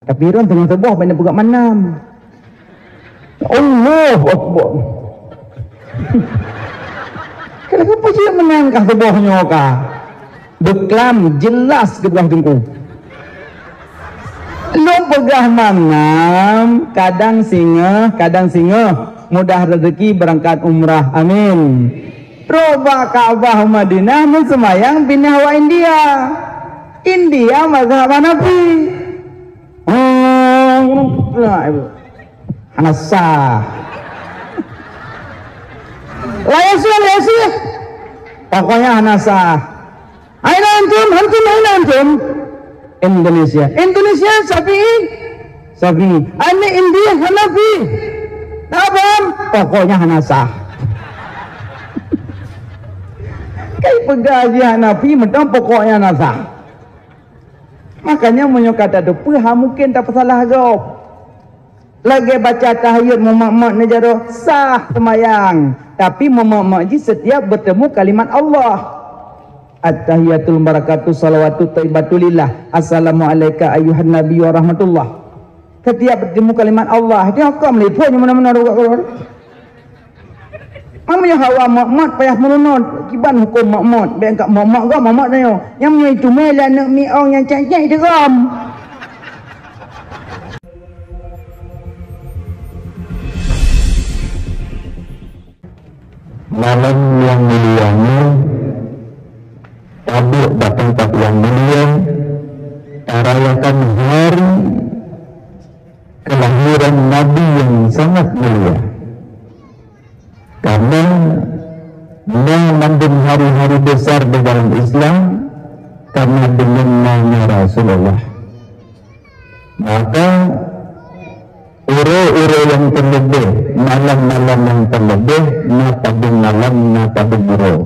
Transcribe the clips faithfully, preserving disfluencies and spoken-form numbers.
Tapi droen teungoh suboh ban neupeugah manam. Allahu Akbar. Kenapa sih menang kah suboh nyoe kah? Beuklam jelas geupeugah teungku. Lôn peugah manam, kadang singoh, kadang singoh. Mudah rezeki berangkat umrah. Amin. Trok bak Ka'bah Madinah meuseumayang pinah bak India. India mazhab Hanafi. Oh, hana sah. Lain sih, lain sih. Pokoknya hana sah. Aina antum, antum aina antum? Indonesia. Indonesia Syafi'i? Syafi'i. Aina India Hanafi? Tak paham? Pokoknya hana sah. Kai peugah jih Hanafi, meuteumé pokoknya hana sah. Makanya meunyoe ka tateupeue, ha mungken tapeusalah gob. Lagée baca tahiyat meumat-mat neujaroe sah seumayang, tapi meumat-mat jih setiap bertemu kalimat Allah. At-tahiyatul barakatuh salawatut thaibatulillah. Assalamualaika ayyuhan nabi wa rahmatullah. Setiap bertemu kalimat Allah, dia akan meliput yang mana-mana. Meunyoe hawa mat-mat payah meurunoe, kiban huköm mat-mat, bék ka mat-mat gom mat-mat tanyoe. Nyang meunyoe teumé lé aneuk miong nyang cék-cék digom. Malam yang mulia ini, tabeuet bak teumpat yang mulia, tarayakan hari kelahiran Nabi yang sangat mulia. Karena na mandum hari-hari besar di dalam Islam karena deungon nanya Rasulullah. Maka uroe-uroe nyang teuleubeh, malam-malam nyang teuleubeh, na padum malam, na padum uroe.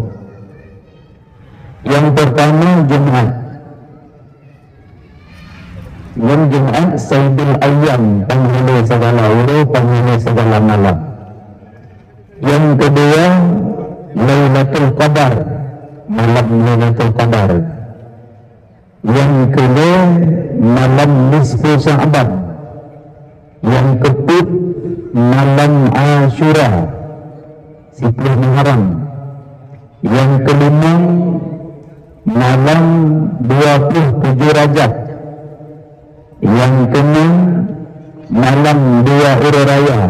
Nyang pertama Jumat. Ngon Jumat Saidul Ayyam, panghulu segala uroe, panghulu segala malam. Nyang keudua Lailatul Qadar, malam Lailatul Qadar. Nyang keulhèe malam nisfu Sya'ban. Nyang keupeuet malam Asyura, siplôh Muharram. Nyang keulimong malam dua puluh tujoh Rajab. Nyang keunam malam dua uroe raya.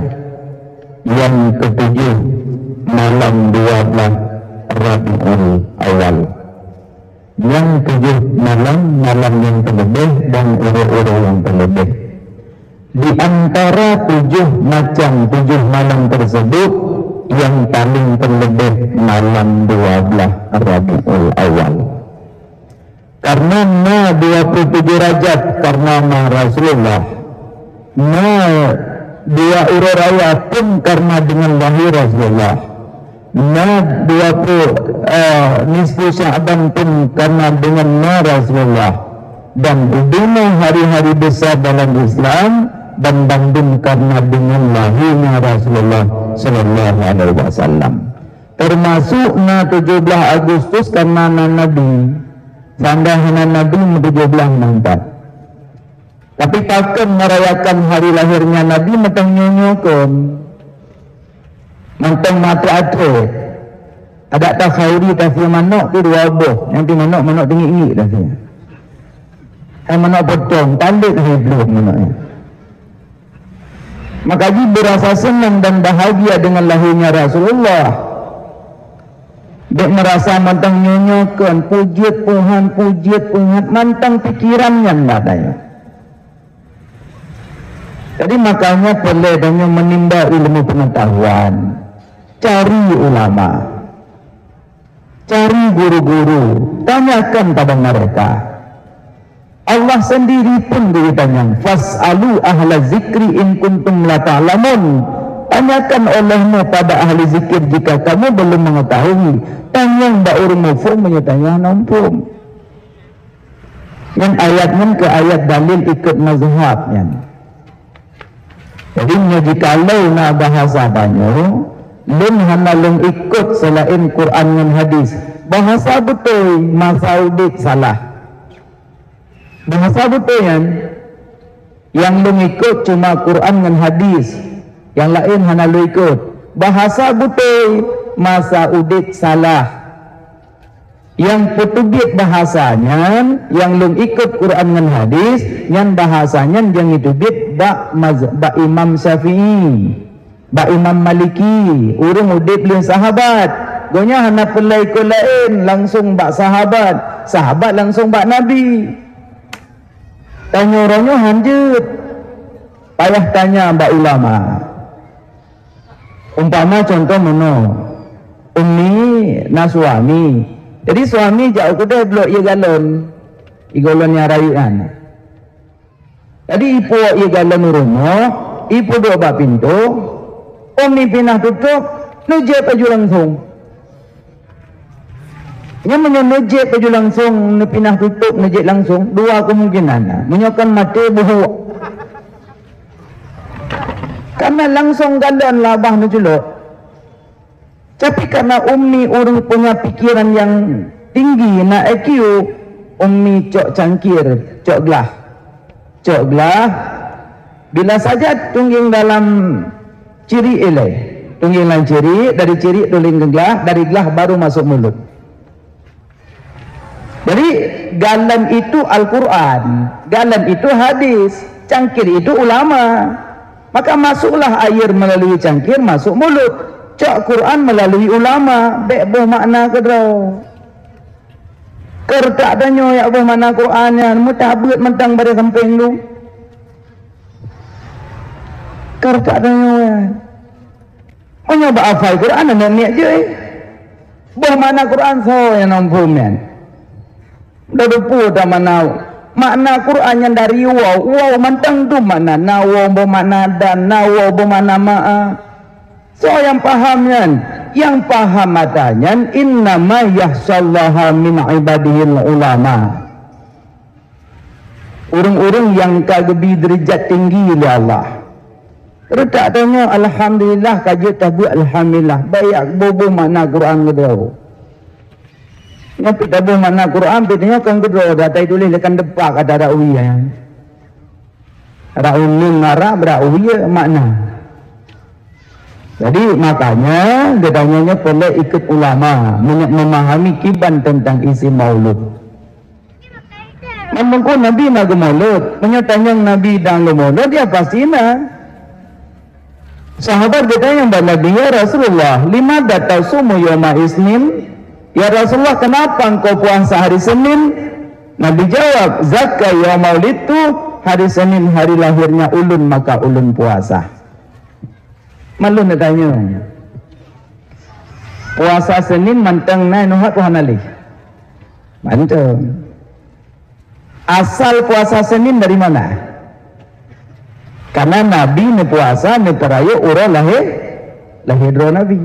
Nyang keutujoh malam dua blaih Rabiul Awal. Nyang tujoh malam, malam nyang teuleubeh dan uroe-uroe nyang teuleubeh. Di antara tujoh macam tujoh malam tersebut, yang paling terlebih malam dua belas Rabiul Awal. Karena na dua puluh tujuh Rajab karena na Rasulullah, na dua uroe raya pun karena dengan lahir Rasulullah. Na dua puluh, eh, nisfu Sya'ban pun karena dengan na Rasulullah, dan di lima hari-hari besar dalam Islam, dan bandum karena dengan lahirnya Rasulullah sallallahu alaihi wasallam. Termasuk na tujuh belas Agustus karena na Nabi, sehingga hana Nabi tujuh belas mantap. Tapi pakon merayakan hari lahirnya Nabi mantong nyoe-nyoe kon. Mantong meuaté-até. Adak ta khauri tasie manok tu dua boh, nyang ti manok, manok teungik-ngik tasie. Hai manok potong, tandek hai blong manok nyan. Maka jih beurasa seunang dan bahagia dengan lahirnya Rasulullah. Bék meurasa mantong nyoe-nyoe kon, pujiet Tuhan, pujiet Tuhan, mantong pikiran nyan dah daya. Jadi makanya peureulée tanyoe meunimba ilmu pengetahuan, cari ulama, cari guru-guru, tanyakan pada mereka. Allah sendiri pun geutanyong, "Fas'alu ahla zikri in kuntum la ta'lamun." Tanyakan olehmu pada ahli zikir jika kamu belum mengetahui. Tanyong bak ureuëng muphom meunyoe tanyoe hana muphom. Nyan ayat nyan keu ayat dalil ikot mazhab nyan. Jadi, nyoe jikalau na bahasa tanyoe, lôn hana lôn ikot seulaén Quran ngon hadis. Bahasa beutôi, masa udeb salah. Bahasa beutôi nyan, Nyang lôn ikot cuma Quran ngon hadis, nyang laén hana lôn ikot. Bahasa beutôi, masa udeb salah. Nyang peuteubiet bahasa nyan, nyang lôn ikot Quran ngon hadis, nyan bahasa nyan nyang geuteubiet bak maz-, bak Imam Syafi'i, bak Imam Maliki, ureuëng udeb lheueh sahabat. Gobnyan hana peureulée ikot laén, langsong bak sahabat, sahabat langsong bak Nabi. Tanyoe uroe nyoe han jeuet. Payah tanya bak ulama. Umpama contoh meunoe, ummi na suami. Jadi suami jak u keudè bloe ié galon, ié galon nyang rayeuk nyan. Jadi ipuwoe ié galon u rumoh, ipeuduek bak pintoe, ummi pinah tutôp, neujép laju langsong. Nyan meunyoe neujép laju langsong, neupinah tutôp, neujép langsong, dua kemungkinan. Meunyoe kon maté, buhuk. Karena langsong galon lah bah neuculok. Tapi karena ummi ureuëng punya pikiran yang tinggi, na I Q, ummi cok cangkir, cok glah. Cok glah, bila saja tunggeng dalam cirik ilée. Tunggeng lam cirik, dari cirik tunggeng ke glah, dari glah baru masuk mulut. Jadi, galon itu Al-Quran, galon itu hadis, cangkir itu ulama. Maka masuklah air melalui cangkir masuk mulut. Cok Quran melalui ulama, bék boh makna keudroe. Keu reutak tanyoe jak boh makna Quran nyan, meutabeuet mantong bak sampéng tu. Keu reutak tanyoe nyan. Meunyoe bak hafai Quran, aneuk miet jih. Boh makna Quran soe nyang na muphom nyan? Dah dupeue dah makna, makna Quran nyan dari waw, waw mantong tu makna, na waw boh makna dan, na waw boh makna ma'a. Soe nyang paham nyan? Nyang paham ata nyan, "Innama yakhsyallaha min ibadihil ulama." Ureuëng-ureuëng nyang ka geubi deurajat tinggi lé Allah. Reutak tanyoe, alhamdulillah, ka jeuet tabeuet alhamdulillah. Bék jak boh-boh makna Quran keudroe. Nyoe pih taboh makna Quran, pih tanyoe kon keudroe, dah tuléh lé kan depak ata rawi nyan. Rak uneun Arab, rak uwie makna. Jadi, makanya, geutanyoe nyoe peureulée ikot ulama, meunyoe memahami kiban tentang isi maulud. Meunyoe Nabi na geumaulud, meunyoe tanyong Nabi dan geumaulud, ya pasti na. Sahabat geutanyong bak Nabi, "Ya Rasulullah, limadha tasumu yauma isnin?" "Ya Rasulullah, kenapa engkau puasa hari Senin?" Nabi jawab, "Zaka yauma wulidtu, hari Senin hari lahirnya ulun, maka ulun puasa." Malum nak tanya, puasa Senin mantong na neuhat puasa nalih? Mantong. Asal puasa Senin dari mana? Karena Nabi neupuasa neupeurayeuk uroe lahé, lahé droe Nabi.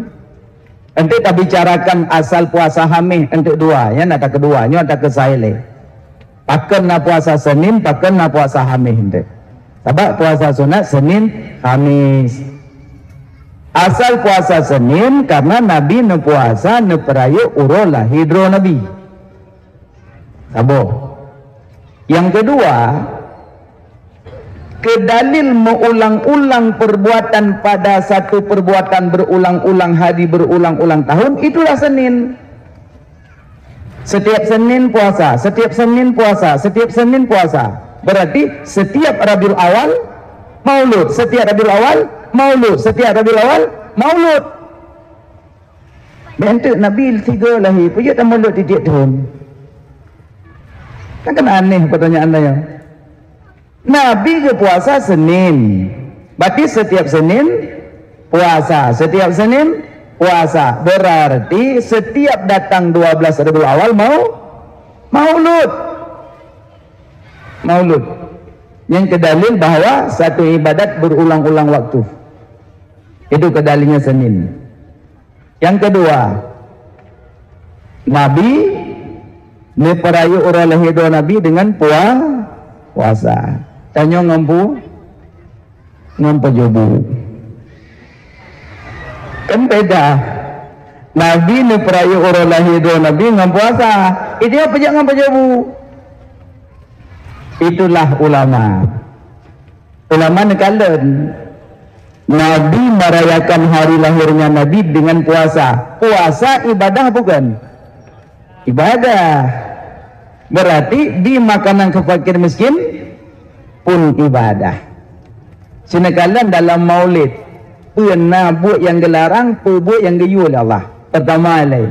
Enteuk tabicarakan asal puasa Haméh enteuk dua, nyan ata keudua, nyoe ata keusai lé. Pakon na puasa Senin, pakon na puasa Haméh enteuk. Sabab puasa sunat Senin, Hamis. Asal puasa Senin karena Nabi neupuasa neupeurayeuk uroe lahé droe Nabi. Saboh. Yang kedua, keu dalil meuulang-ulang perbuatan pada satu perbuatan berulang-ulang hari, berulang-ulang tahun, itulah Senin. Setiap Senin puasa, setiap Senin puasa, setiap Senin puasa. Berarti setiap Rabiul Awal, maulud. Setiap Rabiul Awal, maulud. Setiap Rabiul Awal, maulud. Bék enteuk Nabi tiga lahé, peue jeuet tameulot tieb-tieb thon? Kan, kan aneh pertanyaan nyoe. Nabi geupuasa Senin, berarti setiap Senin puasa, setiap Senin puasa. Berarti setiap datang dua belas Rabiul Awal mau maulud. Maulud. Nyan keu dalil bahwa satu ibadat berulang-ulang waktu. Itu keu dalilnya Senin. Yang kedua, Nabi neupeurayeuk uroe lahé droe Nabi dengan pua-, puasa. Tanyoe ngon pu-, ngon peujubu. Kan beda. Nabi neupeurayeuk uroe lahé droe Nabi ngon puasa. Itu peujak ngon peujubu. Itulah ulama. Ulama neukalon, Nabi merayakan hari lahirnya Nabi dengan puasa. Puasa ibadah bukan? Ibadah. Berarti bi makanan keu fakir miskin pun ibadah. Sineukalon dalam maulid, peue na buet nyang geularang, peue buet nyang geuyue lé Allah. Pertama lé,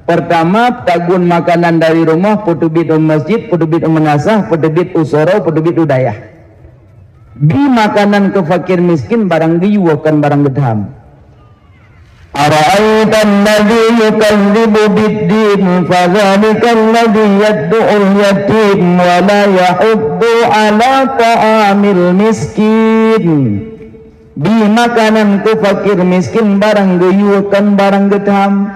pertama, tagun makanan dari rumoh, peuteubiet u masjid, peuteubiet u meunasah, peuteubiet u soro, peuteubiet u dayah. Bi makanan keu fakir miskin barang geuyue, kon barang geutham. Ara'aital ladzi yukadzibu biddin, fadzalikal ladzi yad'ul yatim wa la yahuddu ala ta'amil miskin. Bi makanan keu fakir miskin barang geuyue, kon barang geutham.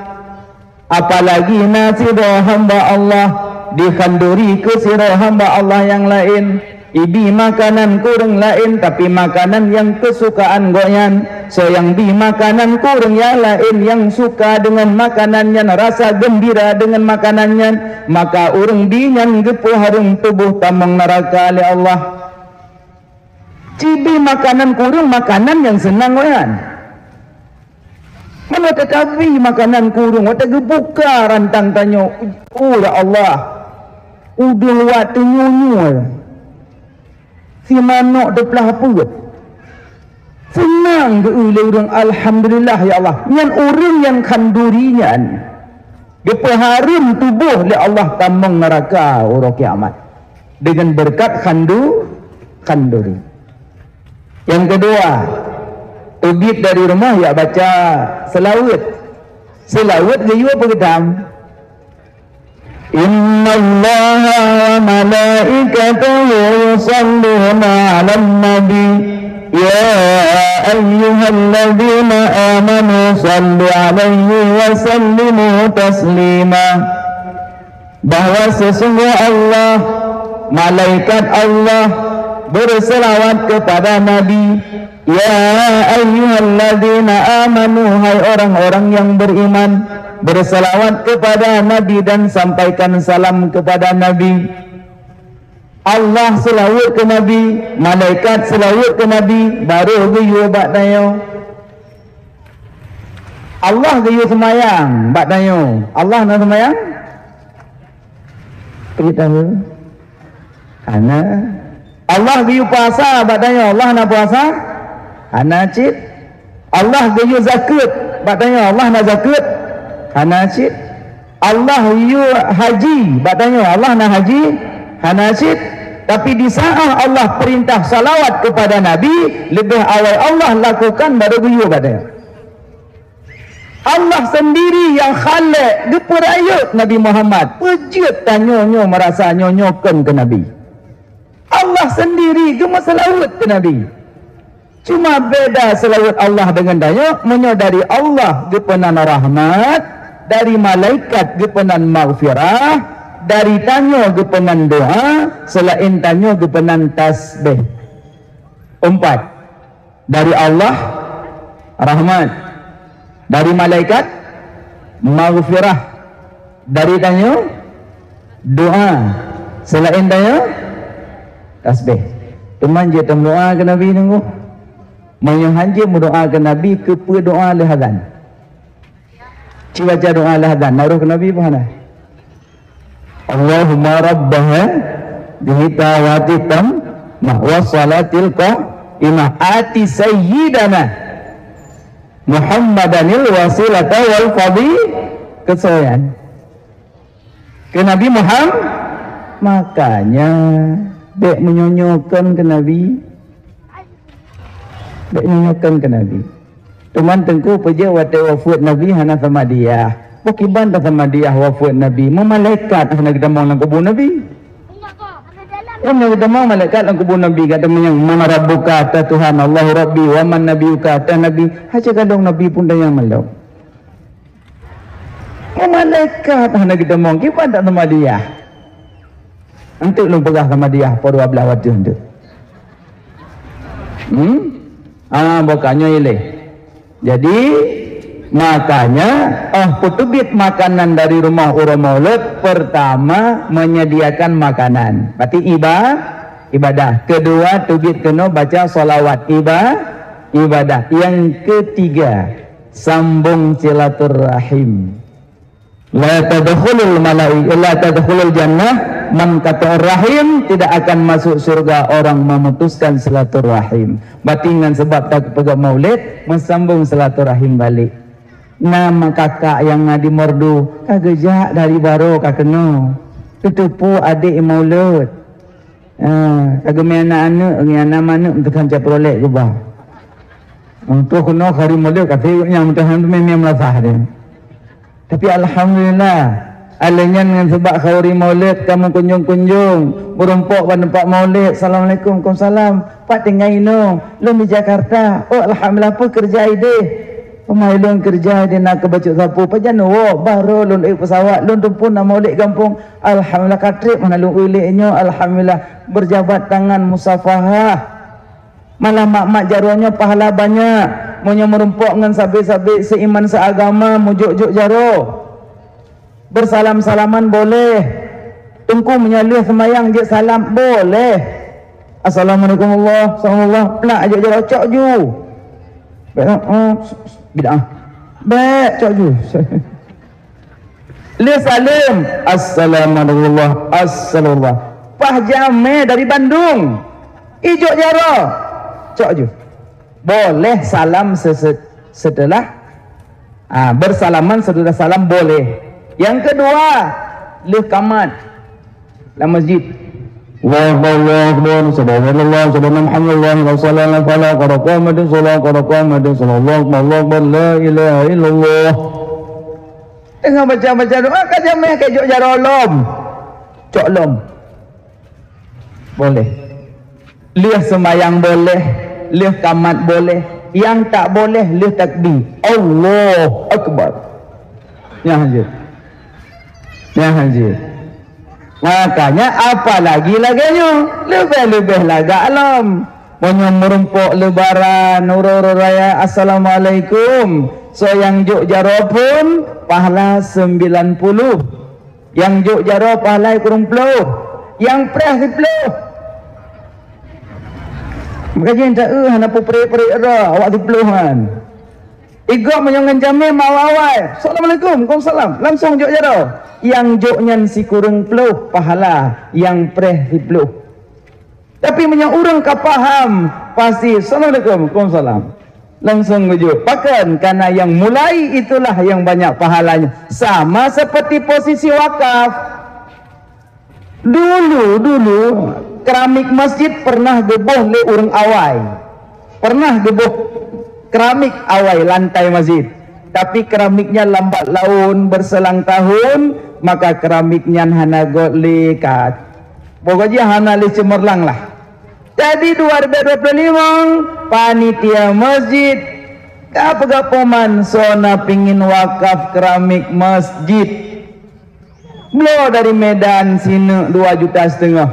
Apalagi na sidroe hamba Allah dikhanduri keu sidroe hamba Allah nyang laén, ibi makanan keu ureuëng laén, tapi makanan nyang keusukaan gobnyan. Soe nyang bi makanan keu ureuëng nyang laén nyang suka deungon makanan nyan, rasa geumbira deungon makanan nyan, maka ureuëng bi nyan geupeuhareuem tuboh tamong neuraka lé Allah. Cibi makanan keu ureuëng makanan nyang seunang gobnyan. Meunyoe tatabi makanan keu ureuëng, watée geubuka rantang tanyoe, "Oh, ya Allah, udeueng wat teunyunyue, si manok teuplah peuet." Seunang geu lé ureuëng, "Alhamdulillah, ya Allah." Nyan ureuëng nyang khanduri nyan geupeuhareuem tuboh lé Allah tamong neuraka uroe kiamat deungon beureukat khandu-, khanduri. Nyang keudua, teubiet dari rumoh jak baca seulaweuet. Seulaweuet geuyue peugeutam, "Innallaha wa malaikatahu yusalluna 'alan nabi, ya ayyuhalladzina amanu sallu 'alaihi wa sallimu taslima." Bahwa sesungguh Allah, malaikat Allah, berselawat kepada Nabi. Ya ayyuhalladzina amanu, hai orang-orang yang beriman, berselawat kepada Nabi dan sampaikan salam kepada Nabi. Allah selawat ke Nabi, malaikat selawat ke Nabi, baru geuyue bak tanyoe. Allah geuyue seumayang bak tanyoe. Allah na seumayang? Peue tahu? Hana. Allah geuyue puasa bak tanyoe. Allah na puasa? Hana cit. Allah geuyue zakeuet bak tanyoe. Allah na zakeuet? Hana cit. Allah yue haji bak tanyoe. Allah na haji? Hana cit. Tapi di saat Allah perintah salawat kepada Nabi, leubeh awai Allah lakukan baru geuyue bak tanyoe. Allah sendiri yang khalek geupeurayeuk Nabi Muhammad. Peujeuet tanyoe nyoe meurasa nyoe nyoe kon keu Nabi. Allah sendiri geumeuseulaweuet keu Nabi. Cuma beda seulaweuet Allah deungon tanyoe, meunyoe dari Allah geupeunan rahmat, dari malaikat geupeunan maghfirah, dari tanyoe geupeunan doa, seulaén tanyoe geupeunan tasbih. Empat. Dari Allah, rahmat. Dari malaikat, maghfirah. Dari tanyoe, doa. Seulaén tanyoe, tasbih. Teuma jeuet tameudoa keu Nabi teungku. Meunyoe hanjeuet meudoa keu Nabi, keupeue doa lheueh azan? Ci baca doa lheueh azan, na roh keu Nabi peue hana? Allahumma rabbah dihita wati tam mah wa salatil qah imah ati sayyidana Muhammadanil wasilata wal fadhi kesoyan. Keu Nabi Muhammad, makanya bèk meunyoe-nyoe kon keu Nabi. Bèk meunyoe-nyoe kon keu Nabi. Teuma teungku peujeuet watèe wafeuet Nabi hana samadiyah. Pakriban tasamadiyah wafeuet Nabi, meu malaikat hana geutamong lam kubu Nabi. Kan hana geutamong malaikat lam kubu Nabi, gata meunyoe man rabbuka ta Tuhan, Allahu Rabbi, wa man nabiyuka ta Nabi. Hana kalon Nabi pun tanyong malom. Meu malaikat hana geutamong, kiban tasamadiyah. Enteuk lôn peugah samadiyah po dua blaih watèe enteuk. Hmm? Ah, bukan nyoe ilèe. Jadi, makanya, oh, peuteubiet makanan dari rumoh uroe Maulud, pertama menyediakan makanan. Berarti iba-, ibadah. Kedua, teubiet keunoe baca salawat iba-, ibadah. Yang ketiga, sambung silaturahim. La tadkhulul malai-, la tadkhulul jannah man qata'ar rahim, tidak akan masuk surga orang memutuskan silaturahim. Berarti ngon sabab tapeugah maulid, meusambung silaturahim balik. Na meukakak nyang na di merdu, ka geujak dari baroe ka keunoe. Teuteupeue adék maulud. Ah, ka geumé aneuk-aneuk, ngon aneuk-aneuk meuteukhan caprolek geuba. Untuk keunoe hari maulud ka teuh nyang meuteukhan tu memang meulasah dia. Tapi alhamdulillah, alèh nyan ngon sabab khauri maulid kamoe kunjong-kunjong, meurumpok bak teumpat maulid. Assalamualaikum, waalaikumsalam. Pat tinggai inoe? Lôn di Jakarta. Oh, alhamdulillah, peue keureuja idéh? Peumaé lôn keureuja idéh na keu bacut sapeue. Pajan woe, baroe lôn ék peusawat, lôn teupeu na maulid gampông. Alhamdulillah, ka trép hana lôn ék lé nyoe. Alhamdulillah, berjabat tangan musafahah. Malah mat-mat jaroe nyoe pahala banyak. Meunyoe meurumpok ngon sabe-sabe seiman seagama, meujok-jok jaroe. Bersalam-salaman boleh. Teungku meunyoe lheueh seumayang jeuet salam, boleh. Assalamualaikum Allah, assalamualaikum Allah. Plak jok jaroe, cok ju. Bèk, oh, bid'ah. Bèk, cok ju. Lheueh saleuem, assalamualaikum Allah, assalamualaikum Allah. Pah jamé dari Bandung. Ijok jaroe, cok ju. Boleh salam sese-, setelah, ah, bersalaman sesudah salam boleh. Yang kedua, lheueh kamat lam masjid. Allahu Akbar, Allahu Akbar, asyhadu an la ilaha illallah, asyhadu anna Muhammadan rasulullah, qad qamatis shalah, qad qamatis shalah, Allahu Akbar, Allahu Akbar, la ilaha illallah. Teungoh baca-baca doa, ka jamé ka jok jaroe lom. Cok lom. Boleh. Lheueh seumayang boleh, lheueh kamat boleh. Nyang tak boleh, lheueh takbir. Allahu Akbar. Nyan jeuet. Nyan jeuet. Makanya, apalagi lagèe nyoe, leubeh-leubeh lagak lom. Meunyoe meurumpok Lebaran, uroe-uroe raya, assalamualaikum. Soe nyang jok jaroe phôn, pahala sembilan puluh. Nyang jok jaroe pahala kureueng ploh, nyang preh siploh. Maka jih ta eu hana peuprek-prek droe awak siploh nyan. Igob meunyoe ngon jamé meuawai-awai, "Assalamualaikum, waalaikumsalam," langsong jok jaroe. Nyang jok nyan sikureueng ploh pahala, nyang preh siploh. Tapi meunyoe ureueng ka paham, pasti, "Assalamualaikum, waalaikumsalam." Langsung geujok. Pakon? Karena yang mulai itulah yang banyak pahalanya. Sama seperti posisi wakaf. Dulu-dulu, keramik masjid pernah geuboh lé ureueng awai. Pernah geuboh keramik awai lantai masjid. Tapi keramiknya lambat laun berselang tahun, maka keramik nyan hana göt lé ka. Pokok jih hana lé ceumerlang lah. Jadi dua ribu dua puluh lima, panitia masjid ka peugah pengumuman soe na pingin wakaf keramik masjid. Bloe dari Medan sineuk dua juta setengah.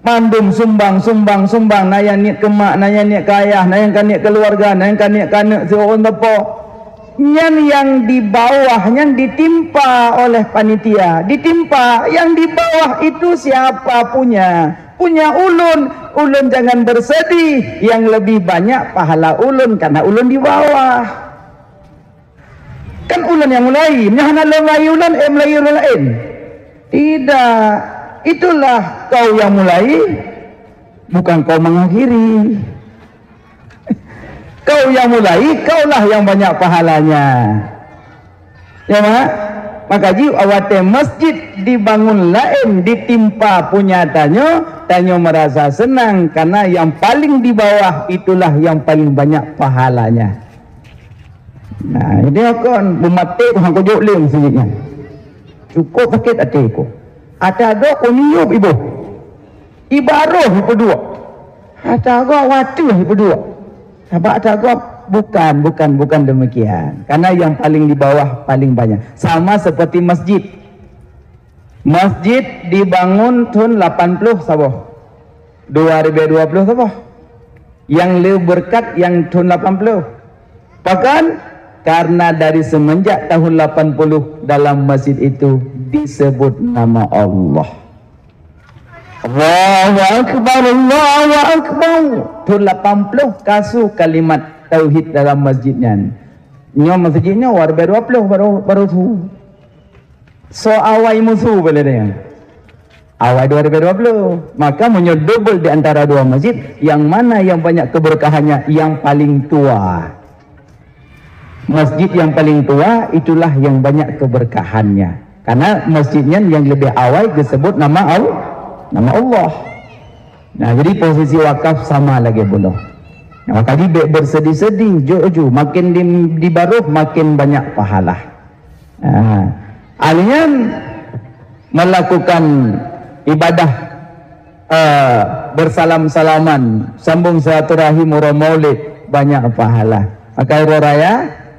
Mandum sumbang, sumbang, sumbang. Na nyang niet keu mak, na nyang niet keu ayah, na nyang ka niet keuluwarga, na nyang ka niet keu aneuk siuroe teupeu. Nyan nyang di bawah nyan ditimpa oleh panitia. Ditimpa, yang di bawah itu siapa punya? Punya ulôn. Ulôn jangan bersedih, yang lebih banyak pahala ulôn karena ulôn di bawah. Kan ulôn nyang mulai, nyoe hana lôn mulai ulôn, eh, mulai ureueng laén. Tidak. Itulah kau yang mulai, bukan kau mengakhiri. Kau yang mulai, kaulah yang banyak pahalanya. Ya, Mak? Maka jih watèe masjid dibangun laén ditimpa punya tanyoe, tanyoe merasa senang karena yang paling di bawah itulah yang paling banyak pahalanya. Nah, jadi kon beumaté ku hangko jok lé meuseujid nyan. Cukup sakét até ku. Ata gok ku niup iboh. Ibaroh ipeuduek. Ata gok wateuh ipeuduek. Sabab ata gok bukan, bukan, bukan demikian. Karena yang paling di bawah paling banyak. Sama seperti masjid. Masjid dibangun thon lapan ploh saboh. Dua ribu dua puluh saboh. Nyang le beureukat nyang thon lapan ploh. Pakon? Karena dari semenjak tahun lapan puluh dalam masjid itu disebut nama Allah. Allahu Akbar, Allahu Akbar. Thon lapan ploh ka su kalimat tauhid dalam masjid nyan. Nyoe masjid nyoe awai ribèe dua ploh baru, baru su. Soe awai musu boleh dia. Awai dua ribèe dua ploh. Maka meunyoe double di antara dua masjid, yang mana yang banyak keberkahannya? Yang paling tua. Masjid yang paling tua itulah yang banyak keberkahannya. Karena masjid nyan yang lebih awai disebut nama Al-, nama Allah. Nah, jadi posisi wakaf sama lagèe bunoe. Nah, maka jih bèk bersedih-sedih, jok ju, makin di, dibaroh makin banyak pahala. Ah, ahli nyan melakukan ibadah, eh, bersalam-salaman, sambung silaturahim uroe Maulid, banyak pahala. Maka uroe raya,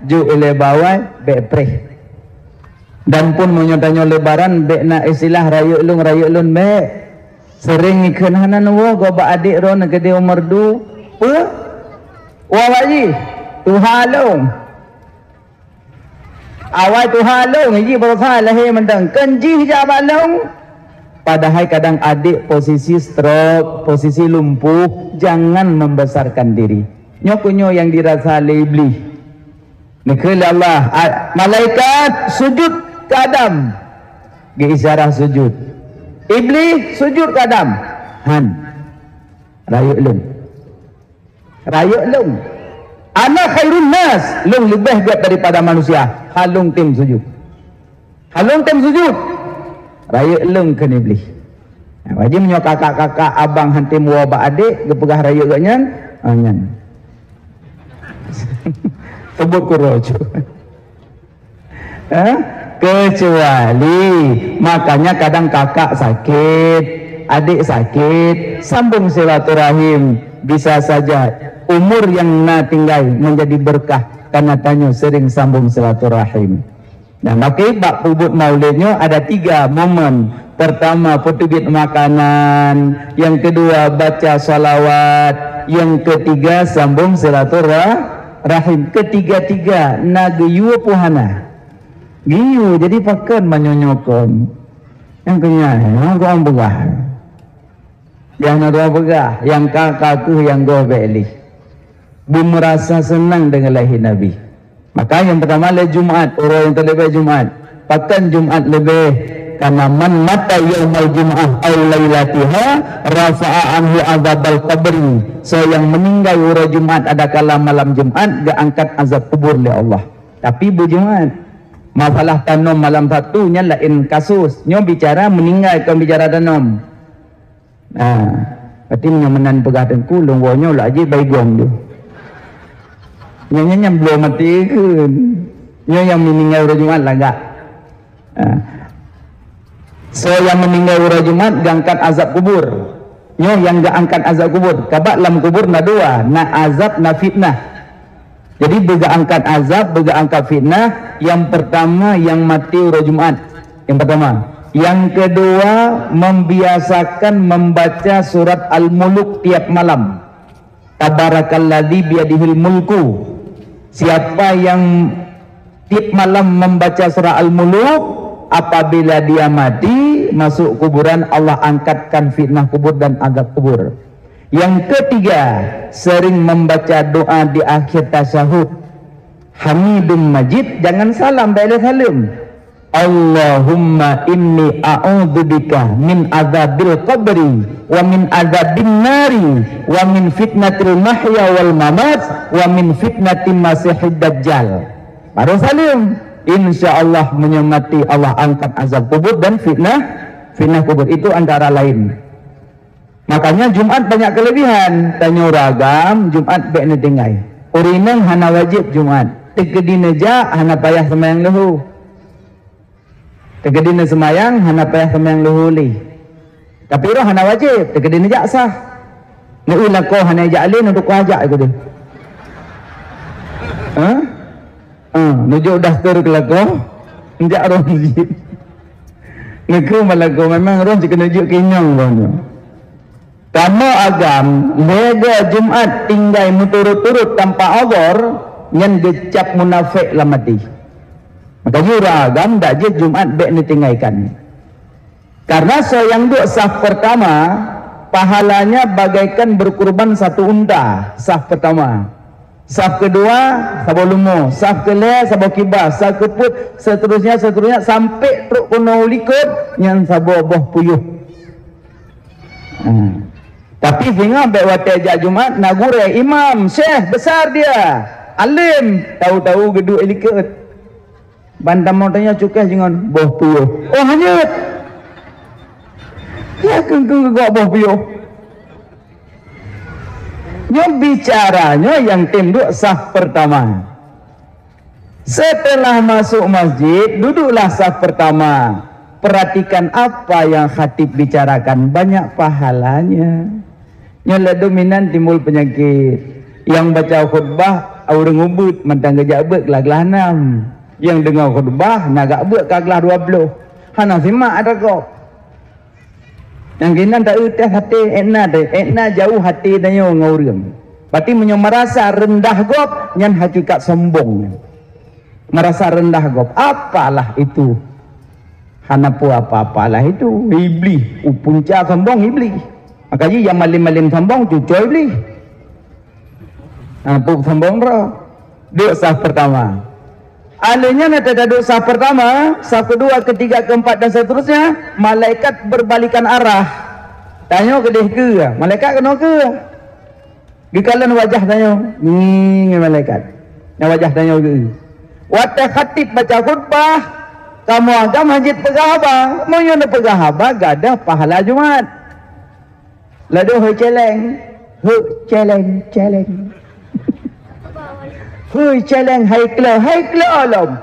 jok ilèe bawai, bèk preh. Dan pun meunyoe tanyoe Lebaran, bèk na istilah rayeuk lôn, rayeuk lôn, bèk. Sering ikheun hana neuwoe gob bak adék droeneuh keudéh u Meureudu, peue? Woe bak jih, tuha lôn. Awai tuha lôn, jih berusaha lahé mantong. Kheun jih jak bak lôn. Padahai kadang adék posisi stroke, posisi lumpuh, jangan membesarkan diri. Nyoe keuh nyoe nyang dirasa lé Iblih. Neukheun lé Allah, a-, malaikat sujud keu Adam. Geuisyarah sujud. Iblih sujud keu Adam. Han. Rayeuk lôn. Rayeuk lôn. Ana khairun nas, lôn leubeh gèt daripada manusia. Ha lôn tem sujud. Ha lôn tem sujud. Rayeuk lôn kheun Iblih. Nah, wajéb meunyoe kakak-kakak abang han tem woe bak adék, geupeugah rayeuk geuh nyan, ah, nyan. Sebut kuro cu. Eh? Kecuali, makanya kadang kakak sakit, adik sakit, sambung silaturahim. Bisa saja umur yang na tinggai menjadi berkah karena tanyoe sering sambung silaturahim. Nah, maka bak peubuet maulid nyoe ada tiga momen. Pertama, peuteubiet makanan. Yang kedua, baca salawat. Yang ketiga, sambung silaturahim. Ketiga-tiga na geuyue peue hana? Geuyue, jadi pakon manyonyo kon? Nyang keunyan, nyang keu ureueng peugah. Nyang na dua peugah, nyang ka, ka kheueh nyang goh bèk lé. Beumeurasa seunang deungon lahé Nabi. Maka nyang peurtama lé Jumat, uroe nyang teuleubèh Jumat. Pakon Jumat leubèh? Karena man mata yaumal jum'ah aw lailatiha rafa'a anhu adzabal qabri. Soe nyang meuninggai uroe Jumat adakala malam Jumat, geuangkat azab kubur lé Allah. Tapi beujumat. Masalah tanom malam Sabtu nyan laén kasus. Nyoe bicara meuninggai, kon bicara tanom. Nah, berarti meunyoe meunan peugah teungku, lôn woe nyoe lôn jih baigong tu. Nyan, nyan, nyan bloe maté kheun. Nyoe nyang meuninggai uroe Jumat lagak. Ah. Soe nyang meuninggai uroe Jumat geuangkat azab kubur. Nyoe nyang geuangkat azab kubur. Ka bak lam kubur na dua, na azab, na fitnah. Jadi, beugeuangkat azab, beugeuangkat fitnah, nyang peurtama nyang maté uroe Jumat. Nyang peurtama. Nyang keudua, membiasakan membaca surat Al-Muluk tiap malam. Tabarakalladzi biyadihil mulku. Siapa yang tiap malam membaca surah Al-Muluk, apabila dia mati, masuk kuburan, Allah angkatkan fitnah kubur dan azab kubur. Yang ketiga, sering membaca doa di akhir tasyahud. Hamidum Majid, jangan salam, bèk lé saleuem. Allahumma inni a'udzubika min adzabil qabri wa min adzabin nari wa min fitnatil mahya wal mamat wa min fitnatil masihid dajjal. Baru saleuem. Insya Allah meunyoe maté Allah angkat azab kubur dan fitnah, fitnah kubur. Itu antara lain. Makanya Jumat banyak kelebihan. Tanyoe ureueng agam, Jumat bèk neutinggai. Ureueng inong hana wajéb Jumat. Teukeudi neujak, hana payah seumayang leuhô. Teukeudi neuseumayang, hana payah seumayang leuhô lé. Tapi roh hana wajéb, teukeudi neujak sah. Neueu lakoe hana jak lé, neutuka jak keu deuh. Hah? Ah, neujok daster keu lakoe, neujak roh jih. Neukheun bak lakoe, memang roh jikeuneuk jok keu inong roh nyoe. Kamoe agam, lhèe goe Jumat tinggai meuturot-turot tanpa uzur, nyan geucap munafék lam até. Makajih ureueng agam dak jeuet Jumat bèk neutinggaikan. Karena soe nyang duek saf pertama, pahalanya bagaikan berkurban satu unta, saf pertama. Saf kedua, saboh leumo. Saf keulhèe, saboh kiba. Saf keupeuet, seterusnya, seterusnya, sampai trok keunoe u likot, nyan saboh boh puyôh. Hmm. Tapi singoh bèk watèe jak Jumat, na gurèe, imam, syekh besar dia, alim, tahu-tahu geuduek i likot. Ban tamong tanyoe cukéh jih ngon boh puyôh. Oh, hanyut! Ya, keueng-keueng geugok boh puyôh. Nyoe bicara nyoe nyang tem duek saf pertama. Setelah masuk masjid, duduklah saf pertama. Perhatikan apa yang khatib bicarakan, banyak pahalanya. Nyoe ladôm inan timbul peunyakét. Nyang baca khutbah ureueng ubit mantong geujak beuet glah-glah nam. Nyang deungoe khutbah na geujak beuet ka glah dua ploh. Hana simak atra gob. Nyang keunan taeu teuh até, ék na teuh, ék na jauh até tanyoe ngon ureueng. Berarti meunyoe meurasa reundah gob, nyan hakikat sombong. Meurasa reundah gob. Apalah itu? Hana peue apa-apalah itu. Iblih. U punca sombong iblih. Maka jih nyang malém-malém sombong cucoe iblih. Ha, peue sombong droe. Duek saf pertama. Alèh nyan ata duek saf pertama, saf kedua, ketiga, keempat dan seterusnya, malaikat berbalikan arah. Tanyoe keudeh keue, malaikat keunoe keue. Geukalon wajah tanyoe, ngieng malaikat. Nyan wajah tanyoe geu. Watèe khatib baca khutbah, kamoe agam hana jeuet peugah haba, meunyoe neupeugah haba gadôh pahala Jumat. Ladôm hôi céléng, hôi céléng, céléng. Hôi céléng hai kleu, hai kleu lom.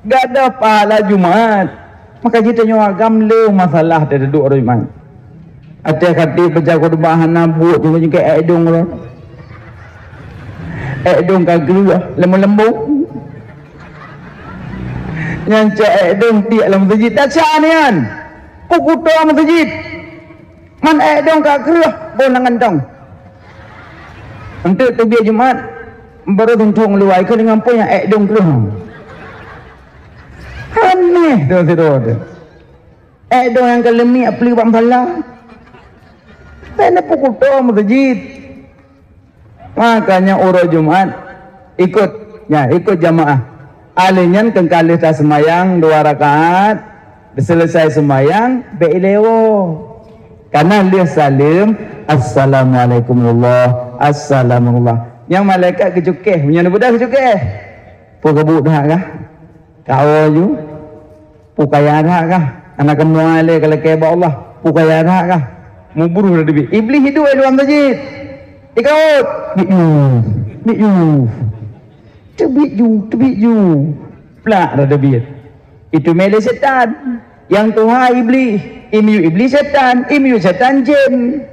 Gadôh pahala Jumat. Maka jih tanyoe agam le masalah teuduek rot Jumat. Até khatib baca khutbah hana buet jeuet-jeuet ék dong lom. Ék dong ka geuluh leumbung-leumbung. Nyan cok ék dong tiek lam meuseujid. Tasya nian. Peukuto meuseujid. Man ék dong ka kreueh boh lam kantong. Enteuk teubiet Jumat, barô tuntok luwai keu deungon peue nyang ék dong kreueh. Aneh tu sidroe tu. Ék dong nyang ka leumiek pleue bak musala. Bèk neupeukuto meuseujid. Makanya uroe Jumat ikot, ya, ikot jamaah. Alèh nyan keu ka lheueh taseumayang dua rakaat, seuleusoe seumayang bèk ilèe woe. Kana lheueh saleuem, "Assalamualaikum warahmatullah, assalamualaikum." Nyang malaikat geucukéh, meunyoe neubeudôh geucukéh. Peue ka buet that kah? Ka woe ju. Peue kaya that kah? Hana kamoe lé ka lakèe bak Allah. Peue kaya that kah? Mubruh dah teubiet. Iblih hidup di luwa meuseujid. Ikot. Biet ju. Biet ju. Teubiet ju, teubiet ju. Plak dah teubiet. Itu mé lé setan. Nyang tuha iblih. Imiyueb iblih setan, imiyueb setan jén.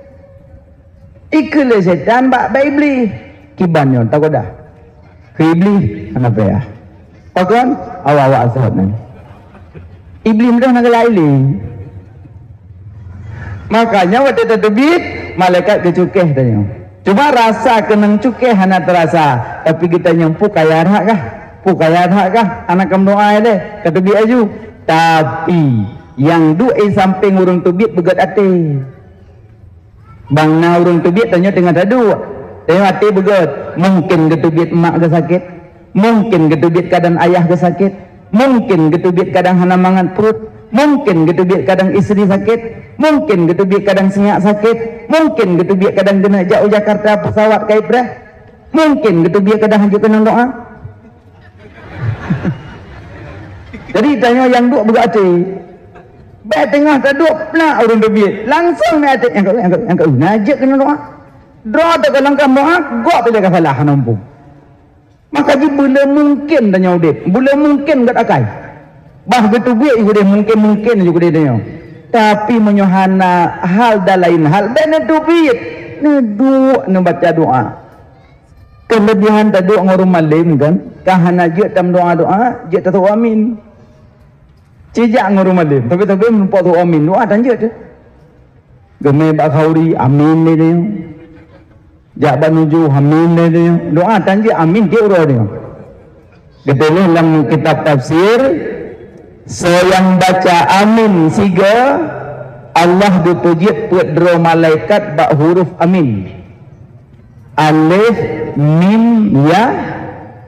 Ikheun lé setan bak, bak iblih. Kiban nyoe tagoda. Keu iblih hana payah. Pakon? Awak-awak sot nyan. Iblih mudah na galak iblih. Makanya watèe tateubiet, malaikat geucukéh tanyoe. Cuma rasa keunong cukéh hana teurasa, tapi geutanyoe peue kaya that kah? Peue kaya that kah? Hana kameudoa lé, ka teubiet laju. Tapi nyang duek di sampéng ureueng teubiet beugét até. Bang na ureueng teubiet tanyoe teungoh taduek. Tanyoe até beugét. Mungken geuteubiet mak geusakét. Mungken geuteubiet kadang ayah geusakét. Mungken geuteubiet kadang hana mangat pruet. Mungken geuteubiet kadang istri sakét. Mungken geuteubiet kadang sinyak sakét. Mungken geuteubiet kadang geuneuk jak u Jakarta pesawat ka ipreh. Mungken geuteubiet kadang hanjeuet keunong doa. Jadi tanyoe nyang duek beugét até. Bèk teungoh taduek plak ureueng teubiet. Langsong meuaté nyang ka, nyang ka, nyang ka, na jeuet keunong doa. Droe teuka langkah doa, gok pih ka salah hana muphom. Maka jih beuleu mungken tanyoe udép, beuleu mungken gét akai. Bah geuteubiet jih udép mungken-mungken jih udép tanyoe. Tapi meunyoe hana hal dan lain hal, bèk neuteubiet, neuduek neubaca doa. Keulebihan taduek ngon ureueng malém kan, ka hana jeuet tameudoa-doa, jeuet tateu'oh amin. Cijak ngon ureueng malém, tapi-tapi meureumpok teu'oh amin, doa tan jeuet teuh. Geumé bak khauri, amin lé nyoe. Jak bak nuju, amin lé nyoe. Doa tan jeuet, amin tiep uroe nyoe. Geutuléh lam kitab tafsir, Soe nyang baca amin sigoe, Allah geupeujeuet peuet droe malaikat bak huruf amin. Alif, mim, ya,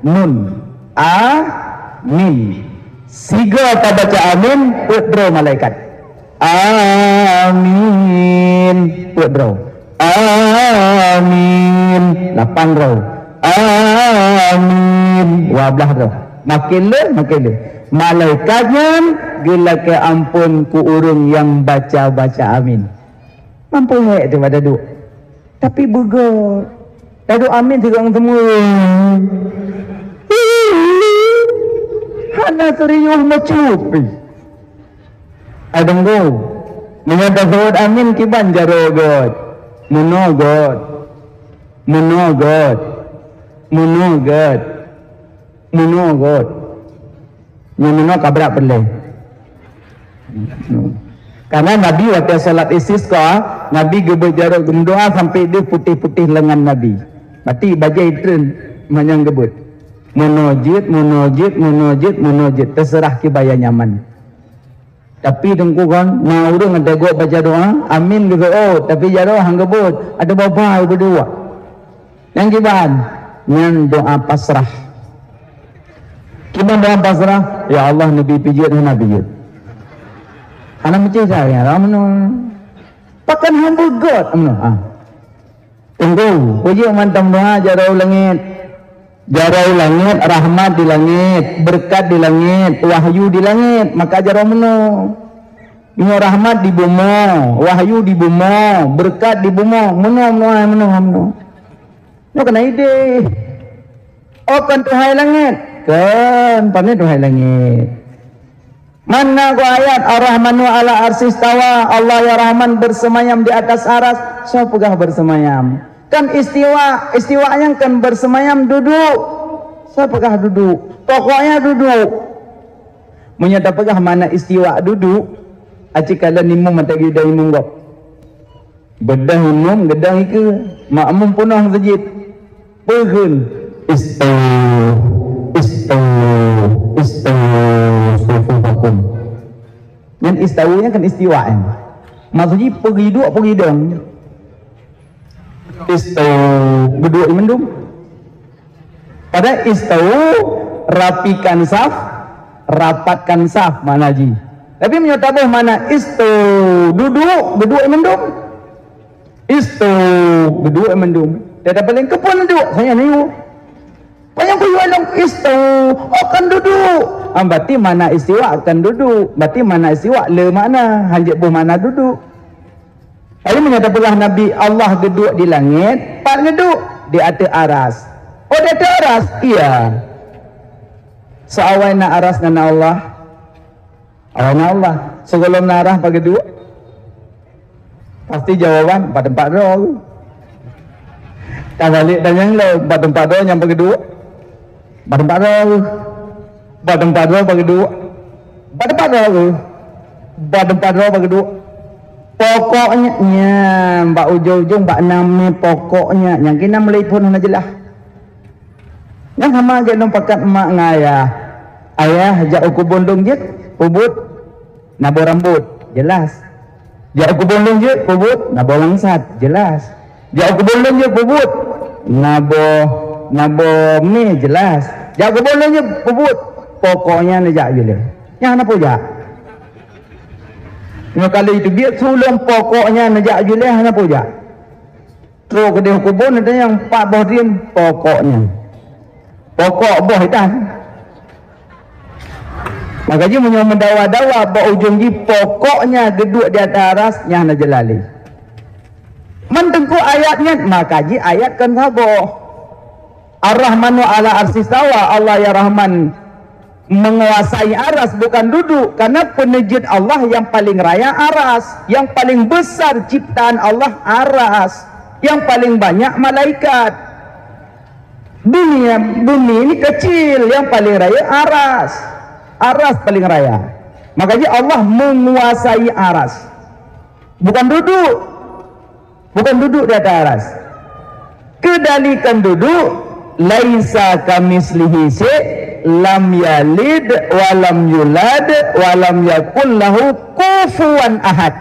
nun. Amin. Sigoe tabaca amin, peuet droe malaikat. Amin. Peuet droe. Amin. Lapan droe. Amin. Dua blah droe. Makin le, makin le. Malaikat nyan geulakée amphon keu ureuëng nyang baca-baca amin. Mampu hék tu bak daduek. Tapi beugét. Daduek amin sigoe ngon teumeueng. Hana serius meucup pih. Ai Teungku, meunyoe taseuôt amin kiban jaroe gét. Meunoe gét. Meunoe gét. Meunoe gét. Meunoe gét. Nyang meunoe ka brat peureulée. Karena Nabi watée salat istisqa, Nabi geubeuet jaroe geumeudoá sampai deuh putéh-putéh leungan Nabi. Mati bajée treun manyang geubeuet. Meunoe jeuet, meunoe jeuet, meunoe jeuet, meunoe jeuet, teuseurah kiban nyang nyaman. Tapi Teungku kan, na ureuëng ada gok baca doa, amin geuseuôt, tapi jaroe han geubeuet, ada babai beuduek. Nyang kiban, nyan doa pasrah. Kiban doa pasrah, "Ya Allah, neubi pijeuet hana pijeuet." Hana meucih saya, ramno. Pakon han beugét, amno. Ah. Teungku, peujeuet mantong doa jaroe u langét. Jaroe u langét, rahmat di langét, beureukat di langét, wahyu di langét, maka jaroe meunoe. Meunyoe rahmat di bumoe, wahyu di bumoe, beureukat di bumoe, meunoe, meunoe, meunoe, meunoe. Nyoe keunan idéh. Oh, kon Tuhan langét? Kon, pane Tuhan langét. Mana go ayat Ar-Rahmanu ala arsistawa, Allah ya Rahman bersemayam di atas aras, soe peugah bersemayam? Kan istiwa, istiwa nyang kan bersemayam duduk. Soe peugah duduk? Pokoknya duduk. Meunyoe tapeugah makna istiwa duduk, aci kala nimum mata gida imum gob. Beudôh imum geudong ikeue, makmum peunoh meuseujid. Peukheun, "Istawu, istawu, istawu sufufakum." Nyan istawu nyan kan istiwa nyan. Maksud jih peugiduek peugidong. Istawu geuduek mandum. Pada istawu, rapikan saf, rapatkan saf makna jih. Tapi meunyoe taboh makna istawu, duduk, geuduek mandum. Istawu, geuduek mandum. Dah pada paléng keupeue duek, saya niu. Panyang kuyue lom istawu, oh, kan duduk. Ah, berarti makna istiwa kan duduk. Berarti makna istiwa le makna, hanjeuet boh makna duduk. Lalu meunyoe tapeugah Nabi Allah geuduek di langét, pat geuduek di ateueh aras. Oh, di ateueh aras? Iya. Seuawai na aras na Allah. Awai na Allah. Sigohlom na aras pat geuduek? Pasti jawaban, bak teumpat droe. Ka balik tanyong lom, bak teumpat droe nyang pat geuduek? Bak teumpat droe. Bak teumpat droe pat geuduek? Bak teumpat droe. Bak teumpat droe pat geuduek? Pokoknya, nyan, bak ujong-ujong, bak namé pokoknya, nyang keunan mulai phon hana jeulaih. Nyang sama lagée lôn pakat mak ngon ayah. Ayah jak u keubon lôn jeuet, peubuet, na boh rambot, jeulaih. Jak u keubon lôn jeuet, peubuet, na boh langsat, jeulaih. Jak u keubon lôn jeuet, peubuet, na boh, na boh mé, jeulaih. Jak u keubon lôn jeuet, peubuet, pokoknya neujak jeuet lé. Nyan hana peue jak. Nyoe kali teubiet su lôn, pokoknya neujak jeuet lé, hana peue jak. Trok keudeh u keubon, ada nyang pat boh drien, pokoknya. Pokok boh itan. Maka jih meunyoe meudawa-dawa bak ujong jih, pokoknya geuduek di ateueh aras, nyan hana jeulaih lé. Man teungku ayat nyan, maka jih ayat kan saboh. Ar-Rahmanu ala arsistawa, Allah ya Rahman menguasai aras, bukan duduk, karena peuneujeut Allah yang paling raya aras, yang paling besar ciptaan Allah aras, yang paling banyak malaikat. Dunia, bumi ini kecil, yang paling raya aras. Aras paling raya. Makanya Allah menguasai aras. Bukan duduk. Bukan duduk di atas aras. Kedalikan duduk, laisa kamislihi syai', Lam yalid wa lam yulad wa lam yakul lahu kufuwan ahad.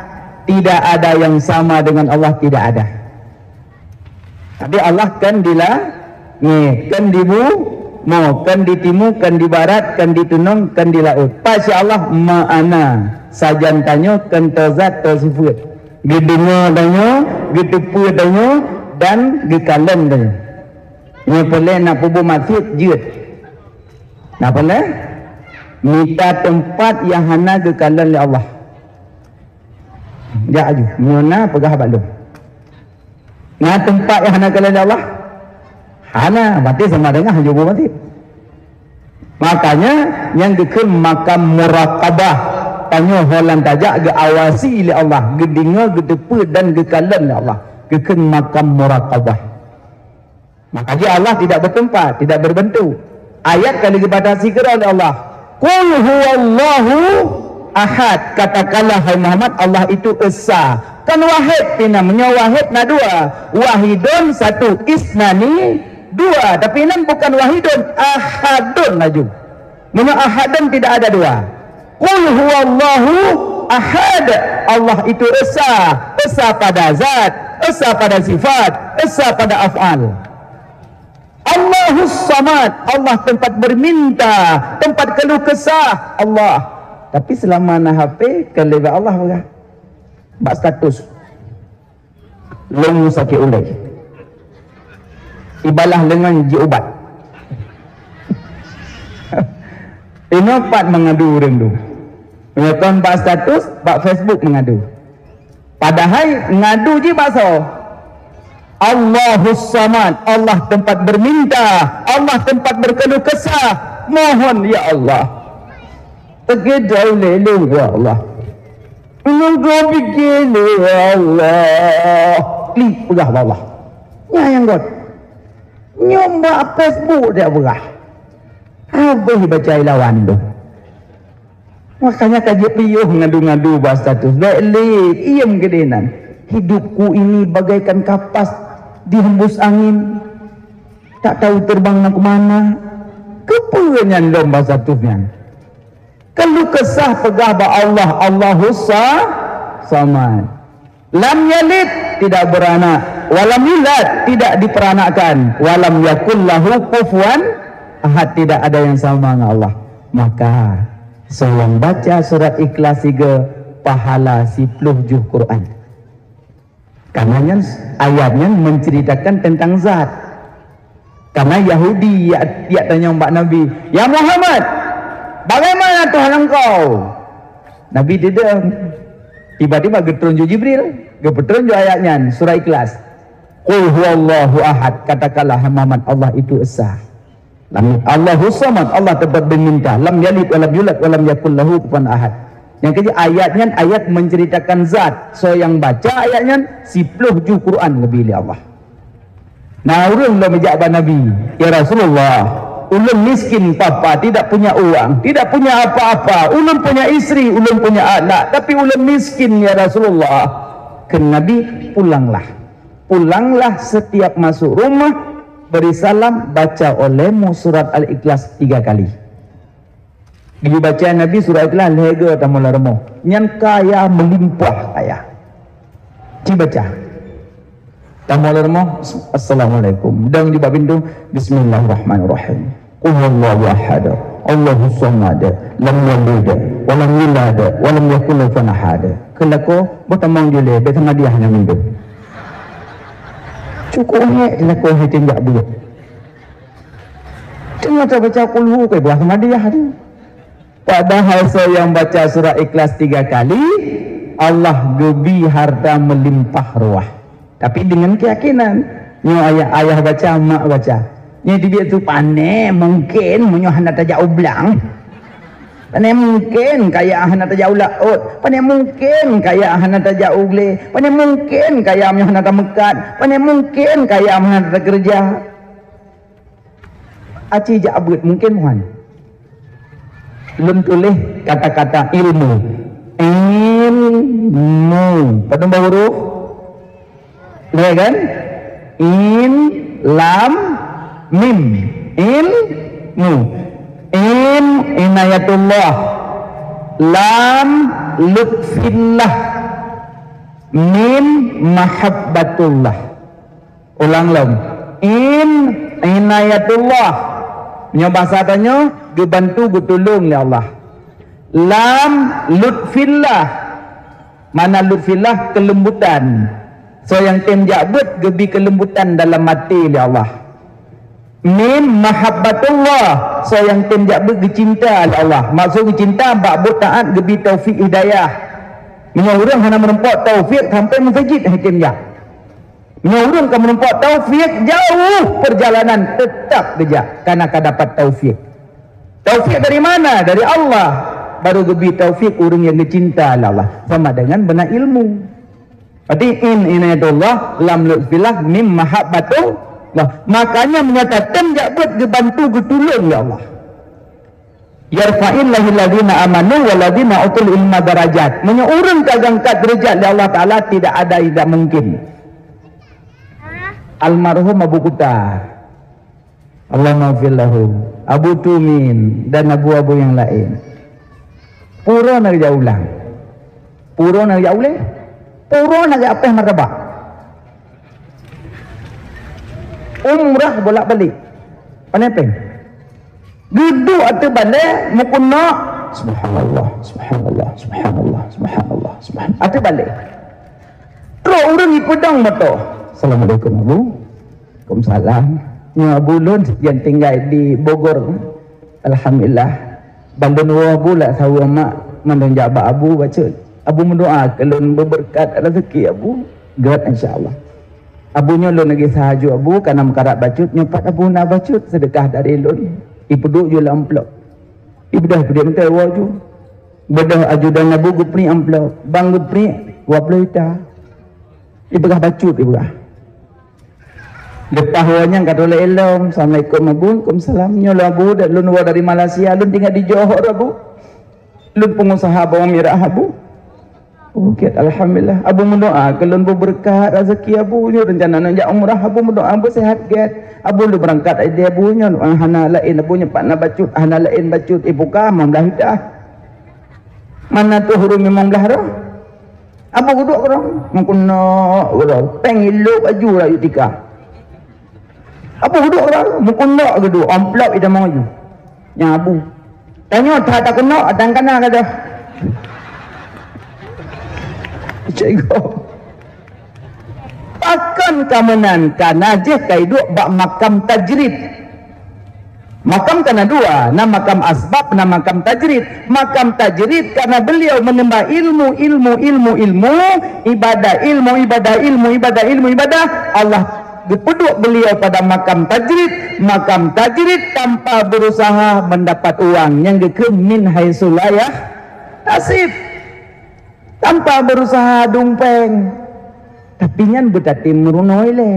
Tidak ada yang sama dengan Allah, tidak ada. Tapi Allah kan di langét, kan di bumoe, kan di timu, kan di barat, kan di tunong, kan di laôt. Pat si Allah meu'ana, sajan tanyoe kan toe zat toe sifeuet. Geudeungoe tanyoe, geuteupeue tanyoe, dan geukalon tanyoe. Nyoe peureulée na peubuet maksiet jeuet. Na peureulée mita teumpat nyang hana geukalon lé Allah. Jak aju, nyoe na peugah bak lôn. Na teumpat nyang hana geukalon lé Allah? Hana, berarti sama dengan hana peubuet maksiet. Makanya nyang geukheun makam muraqabah, tanyoe ho lam tajak geuawasi lé Allah, geudeungoe, geuteupeue dan geukalon lé Allah. Geukheun makam muraqabah. Makanya Allah tidak bertempat, tidak berbentuk. Ayat ka lheueh geubatasi keudroe lé Allah. Qul huwallahu ahad. Katakanlah, hai Muhammad, Allah itu esa. Kan wahid pih na, meunyoe wahid na dua. Wahidun satu, isnani dua. Tapi nan bukan wahidun, ahadun laju. Meunyoe ahadun tidak ada dua. Qul huwallahu ahad. Allah itu esa, esa pada zat, esa pada sifat, esa pada af'al. Allahus samad, Allah tempat berminta, tempat keluh kesah, Allah. Tapi selama na H P, kan lé bak Allah peugah. Bak status. Lôn sakét ulée. Ibalah leungon jiubat. Inoe pat meungadu ureuëng tu. Meunyoe kon bak status, bak Facebook meungadu. Padahai ngadu jih bak soe? Allahus Samad, Allah tempat berminta, Allah tempat berkeluh kesah. Mohon, ya Allah. Teukeudroe lé lôn, ya Allah. Meunyoe kau pike lé, ya Allah. Klik peugah bak Allah. Nyan nyang göt. Nyoe bak Facebook dak peugah. Habéh baca ilawan tu. Makanya ka jipiôh ngadu-ngadu bak status. Bék lé, iem keudéh nan. Hidupku ini bagaikan kapas dihembus angin. Tak tahu terbang nak ke mana. Keupeue nyan lom bak status nyan? Keuluh keusah peugah bak Allah, Allahus sa-, Samad. Lam yalid, tidak beranak, walam yulad, tidak diperanakkan, walam yakul lahu kufuwan ahad, tidak ada yang sama dengan Allah. Maka, soe nyang baca surat Ikhlas sigoe, pahala siploh juh Quran. Karena nyan, ayat nyan menceritakan tentang zat. Karena Yahudi jak, jak tanyong bak Nabi, "Ya Muhammad, bagaimana Tuhan engkau?" Nabi deudong. Tiba-tiba geutron ju Jibril, geupeutron ju ayat nyan, surah Ikhlas. "Qul huwallahu ahad," katakanlah, "Hai Muhammad, Allah itu esa." Lam, Allahus Samad, Allah tempat meminta. Lam yalid walam yulad walam yakul lahu kufuwan ahad. Nyang keujeuet ayat nyan, ayat menceritakan zat. Soe nyang baca ayat nyan, siploh juh Quran geubri lé Allah. Na ureuëng lom jak bak Nabi, "Ya Rasulullah, ulôn miskin papa, tidak punya uang, tidak punya apa-apa. Ulôn punya istri, ulôn punya anak, tapi ulôn miskin, ya Rasulullah." Kheun Nabi, "Pulanglah. Pulanglah, setiap masuk rumah, beri salam, baca olehmu surat Al-Ikhlas tiga kali." Dibaca Nabi surat Ikhlas lhée goe tamu lam rumoh. Nyan kaya meulimpah kaya. Ci baca. Tamu lam rumoh, "Assalamualaikum." Dong di bak pintoe, "Bismillahirrahmanirrahim. Qul huwallahu ahad. Allahus samad. Lam yalid, walam yulad, walam yakul lahu kufuwan ahad." Kheun lakoe, boh tamong julée, bék sama diah nyang mindoe. Cukup hék di lakoe hai tinjak buet. Teungoh tabaca kulhu, kai buah Ahmadiyah tu. Padahai soe nyang baca surat Ikhlas tiga kali, Allah geubri harta meulimpah ruah. Tapi deungon keuyakinan. Nyoe ayah, ayah baca, mak baca. Nyoe tibiet tu, "Pane mungken meunyoe hana tajak u blang. Pane mungken kaya hana tajak u laôt. Pane mungken kaya hana tajak u glé. Pane mungken kaya meunyoe hana tameukat. Pane mungken kaya meunyoe hana takeureuja." Aci jak beuet mungken, Tuhan. Lôn tuléh kata-kata ilmu. Ilmu. Padum boh huruf? Lhée kan? In, lam, mim. Ilmu. In inayatullah, lam lutfillah, mim mahabbatullah. Ulang lom. In inayatullah. Nyoe bahasa tanyoe geubantu geutulông lé Allah. Lam lutfillah. Mana lutfillah keulembutan. Soe nyang tem jak beuet geubi keulembutan dalam até lé Allah. Mim mahabbatullah. Soe nyang tem jak beuet geucinta lé Allah. Maksud geucinta bak buet taat geubi taufik hidayah. Meunyoe ureuëng hana meurumpok taufik sampai meuseujid hana tem jak. Meunyoe ureuëng ka meurumpok taufik, jauh perjalanan tetap geujak karena ka dapat taufik. Taufik dari mana? Dari Allah. Baru geubi taufik ureuëng nyang geucinta lé Allah sama dengan beuna ilmu. Berarti in inayatullah, lam lutfillah, mim mahabbatullah. Makanya meunyoe tatem jak beuet geubantu geutulông lé Allah. Yarfa'illahu alladhina amanu walladhina utul ilma darajat. Meunyoe ureuëng ka geuangkat deurajat lé Allah Taala, tidak ada yang tidak mungkin. Almarhum Abu Kuta, Allahumma ghfir lahu, Abu Tumin dan abu-abu yang lain. Pura na geujak ulang. Pura na geujak uleh. Pura na geujak apeh martabak. Umrah bolak-balik. Pane péng. Geuduek ateueh balée meukeunok, subhanallah, subhanallah, subhanallah, subhanallah, subhanallah. Ateueh balée. Trok ureuëng ipeudong moto. Assalamualaikum, Abu. Waalaikumsalam. Nyoe Abu lôn nyang tinggai di Bogor. Alhamdulillah. Ban lôn woe Abu lam saweue mak mandum jak bak Abu bacut. Abu meudoa keu lôn beubeureukat rezeki Abu. Gét, insya Allah. Abu nyoe lôn lagée sahaju Abu kana meukarat bacut, nyoe pat Abu na bacut seudeukah dari lôn. Ipeuduek ju lam amplop. Ibeudôh peuduek meuntée woe ju. Beudôh ajudan Abu geupriek amplop. Bang geupriek dua ploh juta. Ipeugah bacut, ipeugah. Leupah woe nyan ka trok lé ilom, "Assalamualaikum Abu." "Waalaikumsalam." "Nyoe lôn Abu, lôn woe dari Malaysia, lôn tinggai di Johor Abu. Lôn peungusaha bawang mirah Abu." "Oh, gét, alhamdulillah. Abu meudoa keu lôn beubeureukat rezeki Abu. Nyoe reuncana lôn jak umrah, Abu meudoa Abu seuhat gét. Abu lôn beurangkat idéh Abu nyoe, hana laén Abu nyoe pat na bacut, hana laén bacut ipuka limong blaih juta. Mana tuh ureuëng limong blaih roh?" Abu geuduek keudroe, meukeunok keudroe, péng ilok baju rayeuk tika. Abu geuduek keudroe, meukeunok geuduek, amplop itamong baju. Nyan Abu. Tanyoe that takeunok, dan kana gadoh. Cik Go. Pakon ka meunan, kana jih ka iduek bak makam tajrid. Makam ka na dua, na makam asbab, na makam tajrid. Makam tajrid karena beliau menimba ilmu, ilmu, ilmu, ilmu, ibadah, ilmu, ibadah, ilmu, ibadah, ilmu, ibadah. Allah geupeuduek beliau pada makam tajrid. Makam tajrid tanpa berusaha mendapat uang, nyang geukheun min haitsu la yahtasib. Tanpa berusaha dum péng. Tapi nyan beutatem meurunoe lé.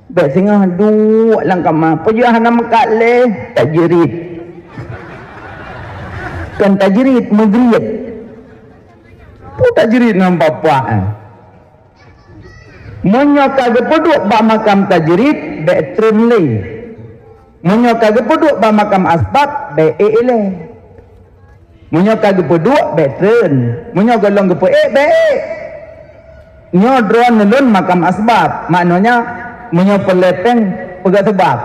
Bék singoh duek lam kama, peue jeuet hana meukat lé, tajrid. Kon tajrid, meugriet. Peue tajrid ngon bapak, eh? Meunyoe ka geupeuduek bak makam tajrid, bék treun lé. Meunyoe ka geupeuduek bak makam asbab, bék ék lé. Meunyoe ka geupeuduek, bék treun. Meunyoe gohlom geupeuék, bék ék. Nyoe droeneuh lôn makam asbab. Maknanya, meunyoe peureulée péng, peugah seubab.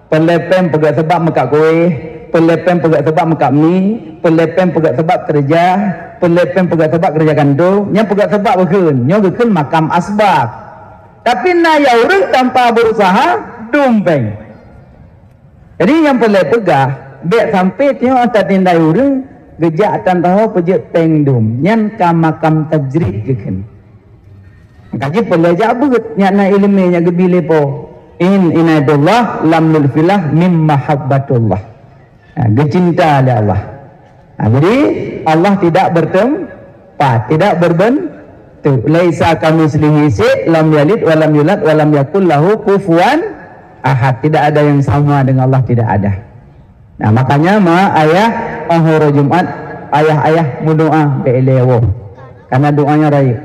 Peureulée péng peugah seubab meukat kuéh, peureulée péng peugah seubab meukat mi, peureulée péng peugah seubab keureuja, peureulée péng peugah seubab keureuja kantô, nyan peugah seubab geukheun, nyoe geukheun makam asbab. Tapi na ya ureuëng tanpa berusaha, dum péng. Jadi nyang peureulée peugah, bék sampai teungoh tatindai ureuëng geujak tan taho peujeuet péng dum, nyan ka makam tajrid geukheun. Maka jih peureulée jak beuet nyak na iéleumé nyang geubi lé Po. In inayatullah lam lutfillah mim mahabbatullah. Ha, geucinta lé Allah. Ha, jadi Allah tidak bertempat, tidak berbentuk. Laisa kamitslihi syai', lam yalid wa lam yulad wa lam yakul lahu kufuwan ahad. Tidak ada yang sama dengan Allah, tidak ada. Nah, makanya ma ayah, oh, hari Jumat, ayah-ayah meudoa bék ilée woe. Karena doanya rayeuk.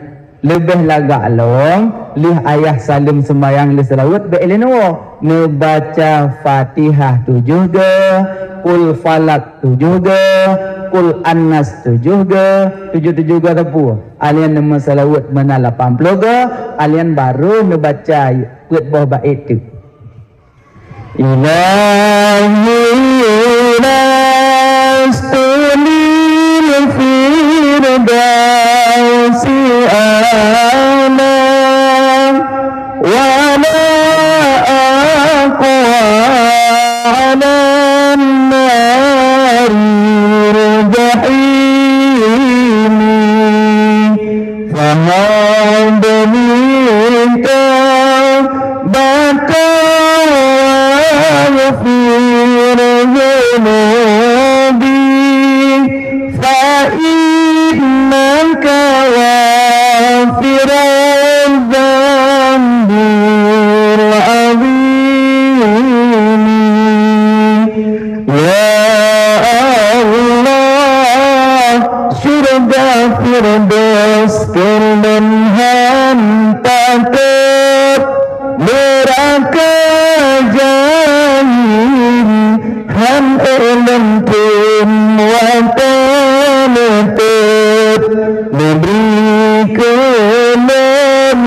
Leubeh lagak lom, Lheueh ayah saleuem seumayang lheueh seulaweuet, bèk lé neuwoe. Neubaca Fatihah tujoh goe, Qul Falaq tujoh goe, Qul Annas tujoh goe, tujoh-tujoh goe sapeue. Alèh nyan neumeuseulaweuet meunan lapan ploh goe, alèh nyan barô neubaca peuet boh bait teuk. إلهي لست للفردوس أعلى ولا أقوى على النار الجحيم. فهب لي توبة واغفر ذنوبي، فإنك غافر الذنب العظيم. Ya Allah, syeuruga Firdaus keu lôn han patôt, neuraka Jahim han ék lôn thôn watèe neutôt. Neubri keu lôn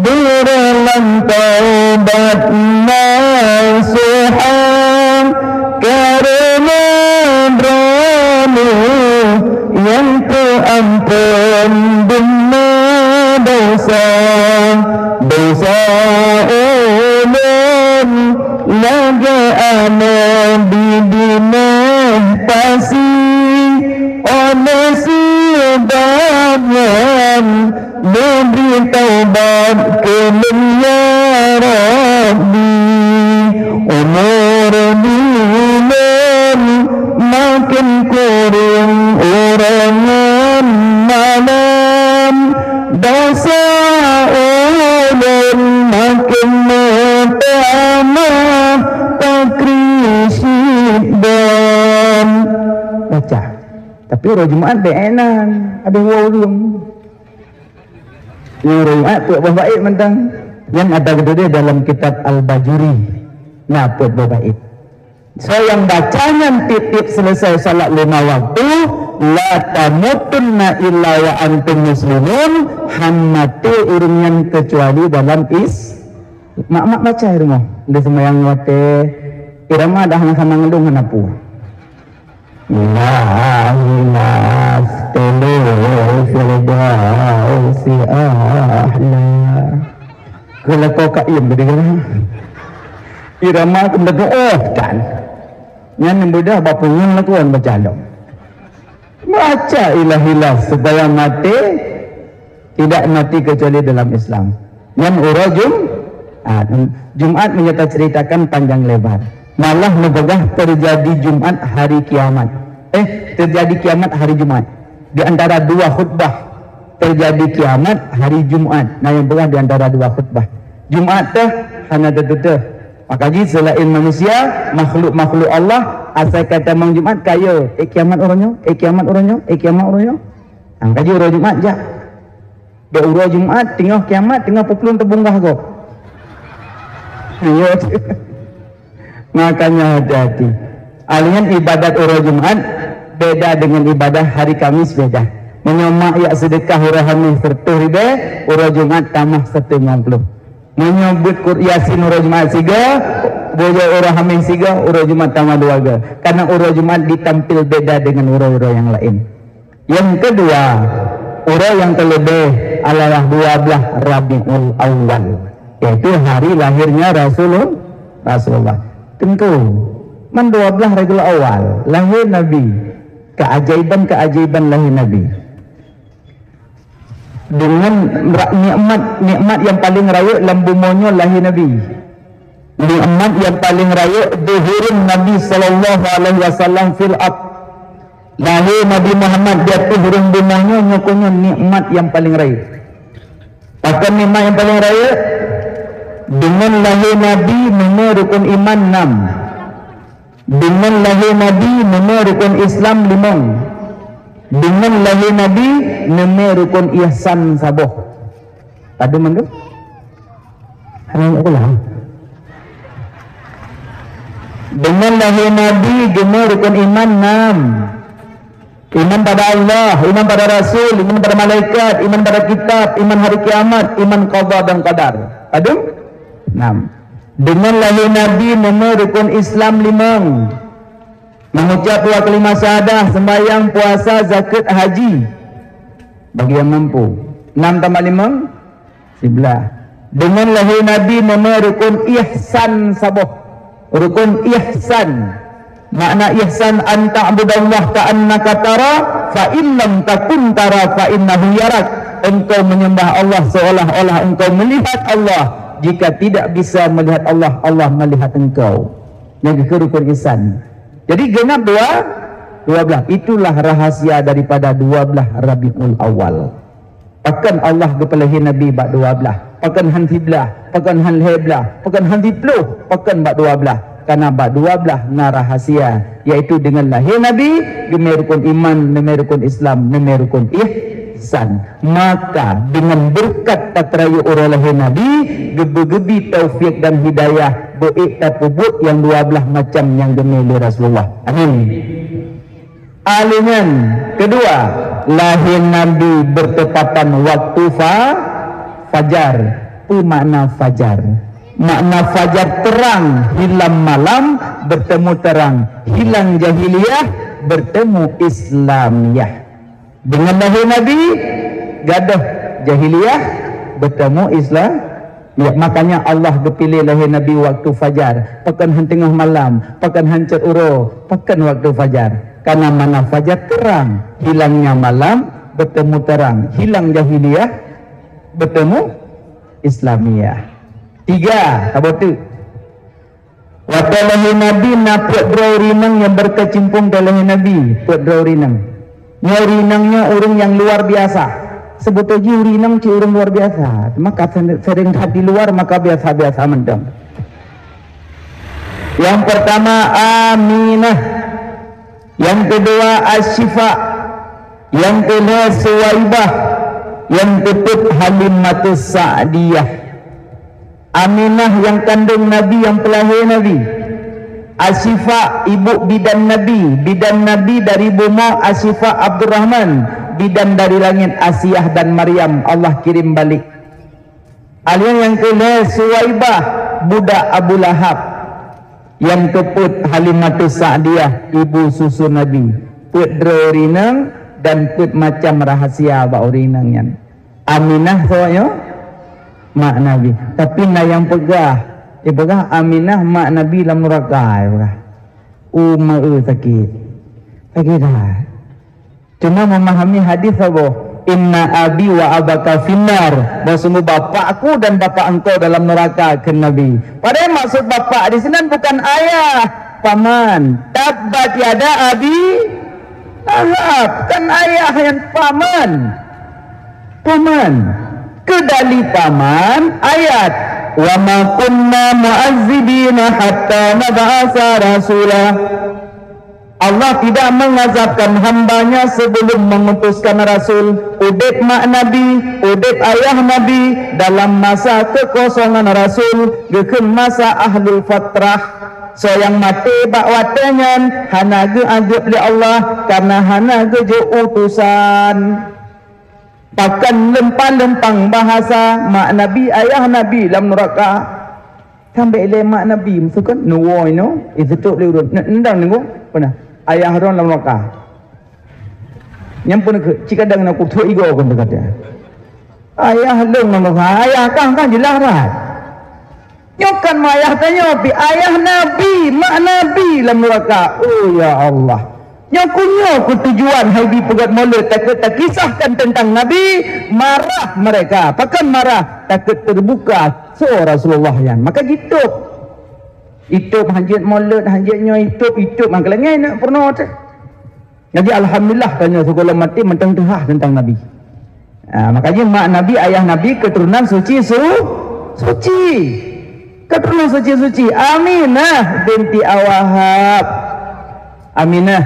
beureulang taubat nasuha, kareuna droeneuh nyang teuamphon beuna desya. Desya ulôn lagèe aneuk binéh pasi, oleh seubab nyan neubri taubat keu lôn, ya Rabbi. Umur ulôn maken kureueng uroe ngon malam, desya ulôn maken meutamah pakri sidroe. Baca. Tapi uroe Jumat bèk ék nan, abéh woe ureueng. Nyang uroe Jumat peuet boh bait mantong. Nyan ata geutuléh dalam kitab Al-Bajuri. Na peuet boh bait. Soe nyang baca nyan tiep-tiep seuleusai salat lima waktu, la tamutunna illa wa antum muslimun, han maté ureueng nyan keucuali dalam Is-, mak-mak baca di rumoh. Di seumayang watèe irama dah sama-sama ngeudong hana peue. Ilahi lastulu firdausi a'la. Keu lakoe kaiem beudeungoe. Irama keuneuk oh tan. Nyan nyang beudah bak punggong lakoe baca lom. Baca Ilahi las supaya maté tidak mati kecuali dalam Islam. Nyan uroe Jum-, ah, Jumat meunyoe taceuritakan panjang lebar. Malah neupeugah teujadi Jumat hari kiamat. Eh, teujadi kiamat hari Jumat. Di antara dua khutbah, teujadi kiamat hari Jumat. Na nyang peugah di antara dua khutbah. Jumat teuh hana teututoh. Maka jih seulaén manusia, makhluk-makhluk Allah, asai ka tamong Jumat, ka yo, eh, kiamat uroe nyoe, eh, kiamat uroe nyoe, eh, kiamat uroe nyoe. Nyang ka jeuet uroe Jumat jak. Bak uroe Jumat, teungoh kiamat, teungoh peuplueng teubunggah gob. Ayo. Makanya hati-hati. Alèh nyan ibadat uroe Jumat beda dengan ibadah hari Kamis beda. Meunyoe mak jak seudeukah uroe Hamis seratus ribèe, uroe Jumat tamah seratus lima puluh. Meunyoe beuet Qur-, Yasin uroe Jumat sigoe, boh uroe Hamis sigoe, uroe Jumat tamah dua goe. Karena uroe Jumat ditampil beda dengan uroe-uroe nyang laén. Nyang keudua, uroe nyang teuleubeh adalah dua belas Rabiul Awal, yaitu hari lahirnya Rasulul-, Rasulullah. Teungku, man dua belas Rabiul Awal lahé Nabi, keajaiban-keajaiban lahé Nabi. Deungon ra-, nikmat, nikmat nyang paleng rayeuk lam bumoe nyoe lahé Nabi. Nikmat nyang paleng rayeuk deuh ureueng Nabi sallallahu alaihi wasallam fil ard. Lahé Nabi Muhammad di ateueh rhueng bumoe nyoe, nyoe keuh nyoe nikmat nyang paleng rayeuk. Pakon nikmat nyang paleng rayeuk? Deungon lahé Nabi, meunyoe rukon iman nam. Deungon lahé Nabi, neumè rukon Islam limong. Deungon lahé Nabi, neumè rukon ihsan saboh. Padum mandum? Hana ingat pula. Deungon lahé Nabi geumé rukon iman nam. Iman pada Allah, iman pada Rasul, iman pada malaikat, iman pada kitab, iman hari kiamat, iman qada dan qadar. Padum? Nam. Deungon lahé Nabi neumé rukon Islam limong. Mengucap dua kalimah syahadah, sembahyang, puasa, zakat, haji. Bagi yang mampu. Enam tambah lima, sebelas. Deungon lahé Nabi neumé rukon ihsan saboh. Rukon ihsan. Makna ihsan, "An ta'budallaha ka'annaka tara, fa in lam takun tara, fa innahu yarak." Engkau menyembah Allah seolah-olah engkau melihat Allah. Jika tidak bisa melihat Allah, Allah melihat engkau. Nyang keu rukon ihsan. Jadi genap dua, dua belas. Itulah rahasia daripada dua belas Rabiul Awal. Pakon Allah geupeulahé Nabi bak dua belas? Pakon han siblah? Pakon han lhée blah? Pakon han siploh? Pakon bak dua belas? Karena bak dua belas na rahasia, yaitu deungon lahé Nabi, geumé rukon iman, neumé rukon Islam, neumé rukon ihsan. Maka deungon beureukat tateupeue uroe lahé Nabi, geubri-geubri taufik dan hidayah beuék tapeubuet nyang dua belas macam nyang geumé lé Rasulullah. Amin. Aleunan keudua, lahé Nabi beurteupatan waktu fa-, fajar. Peue makna fajar? Makna fajar terang, hilang malam, bertemu terang, hilang jahiliyah, bertemu Islamiyah. Deungon lahé Nabi, gadôh jahiliyah, bertemu Islam. Ya, makanya Allah geupiléh lahé Nabi waktu fajar, pakon han teungoh malam, pakon han cot uroe, pakon waktu fajar. Karena makna fajar terang, hilangnya malam, bertemu terang, hilang jahiliyah, bertemu Islamiyah. Tiga, saboh teuk. Watée lahé Nabi na peuet droe ureuëng inong nyang beukeucimpong di lahé Nabi, peuet droe ureuëng inong. Nyoe ureuëng inong nyoe ureuëng nyang luar biasa. Seubeutôi jih ureuëng inong cit ureuëng luar biasa. Maka sering that di luar, maka biasa-biasa mantong. Nyang peurtama Aminah, nyang keudua Asyifa, nyang keulhée Suwaibah, nyang keupeuet Halimatus Sa'diyah. Aminah nyang kandong Nabi nyang peulahé Nabi. Asyifa ibu bidan Nabi, bidan Nabi dari bumoe Asyifa Abdurrahman, bidan dari langét Asiah dan Maryam Allah kirim balik. Alheueh nyang keulhée Suwaibah budak Abu Lahab. Nyang keupeuet Halimatus Sa'diyah ibu susu Nabi. Peuet droe ureuëng inong dan peuet macam rahasia bak ureuëng inong nyan. Aminah soe nyoe? Mak Nabi. Tapi na nyang peugah, ipeugah Aminah mak Nabi lam nuraka, ipeugah. Uma eu sakét. Sakét that. Cuma memahami hadis saboh, "Inna abi wa abaka finnar." Bahwa sungguh bapakku dan bapak engkau dalam neraka, kheun Nabi. Padahai maksud bapak di sinan bukan ayah, paman. Tabbat yada abi Lahab, kan ayah nyan paman. Paman. Keudali paman ayat, "Wa ma kunna mu'azzibina hatta nab'atsa rasula." Allah tidak mengazabkan hamba-Nya sebelum mengutuskan rasul. Udeb mak Nabi, udeb ayah Nabi dalam masa kekosongan rasul, geukheun masa ahlul fatrah. Soe nyang maté bak watée nyan hana geuazeb lé Allah, karena hana geujok utusan. Pakon leumpang-leumpang bahasa mak Nabi, ayah Nabi lam nuraka. Sampai lé mak Nabi, meusukan, "Nuwoe no, eh, seutôt lé ureuëng. N-, endang nunggu, pernah. Ayah droen lam nuraka." Nyang pun ke, cikadang na kuthok igo kon teuka. Ayah lôn lam nuraka, ayah kang kan jelas dah. Nyoe kan mak ayah tanyoe pi, ayah Nabi, mak Nabi lam nuraka. Oh ya Allah. Nyoe ku nyoe ku tujuan hai bi peugét mulod takot takisahkan tentang Nabi, marah mereka. Pakon marah? Takot terbuka soe Rasulullah nyan. Maka jitôb. Itôb hanjeuet mulod, hanjeuet nyoe itôb, itôb mangkalangé nak peurunoe teuh. Jadi alhamdulillah tanyoe sigohlom maté mantong teuhah tentang Nabi. Ha, makanya mak Nabi, ayah Nabi keturunan suci su-, suci. Keturunan suci-suci. Aminah binti Wahab. Aminah.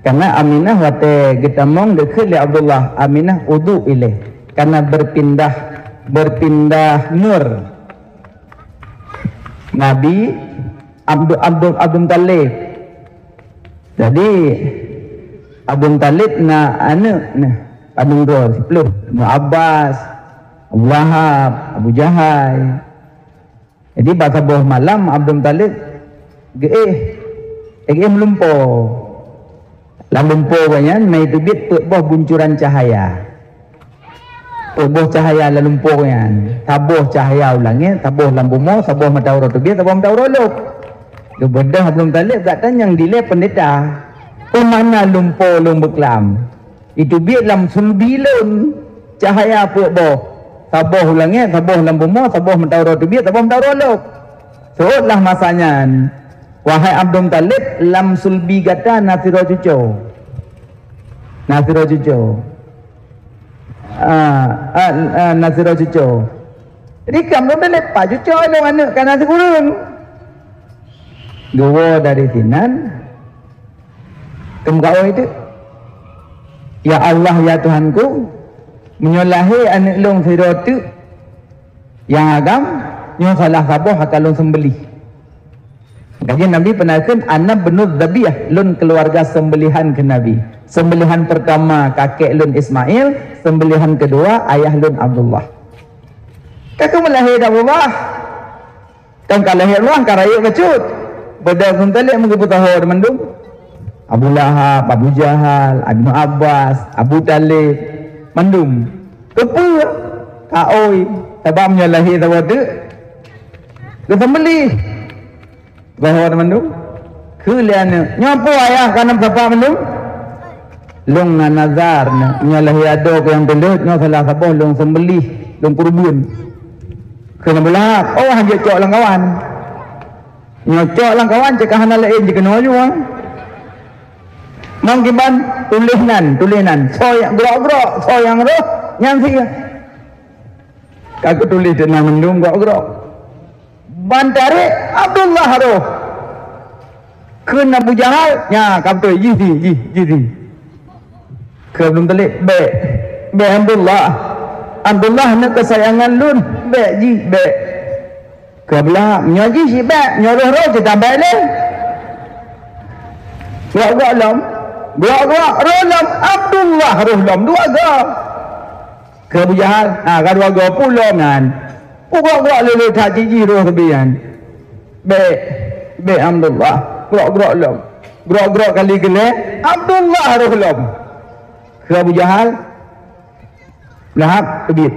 Karena Aminah watée geutamong geukheun lé Abdullah, Aminah udhu ilée. Karena berpindah, berpindah nur. Nabi Abdul Abdul Abdul Muttalib. Jadi Abdul Muttalib na aneuk na kandung droe siplôh, Ibnu Abbas, Abu Lahab, Abu Jahal. Jadi bak saboh malam Abdul Muttalib geuéh, geuéh meulumpo. Lam lumpo gobnyan na teubiet peuet boh buncuran cahya. Peuet boh cahya lam lumpo nyan, saboh cahya u langét, saboh lam bumoe, saboh mata uroe teubiet, saboh mata uroe lôb. Geubeudôh Abdul Muttalib, gata nyang dilée peundeta. Peue makna lumpo lôn beuklam? Iteubiet lam sulbi lôn cahya peuet boh, saboh u langét, saboh lam bumoe, saboh mata uroe teubiet, saboh mata uroe lôb. Seuôt lah masa nyan, wahai Abdul Muttalib, lam sulbi gata na sidroe cuco. Na sidroe cuco. Ah, ah, ah, na sidroe cuco. Jadi keu Abdul Muttalib, pat cuco lôn aneuk ka na sikureueng. Geuwoe dari sinan, teumeukaôi teuk, "Ya Allah, ya Tuhanku, meunyoe lahé aneuk lôn sidroe teuk nyang agam, nyoe salah saboh akan lôn seumbelih." Lagée Nabi peunaseun, "Ana bnu dzabihah, lôn keuluwarga seumbelihan," kheun Nabi. Seumbelihan peurtama kakek lôn Ismail, seumbelihan keudua ayah lôn Abdullah. Ka keuh meulahé Abdullah. Kan ka lahé Abdullah ka rayeuk bacut. Beudôh Abdul Muttalib meugeupeusaho mandum. Abu Lahab, Abu Jahal, Ibnu Abbas, Abu Talib, mandum. Keupeue? Kaôi, sabab meunyoe lahé saboh teuk, geuseumbelih. Bahwa teumandum, keu lé aneuk, "Nyoe peue ayah ka nam sapa mandum?" "Lôn na nazar nyoe, nyoe lahé adoe keu nyang teulheueh, nyoe salah saboh lôn seumbelih, lôn kurban." Keu Abu Lahab, "Oh, han jeuet cok lam kawan. Nyoe cok lam kawan, cit ka hana laén jikeunoe jua." Mong kiban tuléh nan, tuléh nan. Soe nyang grok-grok, soe nyang roh, nyan sie. Ka geutuléh teuk nan mandum grok-grok. Ban tarek Abdullah roh. Kheun Abu Jahal, "Nya ka beutôi, jih sie, jih, jih sie." Kheun Abdul Muthalib, "Bék, bék Abdullah. Abdullah aneuk keusayangan lôn, bék jih, bék." Kheun Abu Lahab, "Nyoe jih sie bék, nyoe roh-roh jih tabék lé." Grok-grok lom, grok-grok roh lom, Abdullah roh lom, dua goe. Keu Abu Jahal, ha, ka dua goe pulo nyan. Peugrok-grok lé-lé that jih roh teubiet nyan. Bék, bék Abdullah, grok-grok lom. Grok-grok kali keulhèe, Abdullah roh lom. Keu Abu Jahal, Lahab teubiet.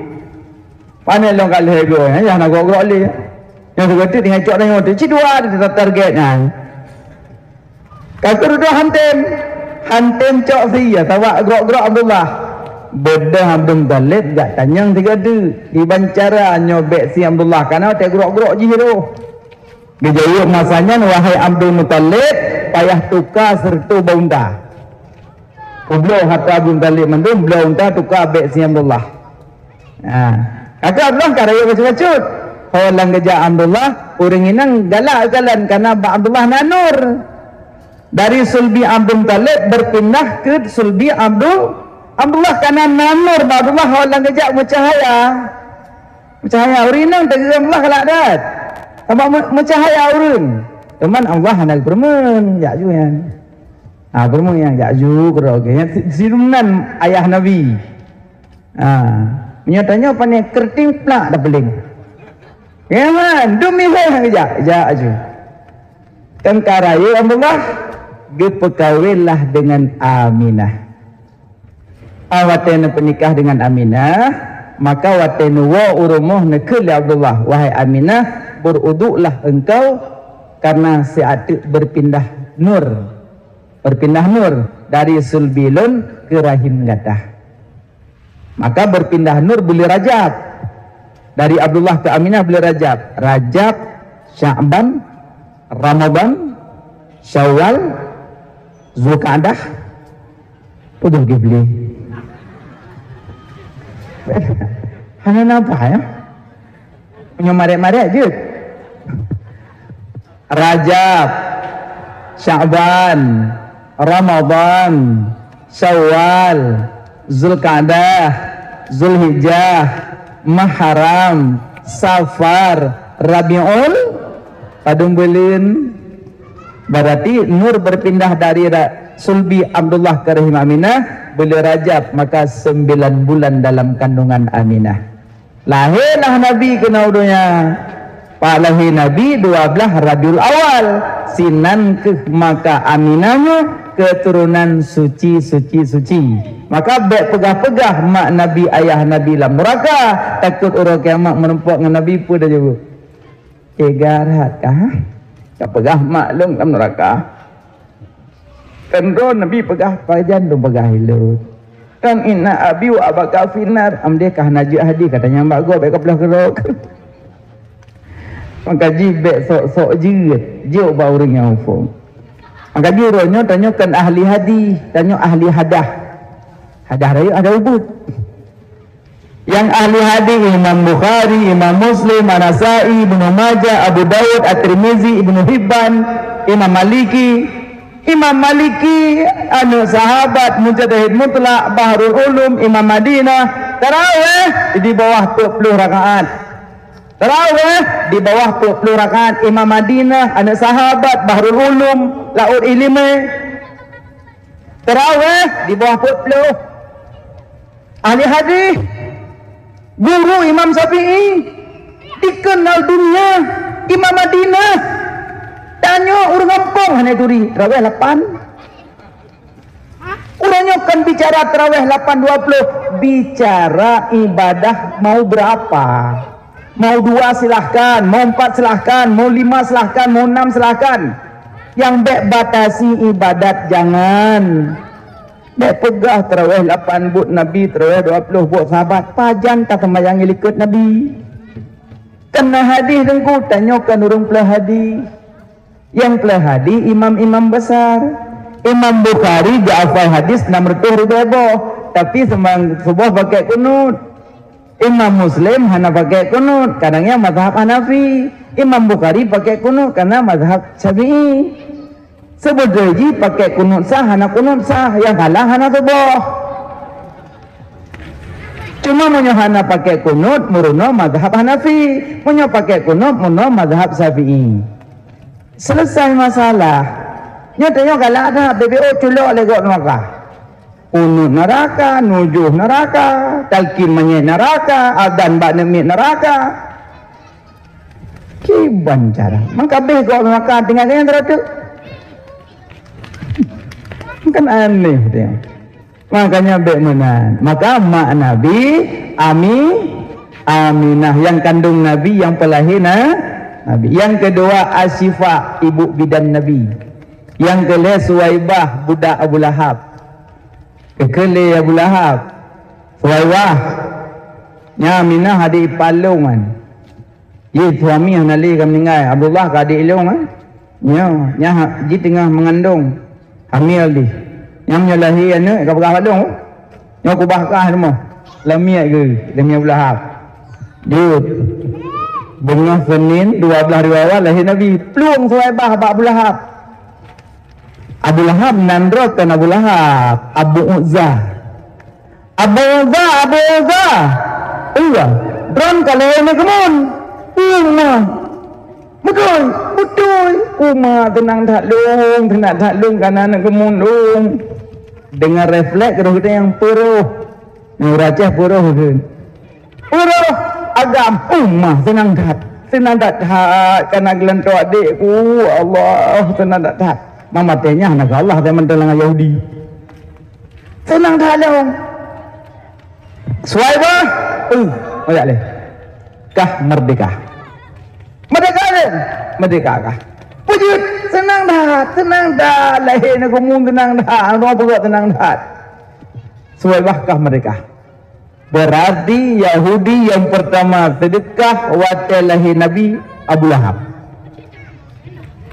Pané lôn ka lhèe goe, ya, na grok-grok lé. Nyang sigoe teuk tinggai cok tanyoe teuk, cit dua target nyan. Ka keuh dudoe han tem, han tem cok sie, sabab grok-grok Abdullah. Beudôh Abdul Muthalib jak tanyong sigoe teuk, "Kiban cara nyoe bék sie Abdullah, kana watèe grok-grok jih roh?" Geujaweueb masa nyan, "Wahai Abdul Muthalib, payah tuka sireutoh bak unta." Peubloe hareuta Abdul Muthalib mandum, bloe unta tuka bék sie Abdullah. Ha. Ka keuh Abdullah ka rayeuk bacut-bacut. Ho lam geujak Abdullah, ureueng inong galak kalon, kana bak Abdullah na nur. Dari sulbi Abdul Muthalib beupindah keu sulbi Abdul, Abdullah, kana na nur bak Abdullah ho lam geujak meucahya. Meucahya, ureueng inong teungoh Abdullah galak that. Sabab meu-, meucahya ureueng. Teuma Abdullah hana geupeureumeun jak ju nyan. Ha, peureumeun nyang jak ju keudroe geuh. Nyan si-, sidum nan ayah Nabi. Ha, meunyoe tanyoe pané keureutieng plak tapeuléng. Ya man, dum mihai han geujak, jak ju. Kan ka rayeuk Abdullah, geupeukawénlah deungon Aminah. Ah, watèe neupeunikah deungon Aminah, maka watèe neuwoe u rumoh neukheun lé Abdullah, "Wahai Aminah, berwuduklah engkau, karena siat teuk berpindah nur, berpindah nur dari sulbi lôn keu rahim gata." Maka berpindah nur buleuen Rajab. Dari Abdullah keu Aminah buleuen Rajab. Rajab, Sya'ban, Ramadan, Syawal, Zulqa'dah, Peue geuh beli? Hana napa, ya? Nyoe marek-marek jeuet. Rajab, Sya'ban, Ramadan, Syawal, Zulqa'dah, Zulhijjah, Muharram, Safar, Rabiul Padum buleuen, berarti nur berpindah dari ra-, sulbi Abdullah ke rahim Aminah, buleuen Rajab, maka sembilan bulan dalam kandungan Aminah. Lahirlah Nabi keunoe donya. Pak lahé Nabi dua belas Rabiul Awal. Sinan kheueh maka Aminah nyoe keuturonan suci, suci, suci. Maka bék peugah-peugah mak Nabi, ayah Nabi lam nuraka. Takot uroe kiamat meurumpok ngon Nabi, peue tajaweueb? Teuga that kah? Ka peugah mak lôn lam nuraka. Kan droe Nabi peugah, pajan lôn peugah ilôn. Kan inna abi wa abaka finnar, amdeh kah na jeuet hadih, kata nyang bak gob, bék ka ploh keudroe. Maka jih bék sok-sok jeuet, jok bak ureuëng nyang muphom. Maka jih uroe nyoe tanyoe kan ahli hadih, tanyoe ahli hadah. Hadah rayeuk, hadah ubit. Nyang ahli hadih Imam Bukhari, Imam Muslim, An-Nasai, Ibnu Majah, Abu Daud, At-Tirmizi, Ibnu Hibban, Imam Maliki. Imam Maliki, aneuk sahabat, mujtahid mutlak, Bahrul Ulum, Imam Madinah. Tarawih di bawah peuet ploh rakaat. Tarawih di bawah peuet ploh rakaat. Imam Madinah, aneuk sahabat, Bahrul Ulum, laôt iéleumé. Tarawih di bawah peuet ploh. Ahli hadih, guru Imam Syafi'i, dikenal dunia, Imam Madinah. Tanyoe ureuëng gampông hana turi, tarawih lapan. Uroe nyoe kan bicara tarawih lapan dua ploh, bicara ibadah mau berapa. Mau dua silahkan, mau empat silahkan, mau lima silahkan, mau enam silahkan. Nyang bék batasi ibadat jangan. Bék peugah tarawih lapan buet Nabi, tarawih dua ploh buet sahabat, pajan taseumayang likot Nabi. Kan na hadih Teungku, tanyoe kan ureuëng peuleueh hadih. Nyang peuleueh hadih imam-imam besar. Imam Bukhari geuhafal hadih enam ratus ribée boh, tapi seumayang suboh pakai kunut. Imam Muslim hana pakai kunut, karena nyan mazhab Hanafi. Imam Bukhari pakai kunut karena mazhab Syafi'i. Seubeutoe jih pakai kunut sah, hana kunut sah, nyang salah hana suboh. Cuma meunyoe hana pakai kunut, meurunoe mazhab Hanafi. Meunyoe pakai kunut, meurunoe mazhab Syafi'i. Selesai masalah. Nyoe tanyoe galak that, B B O culok lé gob nuraka. Kunut nuraka, nujoh nuraka, talkin manyét nuraka, azan bak neuk miet nuraka. Kiban cara. Mangka beh gob nuraka tinggai nyang teurotok. Kan aneh dia. Makanya bék meunan. Maka mak Nabi, Ami, Aminah, nyang kandung Nabi, nyang peulahé na-, Nabi. Nyang keudua Asyifa, ibu bidan Nabi. Nyang keulhée Suwaibah, budak Abu Lahab. Keukheun lé Abu Lahab, Suwaibah, nyan Aminah adék ipalong nyan. Jih suami hana lé ka meuninggai, Abdullah ka adék ilong, eh. Nyoe, nyan ha-, jih teungoh meungandong, hamil dih. Nyan meunyoe lahé aneuëk ka peugah padong. Nyoe kubah kah rumoh. Lamiet geu, lamiet Abu Lahab. Jeuet. Beungoh Senin dua belas Rabiul Awal lahé Nabi. Plueng Suwaibah bak Abu Lahab. Abu Lahab nan droe kon Abu Lahab, Abu Uzza. Abu Uzza, Abu Uzza. Iya, droen ka lheueh neuk keumun. Uma. Beutôi, beutôi. Uma, teunang that lôn, teunang that lôn, kana neuk keumun lôn. Deungon refleks roh geutanyoe nyang peurôh. Nyang ureuëng Aceh peurôh geuh. Peurôh agam, uma, teunang that. Teunang that, that, kana geulantoe adékku, Allah, teunang that, that. Mamaténya hana keu Allah, teuma teulang Yahudi. Teunang that lôn. Suwaibah, uh, meuyak lé. Kah merdeka. Merdeka lé. Merdeka kah. Peujeuet, teunang that, teunang that. Lahé neuk keumun teunang that. Roh peugah teunang that. Suwaibah kah merdeka. Berarti Yahudi nyang peurtama seudeukah watée lahé Nabi Abu Lahab.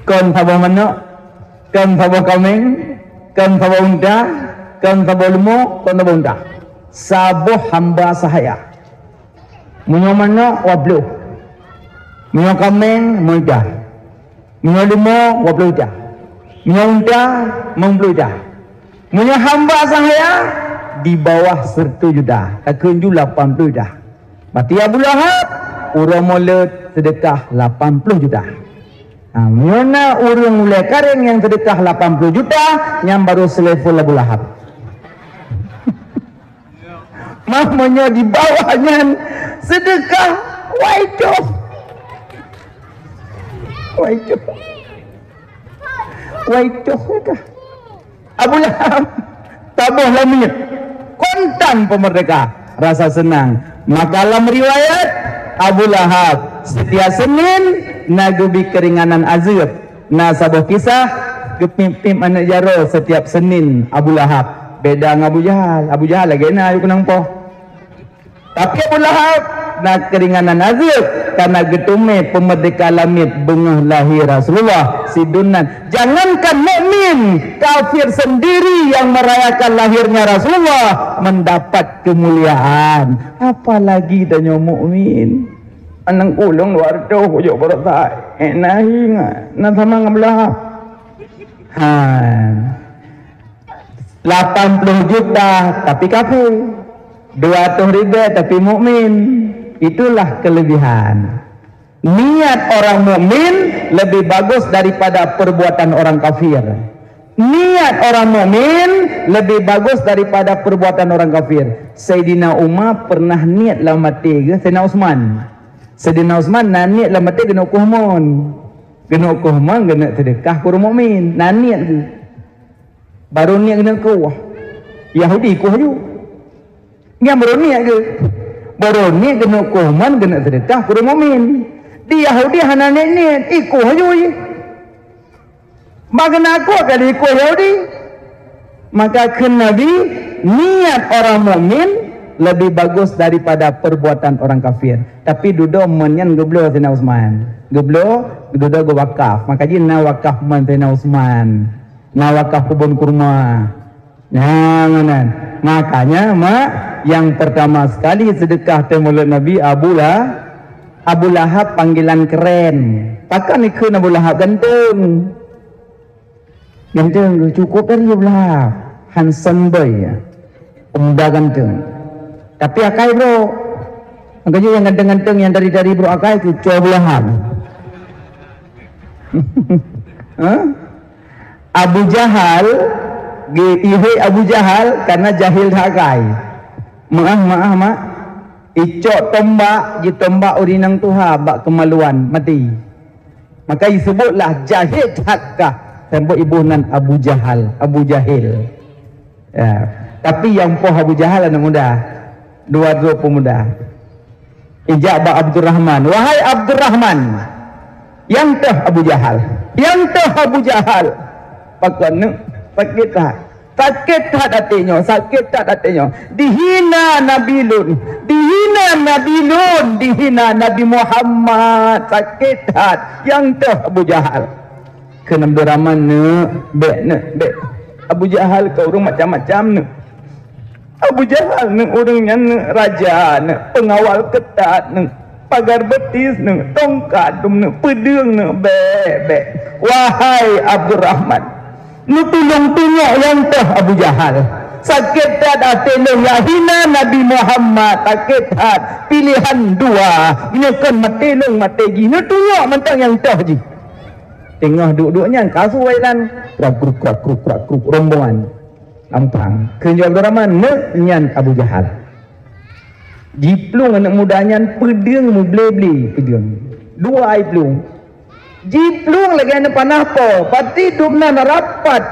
Kon saboh manok, kon saboh kaméng, kon saboh unta, kon saboh leumo, kon saboh unta. Saboh hamba sahaya. Meunyoe manok, dua ploh. Meunyoe kaméng, lima juta. Meunyoe leumo, dua ploh juta. Meunyoe unta, limong ploh juta. Meunyoe hamba sahaya, di bawah seratus juta. Takheun ju lapan ploh juta. Berarti Abu Lahab, uroe Molot seudeukah lapan ploh juta. Ha, meunyoe na ureuëng ulée kareng nyang seudeukah lapan ploh juta, nyan barô selevel Abu Lahab. Mah meunyoe di bawah nyan seudeukah, wai toh. Wai toh. Wai toh ka. Abu Lahab taboh lamiet, kontan peumeurdeka, rasa seunang. Maka lam riwayat, Abu Lahab setiap Senin na geubi keuringanan azeueb. Na saboh kisah, geupimp-pimp aneuëk jaroe setiap Senin Abu Lahab. Beda ngon Abu Jahal. Abu Jahal lagée na yue keunong poh. Tapi Abu Lahab na keuringanan azeueb karena geuteumé peumeurdeka lamiet beungoh lahé Rasulullah. Sidunnan, jangankan mukmin, kafir sendiri yang merayakan lahirnya Rasulullah mendapat kemuliaan. Apalagi tanyoe mukmin. Anang ulôn dua ratus ujok beurasai. Eh, nahi ngat. Na sama ngon Abu Lahab. Ha. Lapan ploh juta tapi kafir, dua ratus ribu tapi mukmin. Itulah kelebihan. Niat orang mukmin lebih bagus daripada perbuatan orang kafir. Niat orang mukmin lebih bagus daripada perbuatan orang kafir. Saidina Umar pernah niat lam até geuh Saidina Utsman. Saidina Utsman na niat lam até geuneuk kuh mon. Geuneuk kuh mon, geuneuk seudeukah keu ureuëng mukmin. Na niat geuh. Barô niet keuneuk kueh. Yahudi kueh ju. Nyan barô niet geuh. Barô niet keuneuk kueh man keuneuk seudeukah keu ureuëng mukmin. Di Yahudi hana niet-niet, ikueh ju jih. Bak keuneuk kueh ka dikueh Yahudi. Maka kheun Nabi, niat orang mukmin lebih bagus daripada perbuatan orang kafir. Tapi dudoe man nyan geubloe Saidina Utsman. Geubloe, dudoe geuwakaf. Maka jih na wakaf man Saidina Utsman. Na wakaf kebun kurma. Nah, ngon nyan. Makanya, mak, yang pertama sekali sedekah teuh mulod Nabi Abu Lah, Abu Lahab panggilan keren. Pakon ikheun Abu Lahab ganteng? Ganteng, cukup dari Abu Lahab. Handsome boy, ya. Pemuda ganteng. Tapi akai bro. Makanya yang ganteng-ganteng yang dari-dari bro akai tu cowok Abu Lahab. Hah? Abu Jahal, geuihé Abu Jahal karena jahil that akai. Maah, maah, mak. Icok tombak, jitombak ureuëng inong tuha bak kemaluan, mati. Maka disebutlah jahil that kah. Sambot iboh nan Abu Jahal, Abu Jahil. Ya. Tapi nyang poh Abu Jahal aneuk muda. Dua droe pemuda. Ijak bak Abdurrahman, "Wahai Abdurrahman, nyang toh Abu Jahal, nyang toh Abu Jahal." Pakon neuk sakét that. Sakét that até nyoe, sakét that até nyoe. Dihina Nabi lôn, dihina Nabi lôn, dihina Nabi Muhammad. Sakét that. Nyang toh Abu Jahal. Kheun Abdurrahman, "Neuk, bék, neuk, bék. Abu Jahal ka ureuëng macam-macam, neuk. Abu Jahal, neuk, ureuëng nyan, neuk, raja, neuk, pengawal keutat, neuk, pagar beutis, neuk, tongkat dum, neuk, peudeueng, neuk, bék, bék. Wahai Abdurrahman, neutulông tunyok nyang toh Abu Jahal. Sakét that até lôn nyang hina Nabi Muhammad, sakét that. Pilihan dua, meunyoe kon maté lôn, maté jih. Neutunyok mantong nyang toh jih." Teungoh duek-duek nyan ka su Wailan, krak kruk, krak kruk, krak kruk, rombongan lampang. Kheun Abdurrahman, "Neuk nyan Abu Jahal." Jiplueng aneuk muda nyan peudeueng muble-ble peudeueng. Dua ai plueng. Jiplueng lagée aneuk panah po, pati dum na rapat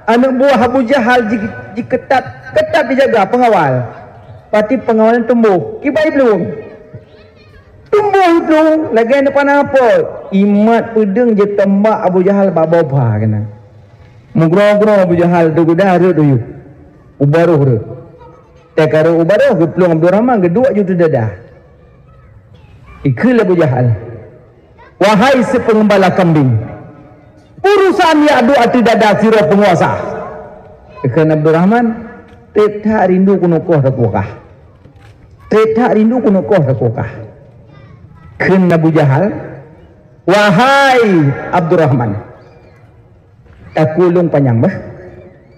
aneuk buah Abu Jahal ji-, jikeutat, keutat jijaga pengawal. Pati pengawal nyan tumboh, kibai plueng. Tumboh plueng lagée aneuk panah po, imat peudeueng jiteumbak Abu Jahal bak boh ba keunan. Mugroe-groe Abu Jahal teuguda rhot u yup. U barôh rhot. Teuka rhot u barôh geuplueng Abdurrahman geuduek ju teudadah. Ikheun lé Abu Jahal, "Wahai si peungeumbala kambing, urosan jak duek ateueh dada sidroe peunguasa." Ikheun Abdurrahman, "Treb that rindu keuneuk koh takue kah. Treb that rindu keuneuk koh takue kah." Kheun Abu Jahal, "Wahai Abdurrahman, takue lôn panyang beuh,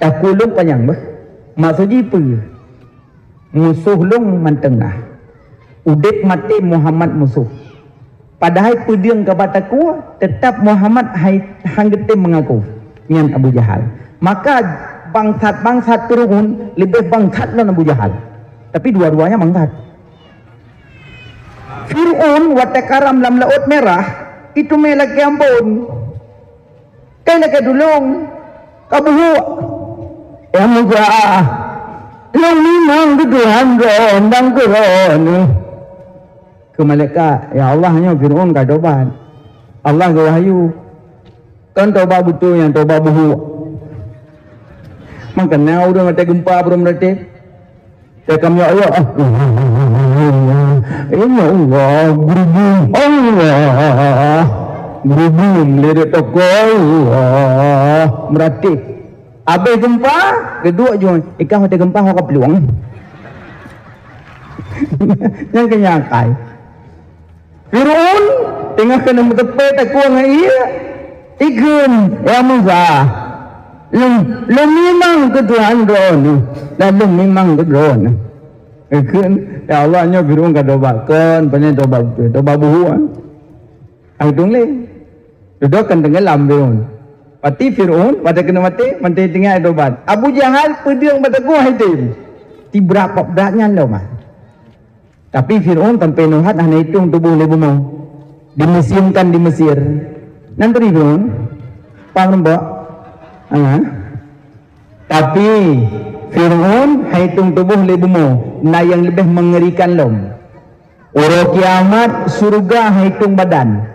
takue lôn panyang beuh." Maksud jih peue? Musoh lôn mantong na. Udeb maté Muhammad musoh. Padahai peudeueng ka bak takue, teutap Muhammad hai, han geutem meungaku. Nyan Abu Jahal. Maka bangsat-bangsat Fir'aun leubeh bangsat lom Abu Jahal. Tapi dua-duanya bangsat. Fir'aun watée karam lam Laôt Meurah, itu mé lakée amphon. Kai lakée tulông, ka buhuk. Ya Musa, lôn mimang keu Tuhan droe dan keu droeneuh. Keu malaikat, "Ya Allah, nyoe Fir'aun ka tobat." Allah geuwahyu, "Kon tobat beutôi nyan, tobat buhuk." Maka na ureuëng watée geumpa, ureuëng meuratéb. Teuka miyok-yok, ah. Ya Allah, gerubum. Allah. Gerubum, ledek toko. Allah. Meuratéb. Abéh geumpa, geuduek ju. Ikan watée geumpa, ho ka peulueng. Nyang keu nyan akai. Fir'aun teungoh keuneuk meuteupée takue ngon ié, ikheun, "Ya Musa, lôn, lôn mimang keu Tuhan droeneuh, dan lôn mimang keu droeneuh." Ikheun, "Ya Allah, nyoe Fir'aun ka tobat." Kon, pane tobat beutôi, tobat buhuk, ah. Hai tueng lé. Dudoe kan teungoh lam Fir'aun. Pati Fir'aun, watée keuneuk maté, maté tinggai tobat. Abu Jahal peudeueng bak takue hai tem. Tibrat pok brat nyan lom, ah. Tapi Fir'aun sampai neuhat hana itong tuboh lé bumoe. Dimuseumkan di Mesir. Nan turi Fir'aun? Paham lom, Bok? Ha? Tapi Fir'aun han itong tuboh lé bumoe, na nyang leubeh meungerikan lom. Uroe kiamat, syeuruga han itong badan.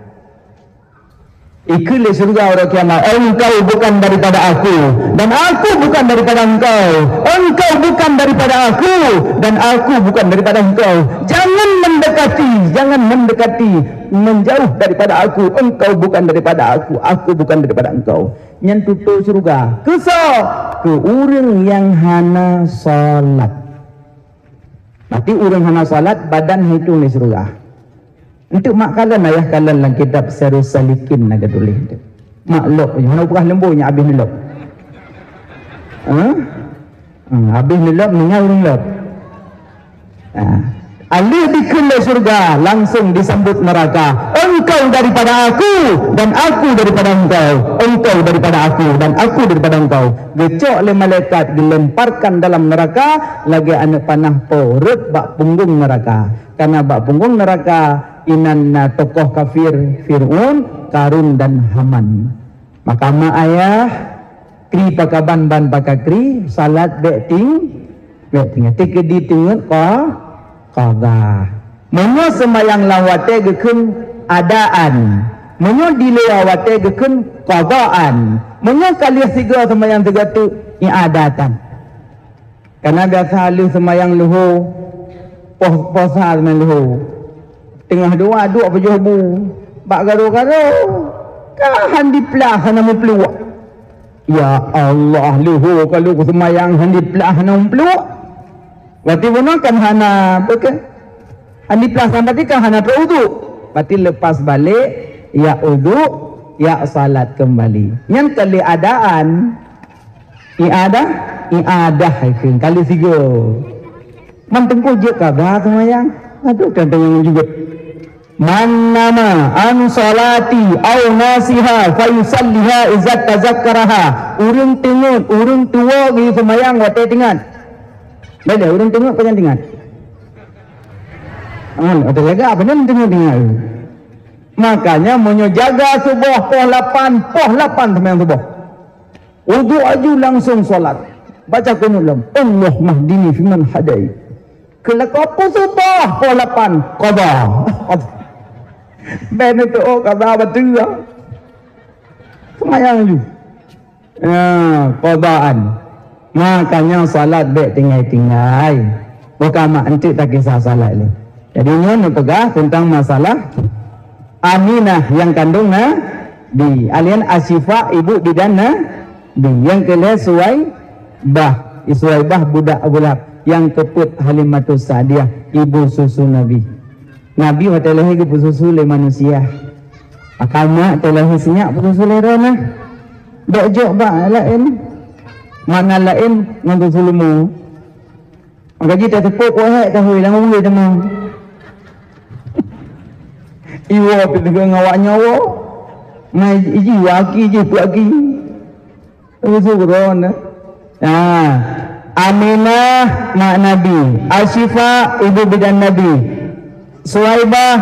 Ikheun lé syeuruga uroe kiamat, "Engkau bukan daripada Aku, dan Aku bukan daripada engkau. Engkau bukan daripada Aku, dan Aku bukan daripada engkau. Jangan mendekati, jangan mendekati, menjauh daripada Aku. Engkau bukan daripada Aku, Aku bukan daripada engkau." Nyan tutoe syeuruga. Keu soe? Keu ureuëng nyang hana salat. Berarti ureuëng hana salat, badan han itong lé syeuruga. Enteuk mak kalon, ayah kalon lam kitab Sairus Salikin na geutuléh tu. Mak lôb, hana peugah leumbô nyan abéh neulôb. Ha? Ha, abéh neulôb, ningai ureuëng lôb. Ha. Aleuh dikheun lé syeuruga, langsung disambot neuraka. "Engkau daripada Aku, dan Aku daripada engkau. Engkau daripada Aku, dan Aku daripada engkau." Geucok lé malaikat, geulemparkan dalam neuraka lagée aneuëk panah po rhot bak punggong neuraka. Karena bak punggong neuraka inan na tokoh kafir, Fir'aun, Karun, dan Haman. Maka mak ayah, kri pakaban ban pakakri, salat bék ting, bék ting. Teukeudi teungeut qa-, qadha. Meunyoe seumayang lam watée geukheun adaan, meunyoe di luwa watée geukheun qadaan, meunyoe ka lheueh sigoe seumayang sigoe teuk i'adatan. Kana biasa lheueh seumayang leuho, poh-, posa seumayang leuho. Teungoh dua duek pajoh bu, bak garo-garo, ka han diplah hana meupluek. Ya Allah, leuho ka lheueh seumayang han diplah hana meupluek. Berarti bunoe kan hana, apa ke? Han diplah sampai kan hana trok uduk. Berarti lepas balik, ya uduk, ya salat kembali. Nyan kali adaan. I'adah, i'adah ikheun kali sigoe. Man teungku jeuet qadha seumayang. Aduh, teuntang nyang jeuet. "Man nama an salati au nasiha fayusalliha iza tazakkaraha." Ureuëng teungeut, ureuëng tuwoe geuseumayang watée teuingat. Boleh, ureuëng teungeut pajan teuingat. An, watée jaga apa nyan teungeut-teungeut. Makanya meunyoe jaga suboh poh lapan, poh lapan seumayang suboh. Uduk aju langsung salat. Baca kunut lom. "Allahummahdini fiman hadait." Keu lakoe peue suboh poh lapan, qadha. Ben itu, oh, qadha bateue. Seumayang aju. Ya, qadaan. Makanya salat bék tinggai-tinggai. Bukan mak enteuk takisah salat lé. Jadi nyoe neupeugah tentang masalah Aminah nyang kandong Nabi, alian Asyifa ibu bidan Nabi, nyang keu lhée Suwaibah, Suwaibah budak Abu Lahab, nyang keu peuet Halimatus Sa'diyah, ibu susu Nabi. Nabi watée lahé geupeususu lé manusia. Maka mak watée lahé sinyak peususu lé droeneuh. Bék jok bak laén, makna laén ngon susu leumo. Maka jih tateupok kok hék tahui lam ureueng teuma. Iwoe pih teungoh ngon awak nyoe woe. Nah, iji waki, iji peuki. Usu keudroe na. Nah, Aminah mak Nabi, Asyifa ibu bidan Nabi, Suwaibah,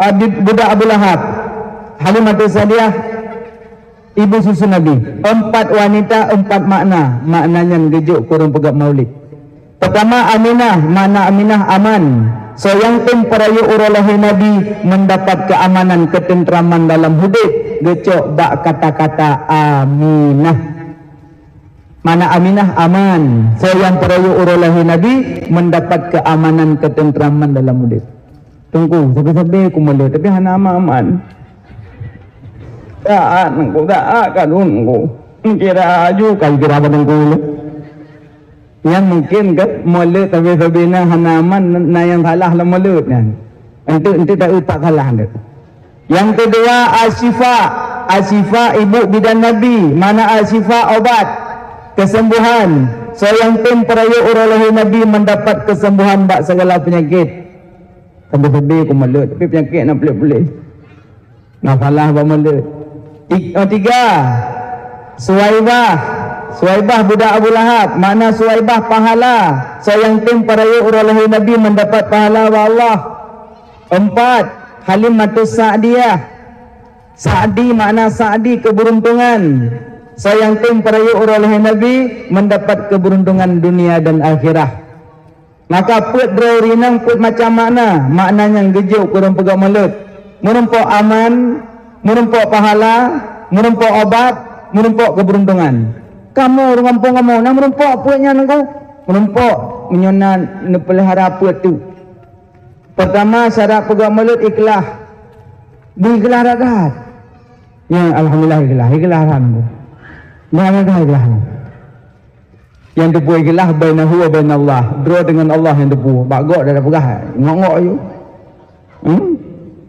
ah, bid-, budak Abu Lahab, Halimatus Sa'diyah ibu susu Nabi. Empat wanita, empat makna. Makna nyan geujok keu ureuëng peugah maulid. Pertama, Aminah, makna Aminah aman. Soe nyang tem peurayeuk uroe lahé Nabi mendapat keamanan, ketentraman dalam udép, geucok bak kata-kata Aminah. Makna Aminah aman. Soe nyang peurayeuk uroe lahé Nabi mendapat keamanan, ketentraman dalam udép. Teungku, sabe-sabe ku meuleuet, tapi hana aman-aman. Taat Teungku, taat ka Teungku. Kira aju ka kira bak Teungku lé. Nyan mungkin kan meuleuet sabe-sabe na hana aman, na nyang salah lam meuleuet nyan. Enteuk, enteuk taeu pat salah enteuk. Nyang keudua, Asyifa. Asyifa ibu bidan Nabi, makna Asyifa obat, kesembuhan. Soe nyang tem peurayeuk uroe lahé Nabi mendapat kesembuhan bak segala penyakit. Sabe-sabe ku meuleuet, tapi penyakit na puléh-puléh. Na salah bak meuleuet. Ti-, oh, tiga. Suwaibah. Suwaibah budak Abu Lahab. Makna Suwaibah pahala. Soe nyang tem peurayeuk uroe lahé Nabi mendapat pahala bak Allah. Empat. Halimatus Sa'diyah. Sa'di makna Sa'di keberuntungan. Soe nyang tem peurayeuk uroe lahé Nabi mendapat keberuntungan dunia dan akhirat. Maka peuet droe ureuëng inong peuet macam makna, makna nyang geujok keu ureuëng peugah meuleuet. Meurumpok aman, meurumpok pahala, meurumpok obat, meurumpok keberuntungan. Kamoe ureuëng gampông kamoe na meurumpok peuet nyan Teungku. Meurumpok meunyoe na neupeulihara peuet tu. Pertama, syarat peugah meuleuet ikhlas. Beu ikhlas that-that. Nyan alhamdulillah ikhlas, ikhlas alhamdulillah. Nyan ikhlas. Nyang teupeue ikhlas bainahu wa bainallah, droe deungon Allah nyang teupeue. Bak gok dak peugah, ngok-ngok aju. Hmm?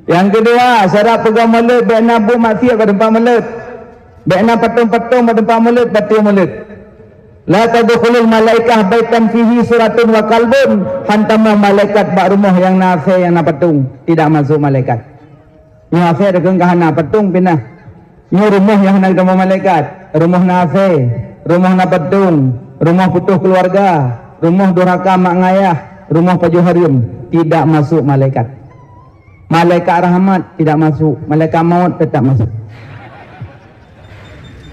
Nyang keudua, syarat peugah meuleuet, bék na buet maksiat bak teumpat meuleuet. Bék na patong-patong bak teumpat meuleuet, bak teumpat meuleuet. La tadkhulul malaikah baitan fihi suratun wa kalbun, han tamong malaikat bak rumoh nyang na asée nyang na patong, tidak masuk malaikat. Nyoe asée deungon ka hana patong pinah. Nyoe rumoh nyang hana geuteumeung malaikat, rumoh na asée, rumoh na patong, rumoh putôh keuluwarga, rumoh durhaka mak ngon ayah, rumoh pajoh hareuem, tidak masuk malaikat. Malaikat rahmat tidak masuk, malaikat maut tetap masuk.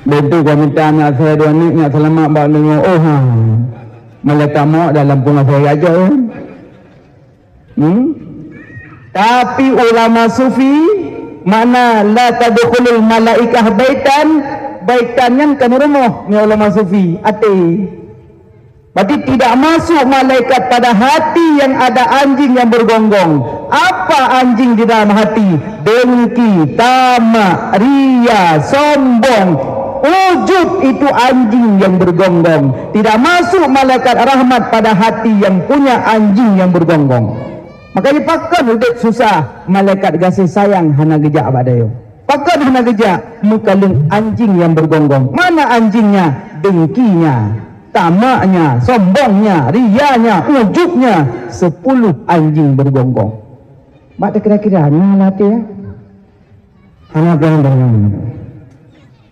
Beutôi ka mita aneuk asée dua aneuk nyak seulamat bak deungoe, oh ha. Malaikat maut dalam peungasa raja ya. Hmm? Tapi ulama sufi makna la tadkhulul malaikah baitan, baitan nyan kan rumoh, nyan ulama sufi, até. Berarti tidak masuk malaikat pada hati yang ada anjing yang bergonggong. Apa anjing di dalam hati? Dengki, tamak, ria, sombong, ujub itu anjing yang bergonggong. Tidak masuk malaikat rahmat pada hati yang punya anjing yang bergonggong. Makanya pakon udép susah, malaikat gaséh sayang hana geujak bak dayong. Pakon hana geujak? Meukaleueng anjing nyang beugonggong. Mana anjingnya? Dengkinya, tamaknya, sombongnya, rianya, ujubnya. Sepuluh anjing beugonggong. Mak teu kira-kira, nyoe latih, ya? Hana beueng-beueng.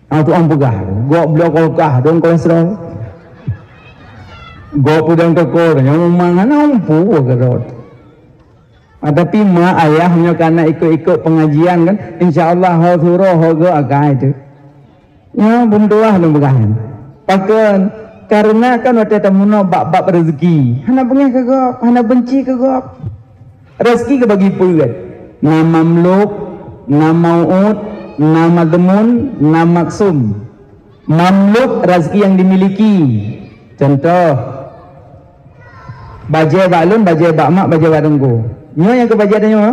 Ah, tu orang peugah, gok bloe kulkah, dong kolesterol. Gok peudong toko, nyoe memang hana umpu keudroe. Ah, tapi mak ayah nyoe kana ikot-ikot pengajian kan, insya Allah ho suroh ho gok akai tu. Nyoe beutuah lôn peugah nyan. Pakon? Karena kan watée tameunoe bab-bab rezeki, hana beungéh keu gob, hana benci keu gob. Rezeki geubagi peuet. Na mamluk, na mau'ud, na madhmun, na maksum. Mamluk, rezeki yang dimiliki. Contoh, bajée bak lôn, bajée bak mak, bajée bak teungku. Nyoe nyang keu bajée tanyoe,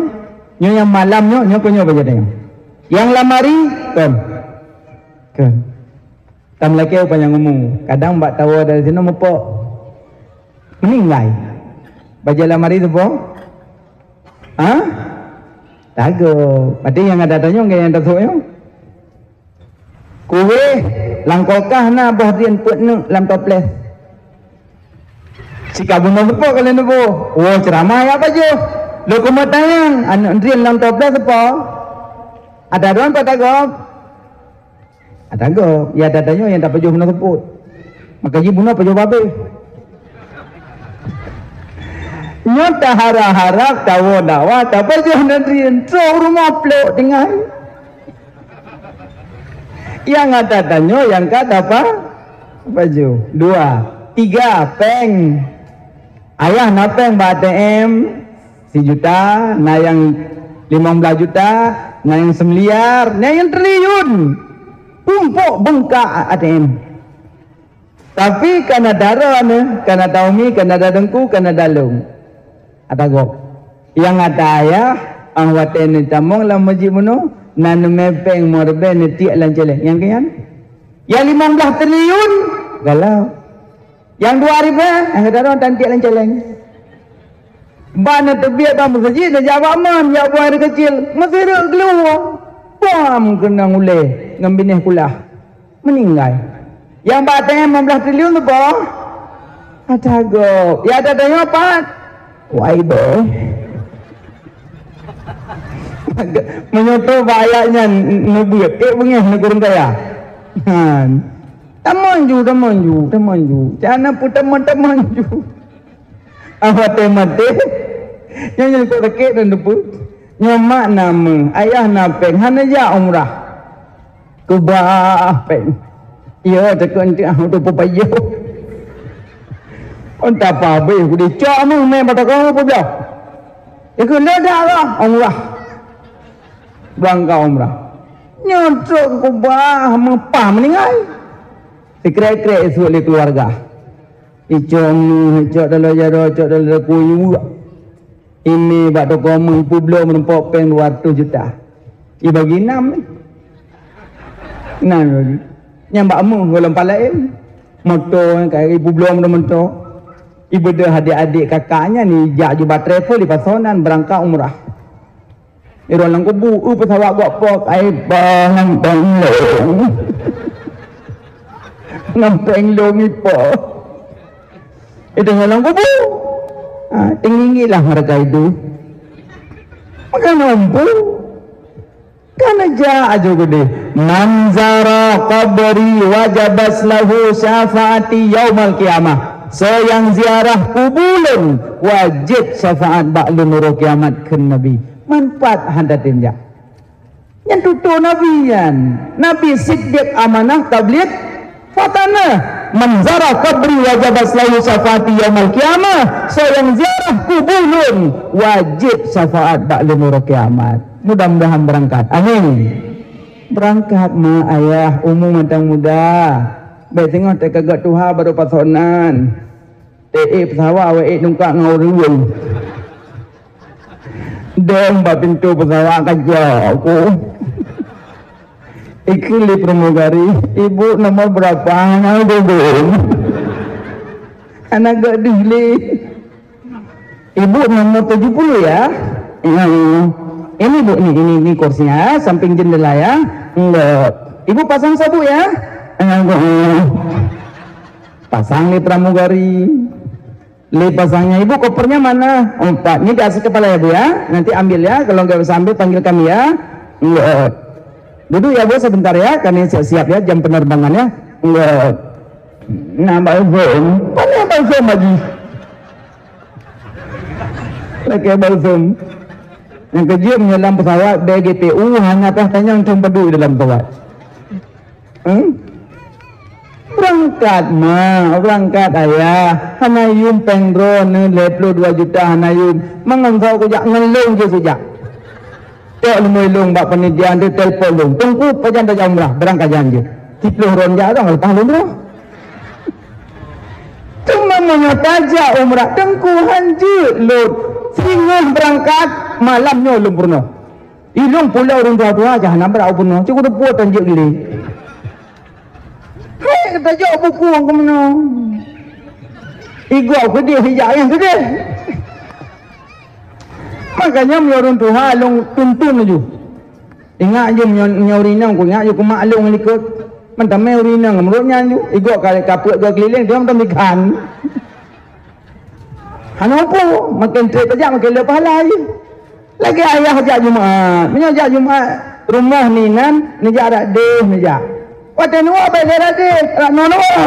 nyoe nyang malam nyoe, nyoe keu nyoe bajée tanyoe. Nyang lamari, kon. Kon. Tam lakée upah nyang umu. Kadang bak tawa dari sinoe meupok. Meninggai. Bajée lamari teupok. Ha? Tago. Berarti nyang ada tanyoe ngon nyang tasok nyoe. Kueh lam kulkah na boh drien peuet neuk lam toples. Sika bunoe teupok kali neuboh. Woe, ceramah ya pajoh. Lôn keumeutanyong, aneuk drien lam toples seupôt? Ata droe pat tagob? Ata gob. Ya, ata tanyoe nyang tapajoh bunoe seupôt. Maka jih bunoe pajoh babeh. Nyoe taharap-harap tawoe dakwah tapajoh aneuk drien, trok rumoh plok tinggai. Nyang ata tanyoe nyang ka tapa-, pajoh. Dua. Tiga, péng. Ayah na péng bak A T M sijuta, na nyang limong blaih juta, na nyang seumiliar, na nyang triliun. Tumpok beungkak A T M. Tapi kana dara nyoe, kana taumi, kana dadengku, kana dalong. Ata gob. Nyang ata ayah, ah watée neutamong lam masjid bunoe, na neumé péng meuribée neutiek lam céléng. Nyang keu nyan? Nyang limong blaih triliun, galau. Nyang dua ribée, nyang keudroe tan tiek lam céléng. Ban neuteubiet bak meuseujid, neujak bak man, jak buang air keucil. Meusireuk geuloe. Bam keunong ulée ngon binéh kulah. Meuninggai. Nyang bak A T M limong blaih triliun tu po? Ata gob. Ya ata tanyoe pat? Wai boh. Meunyoe trok bak ayat nyan neubeuet, ék beungéh ngon ureuëng kaya. Han. Tamon ju, tamon ju, tamon ju. Cak na peutamon-tamon ju. Ah, maté-maté. Nyoe nyang sakét dan deupeu. Nyoe mak na meuh, ayah na péng, hana jak umrah. Keubah péng. Iya, takot nanti ah, untuk pepayoh. Entah apa habis, aku dicak meuh, meh mata kau apa dah. Ikut ledak lah, umrah. Berangkat umrah. Nyoe trok keubah, meupah meuninggai. Sikrek-krek isut lé keuluwarga. Icok meuh, icok dalam jaroe, icok dalam kuyu. Imé bak toko meuh, ipeubloe meurumpok péng dua ratus juta. Ibagi nam. Nam bagi. Nyang bak meuh gohlom palaén. Moto ka ipeubloe meurumpok moto. Ibeudôh adék-adék kakak nyan ijak juba travel ipasoe nan beurangkat umrah. Irôn lam kubu, eu peusawat gok pok, ai bang péng lôn. Ngon péng lôn ipo. Itu ngon lam kubu. Ha, teungingi lah mereka itu. Maka nampu. Kan aja aja gede. Man zara qabri wajabat lahu syafaati yaumal qiyamah. Soe nyang ziarah kubu lôn, wajéb syafaat bak lôn uroe kiamat, kheun Nabi. Manfaat hana tinjak. Nyan tutoe Nabi nyan. Nabi siddiq amanah tabligh fatanah. Man zara qabri wajabat lahu syafaati yaumal qiyamah. Soe nyang ziarah kubu lôn, wajéb syafaat bak lôn uroe kiamat. Mudah-mudahan beurangkat. Amin. Beurangkat ma ayah, umu mantong muda. Bék singoh teuka gét tuha baru pasoe nan. Teuék peusawa awak ék nungkak ngon ureuëng. Dong bak pintoe peusawa ka jak aku. Ikheun lé pramugari, "Ibu nomor berapa?" Hana dong. Hana gét deuh lé. Ibu nomor tujuh puluh ya? Ya. Ini bu, ini, ini, ini kursinya, samping jendela ya. Enggak. Ibu pasang sabuk ya? Enggak. Pasang lé pramugari. Lé pasangnya, ibu kopernya mana? Empat. Ini di atas kepala ya bu ya. Nanti ambil ya. Kalau nggak bisa ambil, panggil kami ya. Enggak. Duduk ya bu sebentar ya. Kami siap-siap ya jam penerbangan ya. Enggak. Nah, Mbak Zom. Mana Mbak Zom lagi? Lakée balsem. Nyang keujeuet meunyoe lam pesawat B G T U hana payah tanyong cong padum dalam pesawat. Hmm? Beurangkat ma, beurangkat ayah. Hana yum péng droeneuh lhée ploh dua juta hana yum. Mangon soe kujak ngon lôn jih kujak. Tok leumui lôn bak panitia nyan telepon lôn. Teungku pajan tajak umrah, beurangkat jan jih. Siploh droe jak dong leupah lôn droe. Teuma meunyoe tajak umrah teungku han jeuet lôn, singoh beurangkat malam nyoe lôn peurunoe. Ilôn pula ureuëng tuha-tuha jah na brat peurunoe, cukôp teupeu tan jeuet gleh. Hai tajak buku keu meunoe. Igoe keudeh ijak nyang keudeh. Makanya meunyoe ureuëng tuha lôn tuntun laju. Ingat je meunyoe, meunyoe ureuëng inong ku ingat je ku maklum likot. Meutamé ureuëng inong meurot nyan ju. Igoe ka, ka peuet goe keulileng dia meutam ikan. Hana peue, makin trép tajak makin le pahala jih. Lagèe ayah jak Jumat. Meunyoe jak Jumat, rumoh ni nan, neujak rak deh neujak. Watèe neuwoe bèk le rak deh, rak noe neuwoe.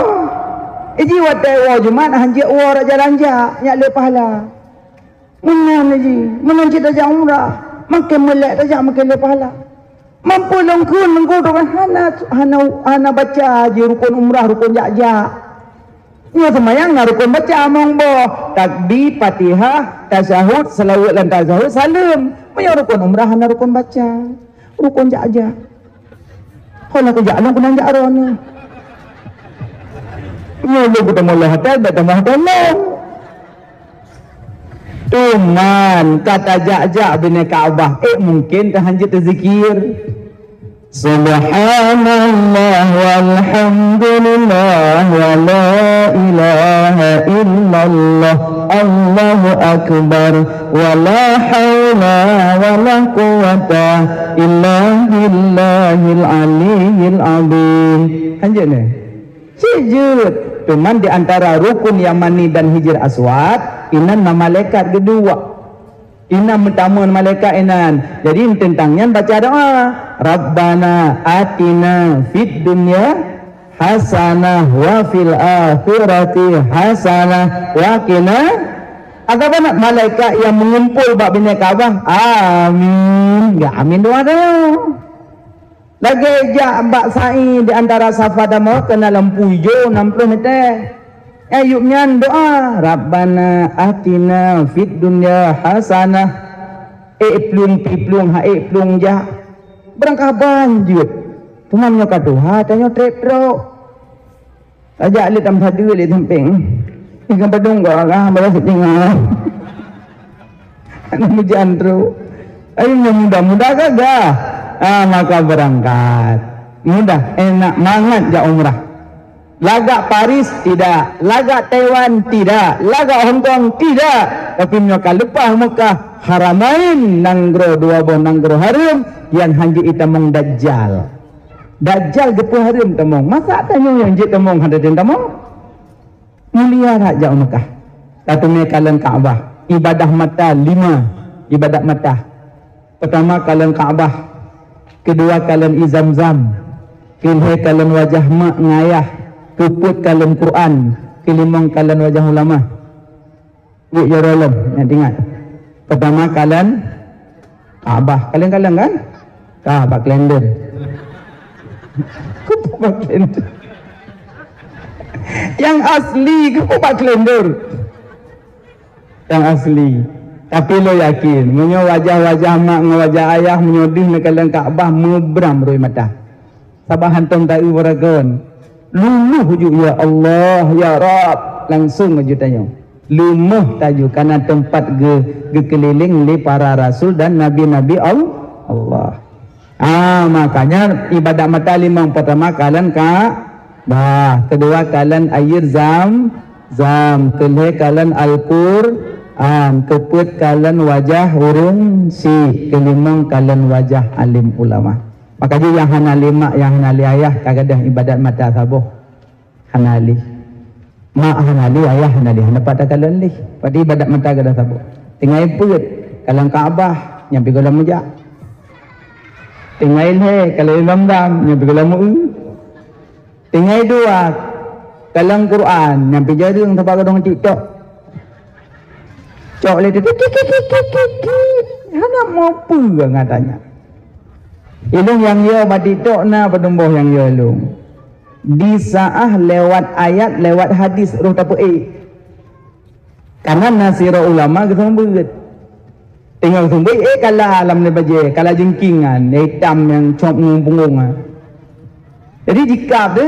Iji watèe woe Jumat, hanjeuet woe rak jalan jak, nyak le pahala. Meunan jih, meunan cit tajak umrah. Makin meulek tajak, makin le pahala. Mampu lôn kheun, lôn kheun, hana, hana, hana baca jih rukun umrah, rukun jak-jak. Nyoe seumayang na rukun baca, mong boh. Takbir, Fatihah, tasyahud, seulaweuet lam tasyahud, saleuem. Meunyoe rukun umrah hana rukun baca. Rukun jak-jak. Hana kujak lôn keunong jak droeneuh. Nyoe lôn kuteumeuleuh hotel, bèk tamah hotel lôn. Cuman ka tajak-jak binéh Ka'bah, ék mungken tahanjeuet tazikir. Subhanallah walhamdulillah wa la ilaha illallah, Allahu akbar, wa la haula wa la quwwata illa billahil aliyyil azim. Hanjeuet nyoe. Cit jeuet, cuman di antara rukun Yamani dan Hijr Aswad, inan na malaikat geuduek. Inan meutamong malaikat inan. Jadi, teuntang nyan baca doa, "Rabbana atina fid dunya hasanah wa fil akhirati hasanah wa qina." Atawa malaikat nyang meungumpol bak binéh Ka'bah, "Amin." Geuamin doa tanyoe. Lagèe jak bak sa'i di antara Safa dan Marwah keunan lampu ijo nam ploh mètè. Eh, yup nyan doa, "Rabbana atina fid dunya hasanah." Ék plueng pi plueng, ha ék plueng jak. Beurangkaban jeuet. Teuma nyoe ka tuha, tanyoe trép trok. Tajak lé tam sadeue lé sampéng. Ikan padum ka, ka, baru seutinggal. Aneuk meujan trok. Ayo, nyang muda-muda gagah. Ah, maka berangkat. Mudah, enak, mangat jak umrah. Lagak Paris, tidak. Lagak Taiwan, tidak. Lagak Hong Kong, tidak. Tapi nyoe ka leupah Mekah, Haramain, nanggroe dua boh nanggroe hareuem, nyang hanjeuet itamong Dajjal. Dajjal geupeuhareuem tamong. Masa tanyoe nyang jeuet tamong hana tem tamong? Mulia that jak u Mekah. Tateumé kalon Ka'bah. Ibadah mata lima. Ibadat mata. Peutama kalon Ka'bah. Keudua kalon ie Zamzam. Keulhèe kalon wajah mak ngon ayah. Keupeuet kalon Quran. Keulimong kalon wajah ulama. Buet jaroe lom, ingat-ingat. Peutama kalon Ka'bah. Kalon-kalon kan? Ka bak kalender. Keupeue bak kalender? Nyang asli keupeue bak kalender? Nyang asli. Tapi lôn yakin, meunyoe wajah-wajah mak ngon wajah ayah meunyoe deuh neukalon Ka'bah, meubram rhot mata. Sabab hantom taeu baragon. Luluh ju, "Ya Allah, ya Rabb." Langsung aju tanyoe. Leumoh taju kana teumpat geu-, geukeulileng lé para rasul dan nabi-nabi Al-, Allah. Ah, makanya ibadat mata limong, pertama kalon Ka'bah, kedua kalon air Zam-, Zam, keulhèe kalon Al-Qur'an, keupeuet kalon wajah ureueng syiek, keulimong kalon wajah alim ulama. Maka jih nyang hana lé mak, nyang hana lé ayah, ka gadôh ibadat mata saboh. Hana lé. Mak hana lé, ayah hana lé, hana pat takalon lé. Padahai ibadat mata gadôh saboh. Tinggai peuet, kalon Ka'bah, nyan pih gohlom meujak. Tinggai lhèe, kalon Imam Dam, nyan pih gohlom meu-eu. Tinggai dua, kalon Quran, nyan pih jareueng sabab gadôh ngon TikTok. Cok lé tu, kik, kik, kik. Hana mampu ngat nyan. Ilôn nyang yo bak TikTok na padum boh nyang yo ilôn. Disaah lewat ayat, lewat hadis, roh tapeuék. Kana na sidroe ulama geuseumeubeuet. Teungoh seumeubeuet, eh, kala lam bajèe, kala jeungking nyan, itam nyang cop ngon punggong nyan. Jadi dikab tu,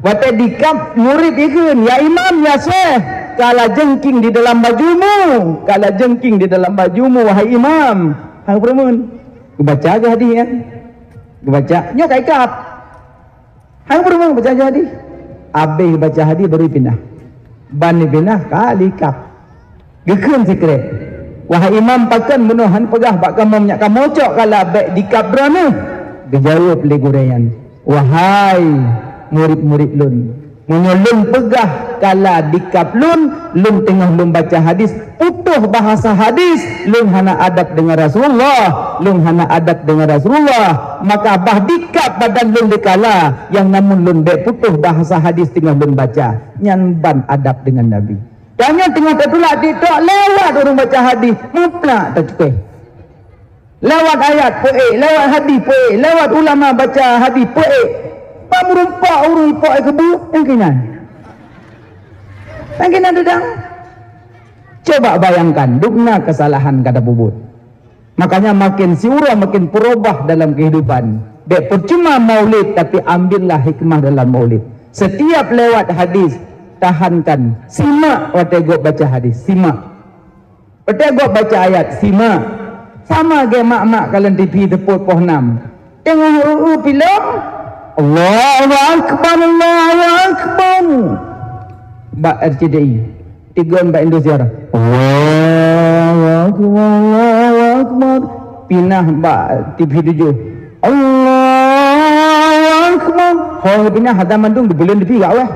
watèe dikab murit ikheun, "Ya Imam, ya Syekh, kala jeungking di dalam bajumu, kala jeungking di dalam bajumu, wahai Imam." Hana peureumeun. Geubaca geuh hadih nyan. Geubaca, nyoe ka ikab. Hana peureumeun baca hadih. Abéh baca hadih baru pinah. Ban pinah ka likab. Geukheun sikrek. Wahai imam, pakon bunoe han peugah bak kamoe nyak kamoe cok kala bèk dikab droeneuh? Geujaweueb lé gurèe nyan, "Wahai murit-murit lôn, Meunyoe lôn peugah kala dikab lôn, lôn teungoh lôn baca hadis, putôh bahasa hadis, lôn hana adab deungon Rasulullah, lôn hana adab deungon Rasulullah, maka bah dikab badan lôn dikala nyang namun lôn bék putôh bahasa hadis teungoh lôn baca, nyan ban adab deungon Nabi. Tanyoe teungoh tatulak TikTok, lewat ureuëng baca hadis, muplak tacukéh. Lewat ayat peuék, lewat hadis peuék, lewat ulama baca hadis peuék. Bak meurumpok ureuëng ipok keubu, nyang keunan. Nyang keunan teudang. Coba bayangkan, dubna keusalahan ka tapubuet. Makanya makin siuroe makin peurubah dalam kehidupan. Bék percuma maulid, tapi ambillah hikmah dalam maulid. Setiap lewat hadis, tahankan, simak watée gob baca hadis, simak. Watée gob baca ayat, simak. Sama lagée mak-mak kalon T V seupôt poh nam. Teungoh eu-eu pilem, Allahu Akbar, Allahu Akbar. Bak R C T I. Tigon bak Indosiar. Allahu Akbar, Allahu Akbar. Pinah bak T V tujoh. Allahu Akbar. Ho pinah hata mandum di buleuen T V gak weh.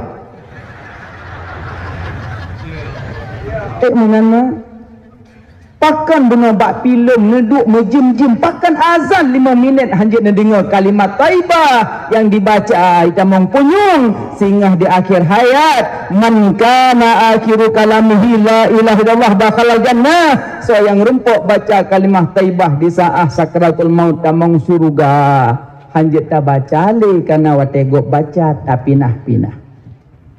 Eh, meunan na. Pakon bunoe bak pilem neuduek meujim-jim, pakon azan lima minét hanjeuet neudeungoe kalimat thaibah nyang dibaca, itamong punyueng singoh di akhir hayat, "Man kana akhiru kalamihi la ilaha illallah dakhalal jannah." Soe nyang rumpok baca kalimah thaibah di saat sakaratul maut tamong syeuruga. Hanjeuet tabaca lé, kana watée gob baca tapinah-pinah.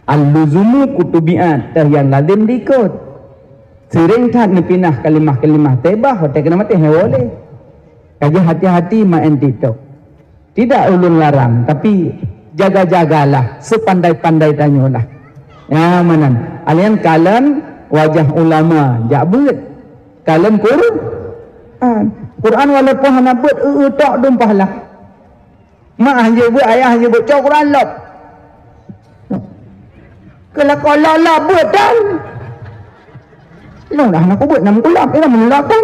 Al-luzumu kutubi'at, teuh nyang lazem diikot. Seuréng that neupinah kalimah-kalimah thaibah, watée keuneuk maté hewoleh. Ka jeuet hati-hati maén TikTok. Tidak ulôn larang, tapi jaga-jagalah sepandai-pandai tanyoe lah. Ya, meunan. Alian kalon wajah ulama jak beuet. Kalon Quran. Quran walaupun hana beuet, eu-eu tok dum pahala. Mak hanjeuet beuet, ayah hanjeuet beuet, cok Quran lop. Keu lakoe lop-lop beuet tan. Lôn dah hana kubeuet, nam kulop, ira meulop tan.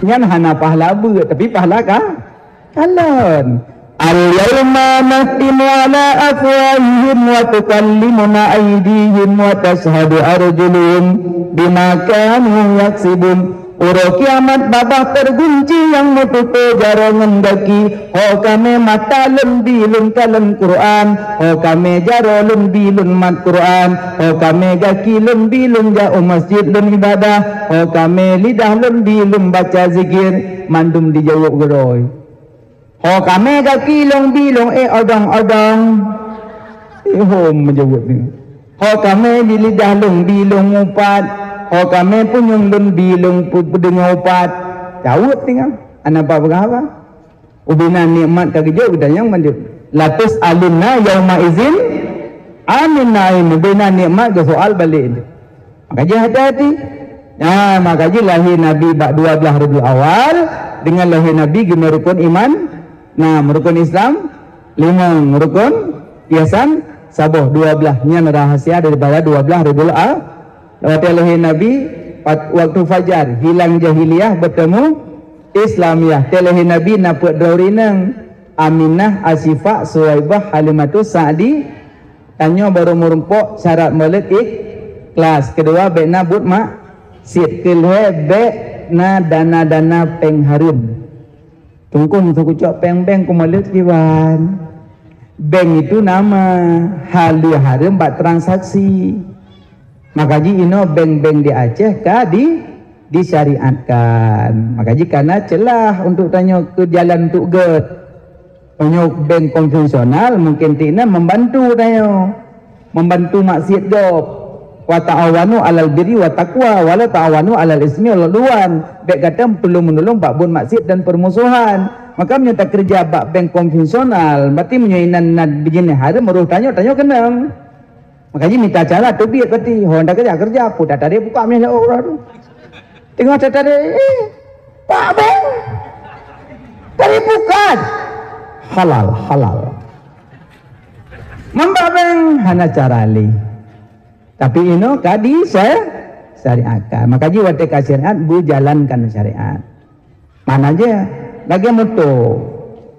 Nyan hana pahala beuet, tapi pahala ka kalon. Al-yauma nakhtimu ala afwahihim wa tukallimuna aidihim wa tashhadu arjuluhum bima kanu yaksibun. Uroe kiamat babah teugunci nyang meututoe jaroe ngon gaki. Ho kamé mata lôn bi lôn kalon Quran, ho kamé jaroe lôn bi lôn mat Quran, ho kamé gaki lôn bi lôn jak u masjid lôn ibadah, ho kamé lidah lôn bi lôn baca zikir, mandum dijaweueb keudroe. Ho kamé gaki lôn bi lôn ék odong-odong. Ihom meujaweueb nyoe. Ho kamé di lidah lôn bi lôn mupat. Ho kamé punyueng lôn bi lôn pu-, peudeungoe upat. Jaweueb teungoh. Hana peugah haba. Ubena nikmat ka geujok geutanyoe mandum. Latus'alunna yauma idzin 'anin na'im. Ubena nikmat geusoal balek. Maka jih hati-hati. Nah, maka jih lahé Nabi bak dua belas Rabiul Awal, deungon lahé Nabi geuneu rukon iman, nam rukon Islam, limong rukon ihsan, saboh dua belas. Nyan rahsia daripada dua belas Rabiul Awal. Watée lahé Nabi, pat-, waktu fajar, hilang jahiliyah, beutemu Islamiyah. Watée lahé Nabi na peuet droe ureueng inong, Aminah, Asyifa, Suwaibah, Halimatus Sa'di. Tanyoe barô meurumpok syarat maulid ikhlas. Keudua, bék na buet maksiet. Keulhée, bék na dana-dana péng hareuem. Tungkon seukucok péng bank keu maulid kiban. Bank itu nama, hal hareuem bak transaksi. Maka jih inoe bank-bank di Aceh ka di, disyariatkan. Maka jih kana ceulah untuk tanyoe keu jalan untuk gét. Meunyoe bank konvensional mungkin tinan membantu tanyoe, membantu maksiet gob. Wa ta'awanu 'alal birri wa taqwa wa la ta'awanu 'alal ismi wal 'udwan. Bék gata tulông-meunulông bak buet maksiet dan permusuhan. Maka meunyoe takeureuja bak bank konvensional, berarti meunyoe inan na bijineh hareuem, roh tanyoe, tanyoe keunong. Maka jih mita cara teubiet berarti. Ho anda keureuja, keureuja, peue that tadi buka meunan uroe tu. Teungoh that tadi, eh, pak bank. Tadi bukan. Halal, halal. Mambak bank hana cara lé. Tapi inoe ka di sy-, syariatkan. Maka jih watée ka syariat, beujalankan syariat. Mana je? Lagée moto.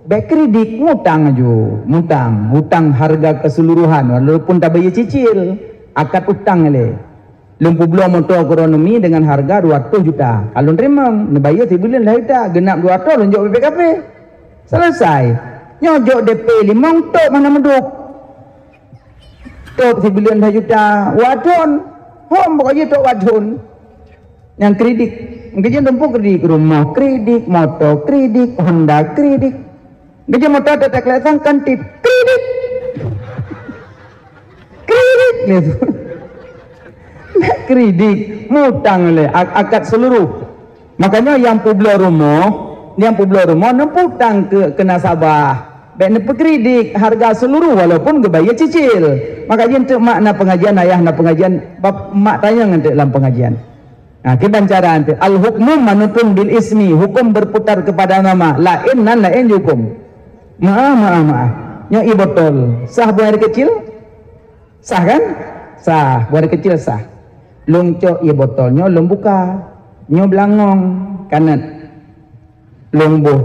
Bèk kredit, mutang aju, mutang, utang harga keseluruhan, walaupun tabayeue cicil, akad utang lé. Lôn peubloe moto keu droeneuh mi dengan harga dua ratus juta. Ka lôn teurimong, neubayeue sibuleuen lhèe juta, geunap dua ratus lôn jok B P K P. Selesai. Nyoe jok D P limong, top hana meudub. Top sibuleuen lhèe juta, wadon. Hom pokok jih top wadon. Nyang kredit. Mungkin jih tumpuk kredit, rumoh kredit, moto kredit, Honda kredit. Mungkin jih moto tetek lesang kan tip. Kredit. Kredit. Kredit. Mutang lé. Ak-, akad seluruh. Makanya nyang peubloe rumoh, nyang peubloe rumoh neuputang keu, keu nasabah. Bèk neupeukredit harga seluruh walaupun geubayeue cicil. Maka jih teuk mak na pengajian, ayah na pengajian, bab mak tanyong teuk lam pengajian. Nah, kiban cara teuk. Al-hukmu manutun bil ismi, hukum berputar kepada nama. Laén nan laén jih hukum. Maah, maah, maah. Nyoe ie botol. Sah buang air kecil? Sah kan? Sah, buang air kecil sah. Lôn cok ie botol nyoe lôn buka. Nyoe beulangong, kanét. Lôn boh.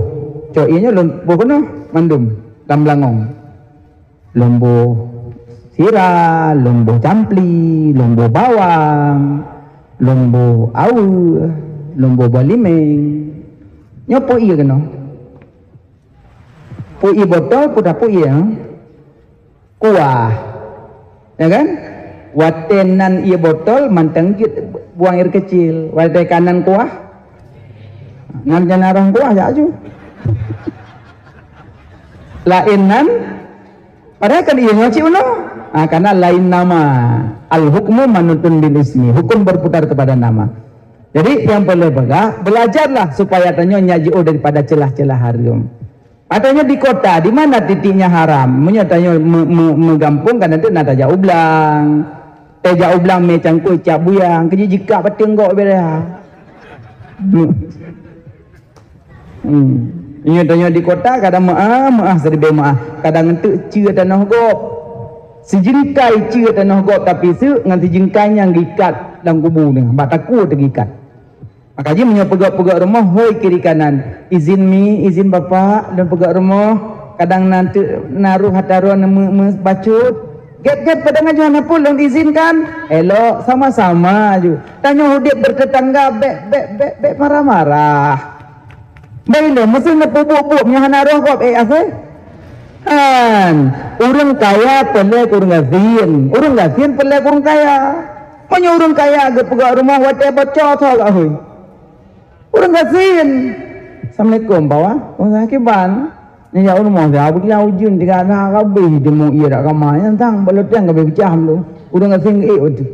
Cok ie nyoe lôn boh keunoe mandum lam beulangong. Lôn boh sira, lôn boh campli, lôn boh bawang, lôn boh aweueh, lôn boh boh limeng. Nyoe peue ie keunoe? Peue ie botol, peue tapeu ie, ha? Kuah. Ya kan? Watèe nan ie botol mantong jeuet buang air kecil. Watèe ka nan kuah, nan jana roh kuah jak aju. Laén nan, padahai kan ie nyoe cit unoe. Ha, karena lain nama. Al-hukmu manutun bil ismi. Hukum berputar kepada nama. Jadi, nyang peureulèe peugah, belajarlah supaya tanyoe nyak jiôh daripada celah-celah hareuem. Tanyoe di kota, di mana titiknya haram? Meunyoe tanyoe me-, me-, meugampông, kadang teuk na tajak u blang. Tajak u blang mé cangkôi cap buyang, keujih jikak bateueng gok beda. Hmm. Meunyoe tanyoe di kota, kadang meu'ah, meu'ah, seudibée meu'ah. Kadang enteuk ceue tanoh gob. Sijingkai ceue tanoh gob, tapi seuk ngon sijingkai nyang geuikat lam kubu nyan, bak takue teugeuikat. Maka jih meunyoe peugöt-peugöt rumoh, hôi kiri kanan, "Izin mi, izin bapak, lôn peugöt rumoh." Kadang na teuk na roh ata droe meu-, meubacut. "Gét-gét, padang ajoh na pun lôn izinkan." Elok, sama-sama aju. Tanyoe udép bertetangga, bèk, bèk, bèk, bèk marah-marah. Bèk ilèe, meusé neupeubuet-buet, meunyoe hana roh gob, eh, asai. Han, ureueng kaya peureulèe keu ureueng gasien, ureueng gasien peureulèe keu ureueng kaya. Meunyoe ureueng kaya geupeugöt rumoh watèe bocor, tho gak hôi. Ureueng gasien. "Assalamualaikum, Pak Wan." "Waalaikumsalam." Nyan jak u rumoh, dah beujeuet ujeuen, tiga na ka abéh deungon ie dak kama. Nyan sang bak loteng ka abéh peucah lom. Ureueng gasien geuék watèe.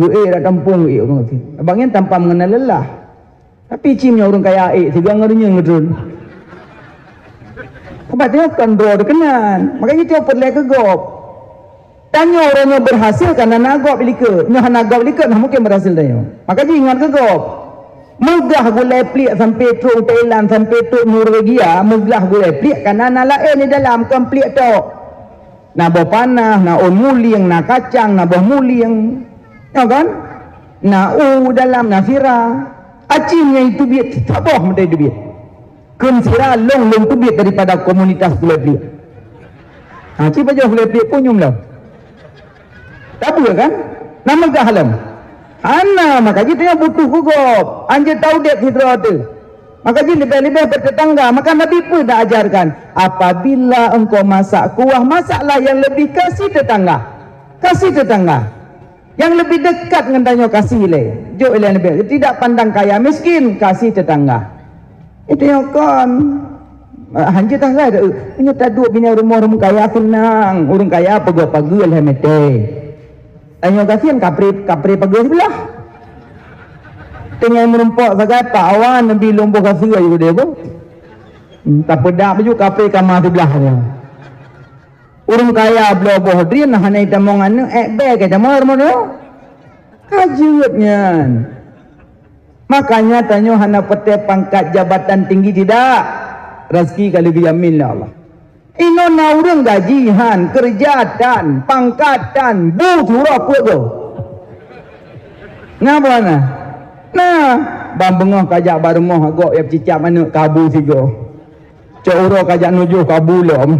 Geuék dak tampông geuék ureueng gasien. Abang nyan tanpa mengenal lelah. Tapi cit meunyoe ureueng kaya ék, sigoe ngon reunyeun geutreun. Sabab tanyoe kon droe teuh keunan. Maka jih tanyoe peureulèe keu gob. Tanyoe uroe nyoe berhasil kareuna na gob likot. Nyoe hana gob likot, hana mungken berhasil tanyoe. Maka jih ingat keu gob. Meugah gulèe pliek sampoe trok u Thailand, sampoe trok Norwegia, meugah gulèe pliek kareuna na laén di dalam, kon pliek tok. Na boh panah, na ôn mulieng, na kacang, na boh mulieng. Nyoe kan? Na u dalam, na sira. Aci nyang teubiet, saboh meutai teubiet. Kheun sira lôn, lôn teubiet daripada komunitas gulèe pliek. Ha, ci pajoh gulèe pliek punyueng lom. Tabeue kan? Na meugah lom. Hana, maka jih tanyoe butuh keu gob. Hanjeuet taudép sidroe teuh. Maka jih leubeh-leubeh bertetangga. Maka Nabi peue na ajarkan, "Apabila engkau masak kuah, masaklah yang lebih kasih tetangga." Kasih tetangga. Nyang leubeh dekat ngon tanyoe kasih ilèe. Jok ilèe leubeh. Tidak pandang kaya miskin, kasih tetangga. Itu nyang kon. Ah, hanjeuet tanggai dah. Meunyoe taduek binéh rumoh ureueng kaya seunang. Ureueng kaya peugöt pageue lhèe mètè. Tanyoe gasien kapré, kapré pageue siblah. Teungoh meurumpok sagai Pak Wan neubi lôn boh gasien ayu deh, boh. Hmm, tapeudap baju kapré kama siblah nyoe. Ureueng kaya bloe boh drien hana jitamong aneuk, ék bèe ka tamong rumoh nyoe. Ka jeuet nyan. Makanya tanyoe hana peureulèe pangkat jabatan tinggi tidak. Rezeki ka lheueh geujamin lé Allah. Inoe na ureueng gaji han, keureuja tan, pangkat tan, bu surok peuet goe. Na peue hana? Na, ban beungoh kajak bak rumoh gob ya peucicap aneuk kabu sigoe. Cok uroe kajak nujoh kabu lom.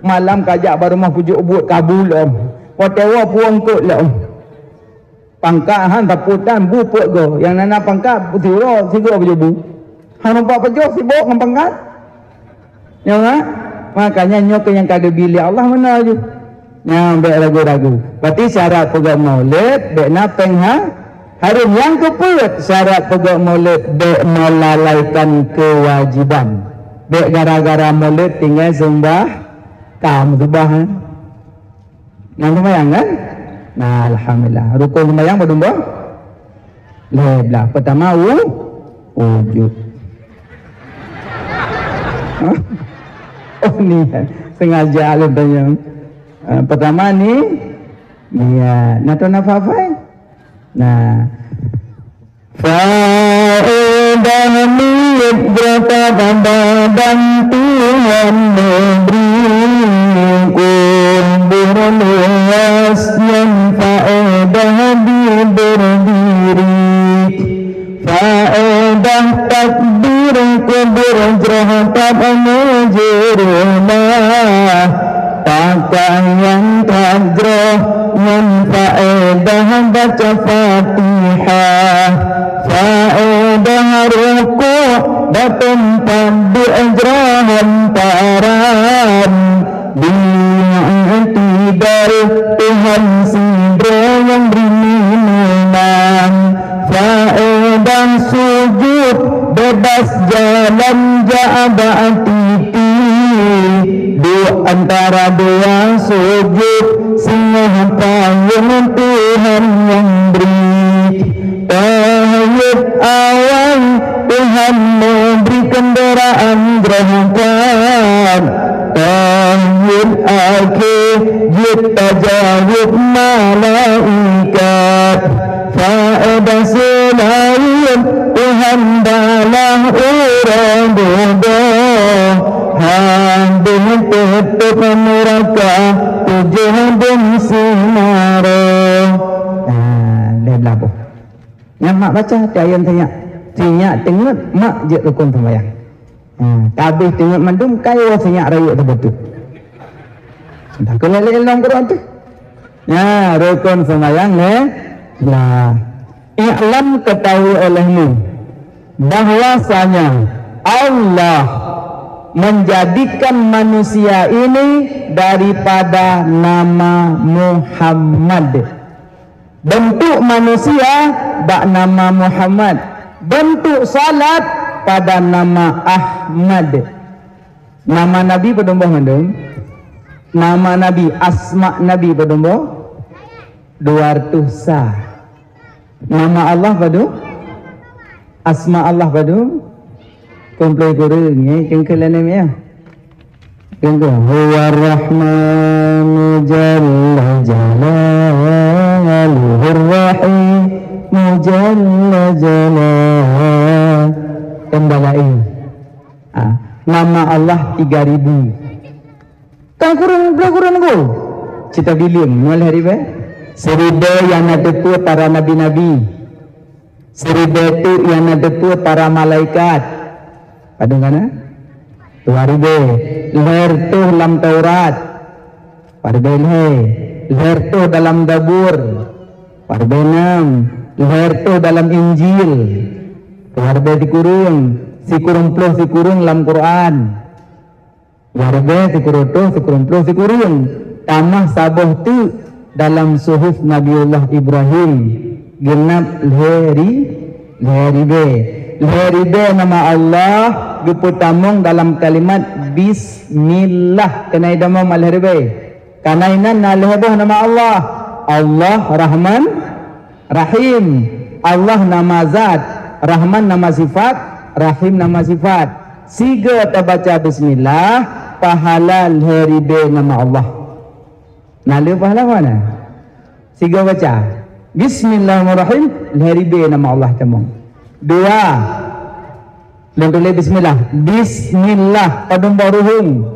Malam kajak bak rumoh pucok buet kabu lom. Watèe woe puwong kot lom. Pangkat han tapeutan bu peuet goe. Nyang na, na pangkat siuroe sigoe beujobu. Han meupat pajoh sibok ngon pangkat. Nyoe, ha? Makanya nyoe keuh nyang ka geubi lé Allah meunoe ju. Nyan bèk ragu-ragu. Berarti syarat peugöt maulid bèk na péng ha-, hareuem. Nyang keupeuet syarat peugöt maulid bèk melalaikan kewajiban. Bèk gara-gara maulid tinggai seumbah, ka meuseubah, ha? Nyang seumayang kan? Nah, alhamdulillah. Rukon seumayang padum boh? Lhèe blah. Pertama, wu-, wujud. Oh, ni sengaja lôn tanya. Ah, pertama ni, niat. Nah, tuan hafai? Nah. Faedah niat zakat badan Tuhan memberi kubur luas yang faedah diberi. Faedah takbir kubur jroh pat meujeureulah, pakaian that jroh ngon faedah baca Fatihah. Faedah rukuk bak teumpat duek jroh hamparan. Di i'tidal Tuhan sidroe nyang bri minuman. Faedah sujud bebas jalan jak bak titi. Duek antara dua sujud singoh payong Tuhan nyang bri. Tahiyat awai Tuhan memberi kendaraan berangkat. Tahiyat akhé jeuet tajaweueb malaikat. Faedah seulaén Tuhan balah uroe dudoe. Habéh teutôp nuraka tujoh dum simaroe. Ah, lhèe blah boh. Nyan mak baca, tiep ayeuem sinyak. Sinyak teungeut mak jeuet rukon seumayang. Ha, ka habéh teungeut mandum, ka woe sinyak rayeuk teubeuteuet. Dah keuneuk lé lom Quran tu. Nya, rukon seumayang lhèe blah. I'lam, ketahui olehmu, bahwasanya Allah menjadikan manusia ini daripada nama Muhammad. Bentuk manusia bak nama Muhammad. Bentuk salat pada nama Ahmad. Nama Nabi padum boh mandum? Nama Nabi, asma Nabi padum boh? Dua ratus sa. Nama Allah padum? Asma Allah padum? Kumpul kureueng, eh, kengkeu lanem ya. Kengkeu. Huwa Rahmanu Jalla Jalaluhu Rahimu Jalla Jalaluhu. Kembali. Ah, nama Allah tiga ribu. Kan kureueng, blah kureueng nunggu. Cita bileueng, nyoe lhèe ribèe. Siribèe nyang na teupeue para nabi-nabi. Siribèe teuk nyang na teupeue para malaikat. Padum ka na? Dua ribèe. Lhèe reutôh lam Taurat. Dua ribèe lhèe. Lhèe reutôh dalam Zabur. Dua ribèe nam. Lhèe reutôh dalam Injil. Dua ribèe sikureueng. Sikureueng ploh sikureueng lam Quran. Dua ribèe sikureueng reutôh sikureueng ploh sikureueng, tamah saboh teuk dalam suhuf Nabiullah Ibrahim, geunap lhèe ri-, lhèe ribèe. Lhèe ribèe nama Allah geupeutamong dalam kalimat bismillah. Keunan itamong lhèe ribèe. Keunan inan na lhèe boh nama Allah. Allah Rahman, Rahim. Allah nama zat, Rahman nama sifat, Rahim nama sifat. Sigoe tabaca bismillah, pahala lhèe ribèe nama Allah. Na le pahala mana? Sigoe baca bismillahirrahmanirrahim, lhèe ribèe nama Allah tamong. Dua, Lôn tuléh bismillah. Bismillah, padum boh ruhueng?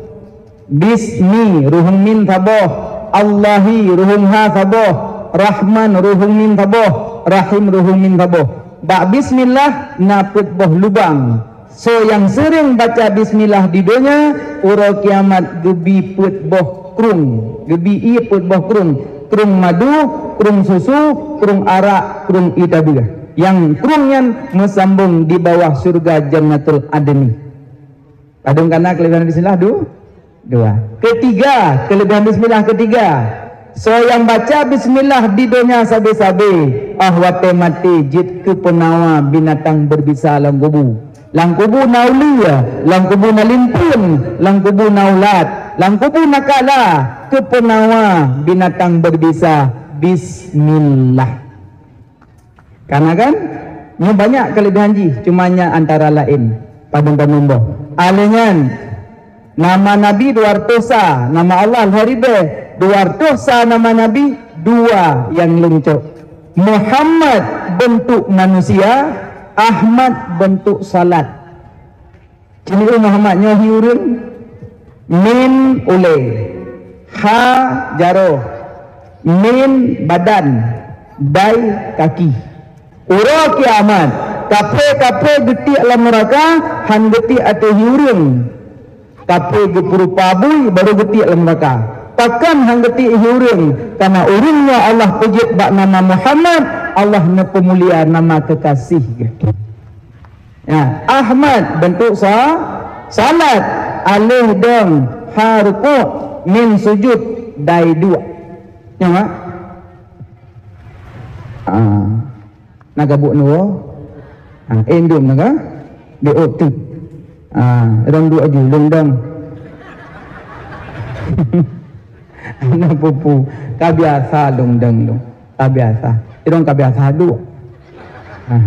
Bismi, ruhueng mim saboh. Allahi, ruhueng ha saboh. Rahman, ruhueng mim saboh. Rahim, ruhueng mim saboh. Bak bismillah na peuet boh lubang. Soe nyang seuréng baca bismillah di donya, uroe kiamat geubi peuet boh krueng, geubi ié peuet boh krueng, krueng madu, krueng susu, krueng arak, krueng ie tabeueh. Nyang krueng nyan meusambong di bawah syeuruga Jannatul Adni. Padum kana keuleubehan bismillah du-, dua. Ketiga, keuleubehan bismillah ketiga. Soe nyang baca bismillah di donya sabe-sabe, ah watée maté jeuet keu peunawa binatang beubisa lam kubu. Lam kubu na uleue, lam kubu na limpeuen, lam kubu na ulat, lam kubu na kala, keu peunawa binatang beubisa, bismillah. Kana kan? Nyoe banyak keuleubehan jih, cuma nyan antara laén padum-padum boh. Alèh nyan, nama Nabi dua ratus sa, nama Allah lhèe ribèe, dua ratus sa nama Nabi, dua nyang leuncok. Muhammad bentuk manusia, Ahmad bentuk salat. Ciri Muhammad nyoe hi ureueng, mim ulèe, ha jaroe, mim badan, dai kaki. Uroe kiamat, kaphé-kaphé geutiek lam neuraka, han geutiek ateueh hi ureueng. Kaphé geupeurupa bui, barô geutiek lam neuraka. Pakon han geutiek hi ureueng? Kareuna ureueng nyoe Allah peujeuet bak nama Muhammad, Allah neupeumulia nama keukaséh geuh. Ya, Ahmad bentuk sa-, salat, alèh dong, ha rukuk, mim sujud, dai duek. Nyoe, Mak? Ah. Na gabuk nyoe. Ah, indum na ka? Di otak. Ah, dong duek aju, lôn dong. Na pupu, ka biasa lôn dong lôn. Ka biasa. Irong ka biasa duek. Ah.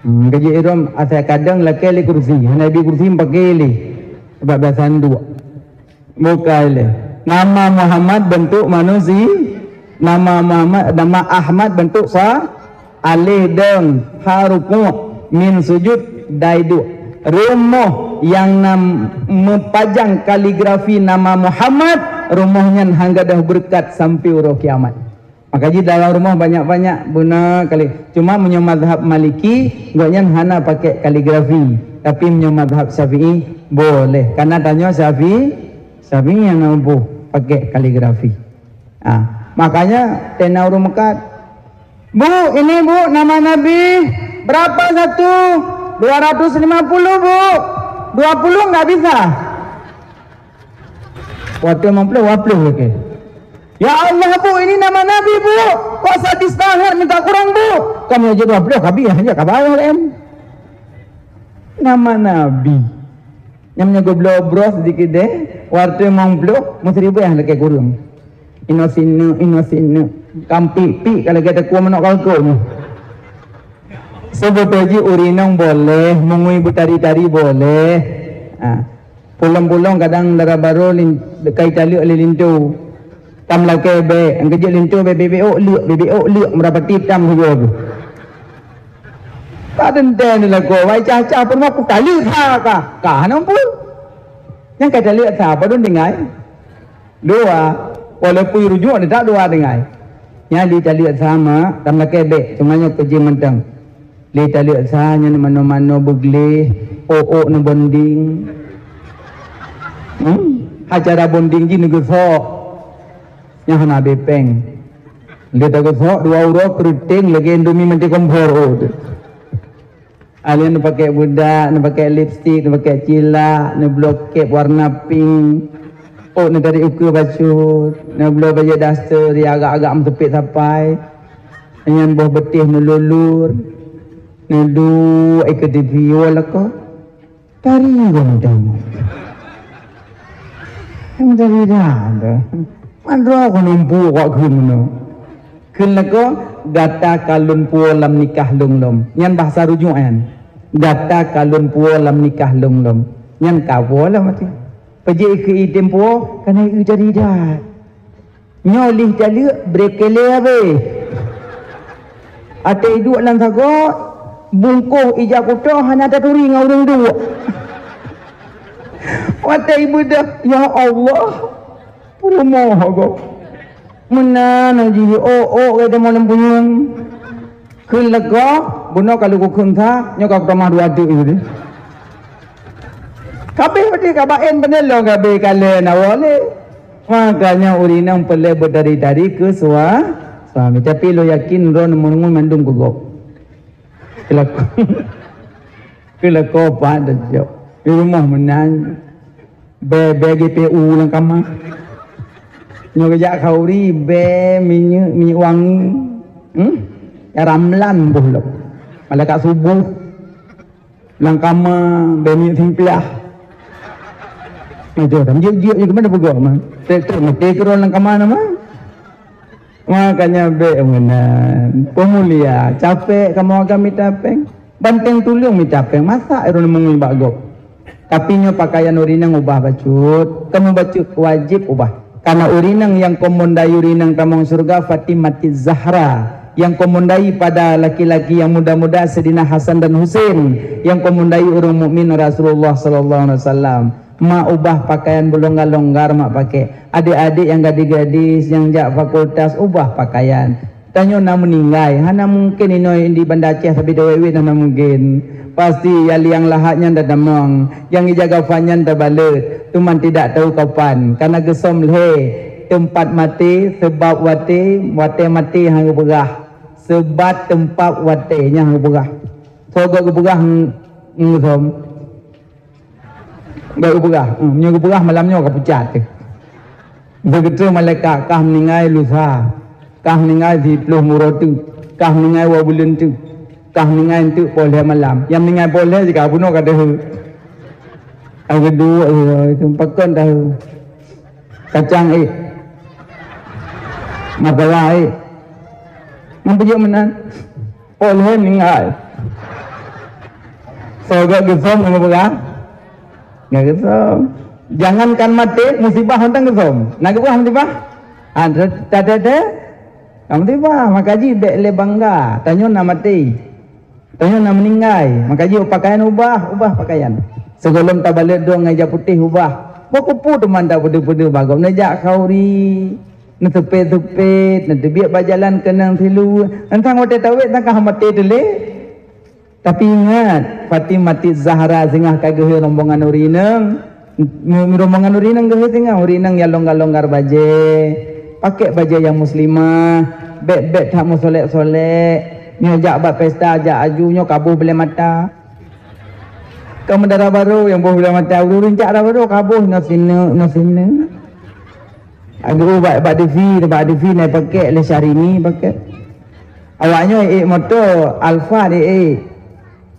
Hmm, gaji irong asai kadang lakèe lé kursi. Hana bi kursi pakai lé. Sebab biasa duek. Bukai lé. Nama Muhammad bentuk manusia. Nama Muhammad, nama Ahmad bentuk sa-, alèh dong, ha rukuk, mim sujud, dai duek. Rumoh nyang na meupajang kaligrafi nama Muhammad, rumoh nyan han gadôh beureukat sampoe uroe kiamat. Maka jih dalam rumoh banyak-banyak beuna kali. Cuma meunyoe mazhab Maliki, gobnyan hana pakai kaligrafi. Tapi meunyoe mazhab Syafi'i, boleh. Karena tanyoe Syafi'i, Syafi'i nyang na mampu pakai kaligrafi. Ah, makanya tena ureueng meukat, "Bu, ini Bu, nama Nabi berapa satu? Dua ratus lima puluh, Bu. Dua puluh nggak bisa?" Watèe lima puluh, dua puluh lagi. "Ya Allah, Bu, ini nama Nabi, Bu. Kok sadis banget, minta kurang, Bu." Kamoe aja dua puluh, kabi hanya ka bawah, em. Nama Nabi. Nyang meunyoe geubloe broh sedikit deh, watèe lima puluh, meuseribu nyang lakèe kureueng. Inoe sineuk, inoe sineuk. Kampik-pik ka lagèe takue manok kalkon nyoe. Seubeutôi jih ureueng inong boleh, meungui beutari-tari boleh. Ha. Pulang-pulang kadang dara barô lin-, ka italeuek lé linto. Tam lakèe bèk, nyang keujeuet linto bèk bèk-bèk ôk leuek, bèk-bèk ôk leuek, meurapati tam sigoe tu. Ka teuntèe neulakoe, wai cah-cah pun meuku taleuek sa ka. Ka hana muphom. Nyang ka taleuek sa, padum tinggai? Dua. Walaupun rujuk, tetap dua tinggai. Nyan lé taleuek sa, mak, tam lakèe bèk, cuma nyoe keujeuet mantong. Lé taleuek sa nyan manoe-manoe beugleh, ôk-ôk neubonding. Hmm? Acara bonding jih neugeusok. Nyang hana abéh péng. Lé tageusok dua uroe keureuteng lagèe Indomie mantong kompor ôk tu. Alèh neupakèk beudak, neupakèk lipstik, neupakèk cilak, neubloe kép warna pink. Ôk neutarék ukeue bacut, neubloe bajèe daster nyang agak-agak meuteupet sapai. Nyan boh beutih neululur, neuduek ikeue T V, woe lakoe. Tari gondang. Nyang tari dah tu. Man droe keuneuk puwoe kok kheun meunoe. Kheun lakoe, "Gata ka lôn puwoe lam nikah lôn lom." Nyan bahasa rujuk nyan. "Gata ka lôn puwoe lam nikah lôn lom." Nyan ka puwoe lom até. Peujeuet keu item puwoe, ka na ieu tari dah. Nyoe lheueh taleuek, bri keu lé abéh. Até iduek lam sagoe, bungkôh ija kuto hana taturi ngon ureueng duek. Watèe ibeudoh, ya Allah, peurumoh gob. Meunan jih, ôk-ôk gata malam punyueng. Kheun lakoe, bunoe ka lheueh kukheun that, nyoe ka kutamah dua teuk ié. Kabeh padé ka baén, beunelong kabeh ka lheueh na woe lé. Makanya ureueng inong peureulée beutari-tari keu sua-, suami. Tapi lôn yakin droe neumui mandum keu gob. Keu lakoe, keu lakoe pat tacok. Di rumoh meunan. Bée, bée G P U lam kama. Nyoe geujak khauri, bée minyeuk, minyeuk wangi. Hmm? Ya ramlan boh lom. Malaikat suboh. Lam kama, bée minyeuk simpiah. Aduh, dah jeuet-jeuet je keuman peugah, man. Trek-trek maté keudroe lam kama na, man. Makanya bék meunan. Peumulia, capek kamoe agam mita péng. Banteng tuleueng mita péng, masak droeneuh meungui bak gob. Tapi nyoe pakaian ureueng inong ubah bacut. Kamoe bacut wajéb ubah. Karena ureueng inong nyang komon dayue ureueng inong tamong syeuruga Fatimah Zahra, nyang komon dayue pada laki-laki nyang muda-muda Saidina Hasan dan Husein, nyang komon dayue ureueng mukmin Rasulullah sallallahu alaihi wasallam. Mak ubah pakaian beulonggar-longgar mak pakai. Adék-adék nyang gadis-gadis nyang jak fakultas ubah pakaian. Tanyoe na meuninggai, hana mungken inoe di Banda Aceh sabe dawet-wet, hana mungken. Pasti ya liang lahat nyan tatamong, nyang ijaga fan nyan tabalot, teuma tidak tahu kapan, karena geusom lhée teumpat maté, seubab watée, watée maté han geupeugah, seubab teumpat watée nyan han geupeugah. Soe geupeugah ngon geusom? Geupeugah, hmm, meunyoe geupeugah malam nyoe ka pucat teuh. Begitu malaikat, kah meuninggai lusa, kah meuninggai siploh uroe teuk, kah meuninggai dua buleuen teuk, kah meuninggai enteuk poh lhée malam. Nyang meuninggai poh lhée jih ka bunoe ka deuh. Nyang keudua, eh, itu pakon deuh. Kacang ék. Martabak ék. Nyang peujeuet meunan. Óh lheueh meuninggai. Soe geusom ngon geupeugah? Ngon geusom. Jangankan maté, musibah mantong geusom. Na geupeugah musibah? Ha, teuh, teuh, teuh, teuh. Ka musibah, maka jih bék lé bangga. Tanyoe na maté. Tanyoe na meuninggai. Maka jih pakaian ubah, ubah pakaian. Sigohlom tabalot droe ngon ija putéh ubah. Boh keupeue teuma tapeudeuh-peudeuh bak gob. Neujak khauri. Neuseumpét-seumpét, neuteubiet bak jalan keunong silu. Teuntang watée tawét tangka maté teulé. Tapi ingat, Fatimah Zahra singoh ka geuhôi rombongan ureueng inong. Rombongan ureueng inong geuhôi singoh, ureueng inong nyang longgar-longgar bajée, pakék bajée nyang muslimah, bék-bék that meusolek-solek. Nyoe jak bak pesta, jak aju, nyoe kaboh bulée mata. Ka meudara barô nyang boh bulée mata, ureueng-ureueng jak dara barô kaboh, nyoe sineuk, nyoe sineuk. Geuubat bak TV, bak TV na pakék lé Syahrini pakék. Awak nyoe ék moto Alphard ék.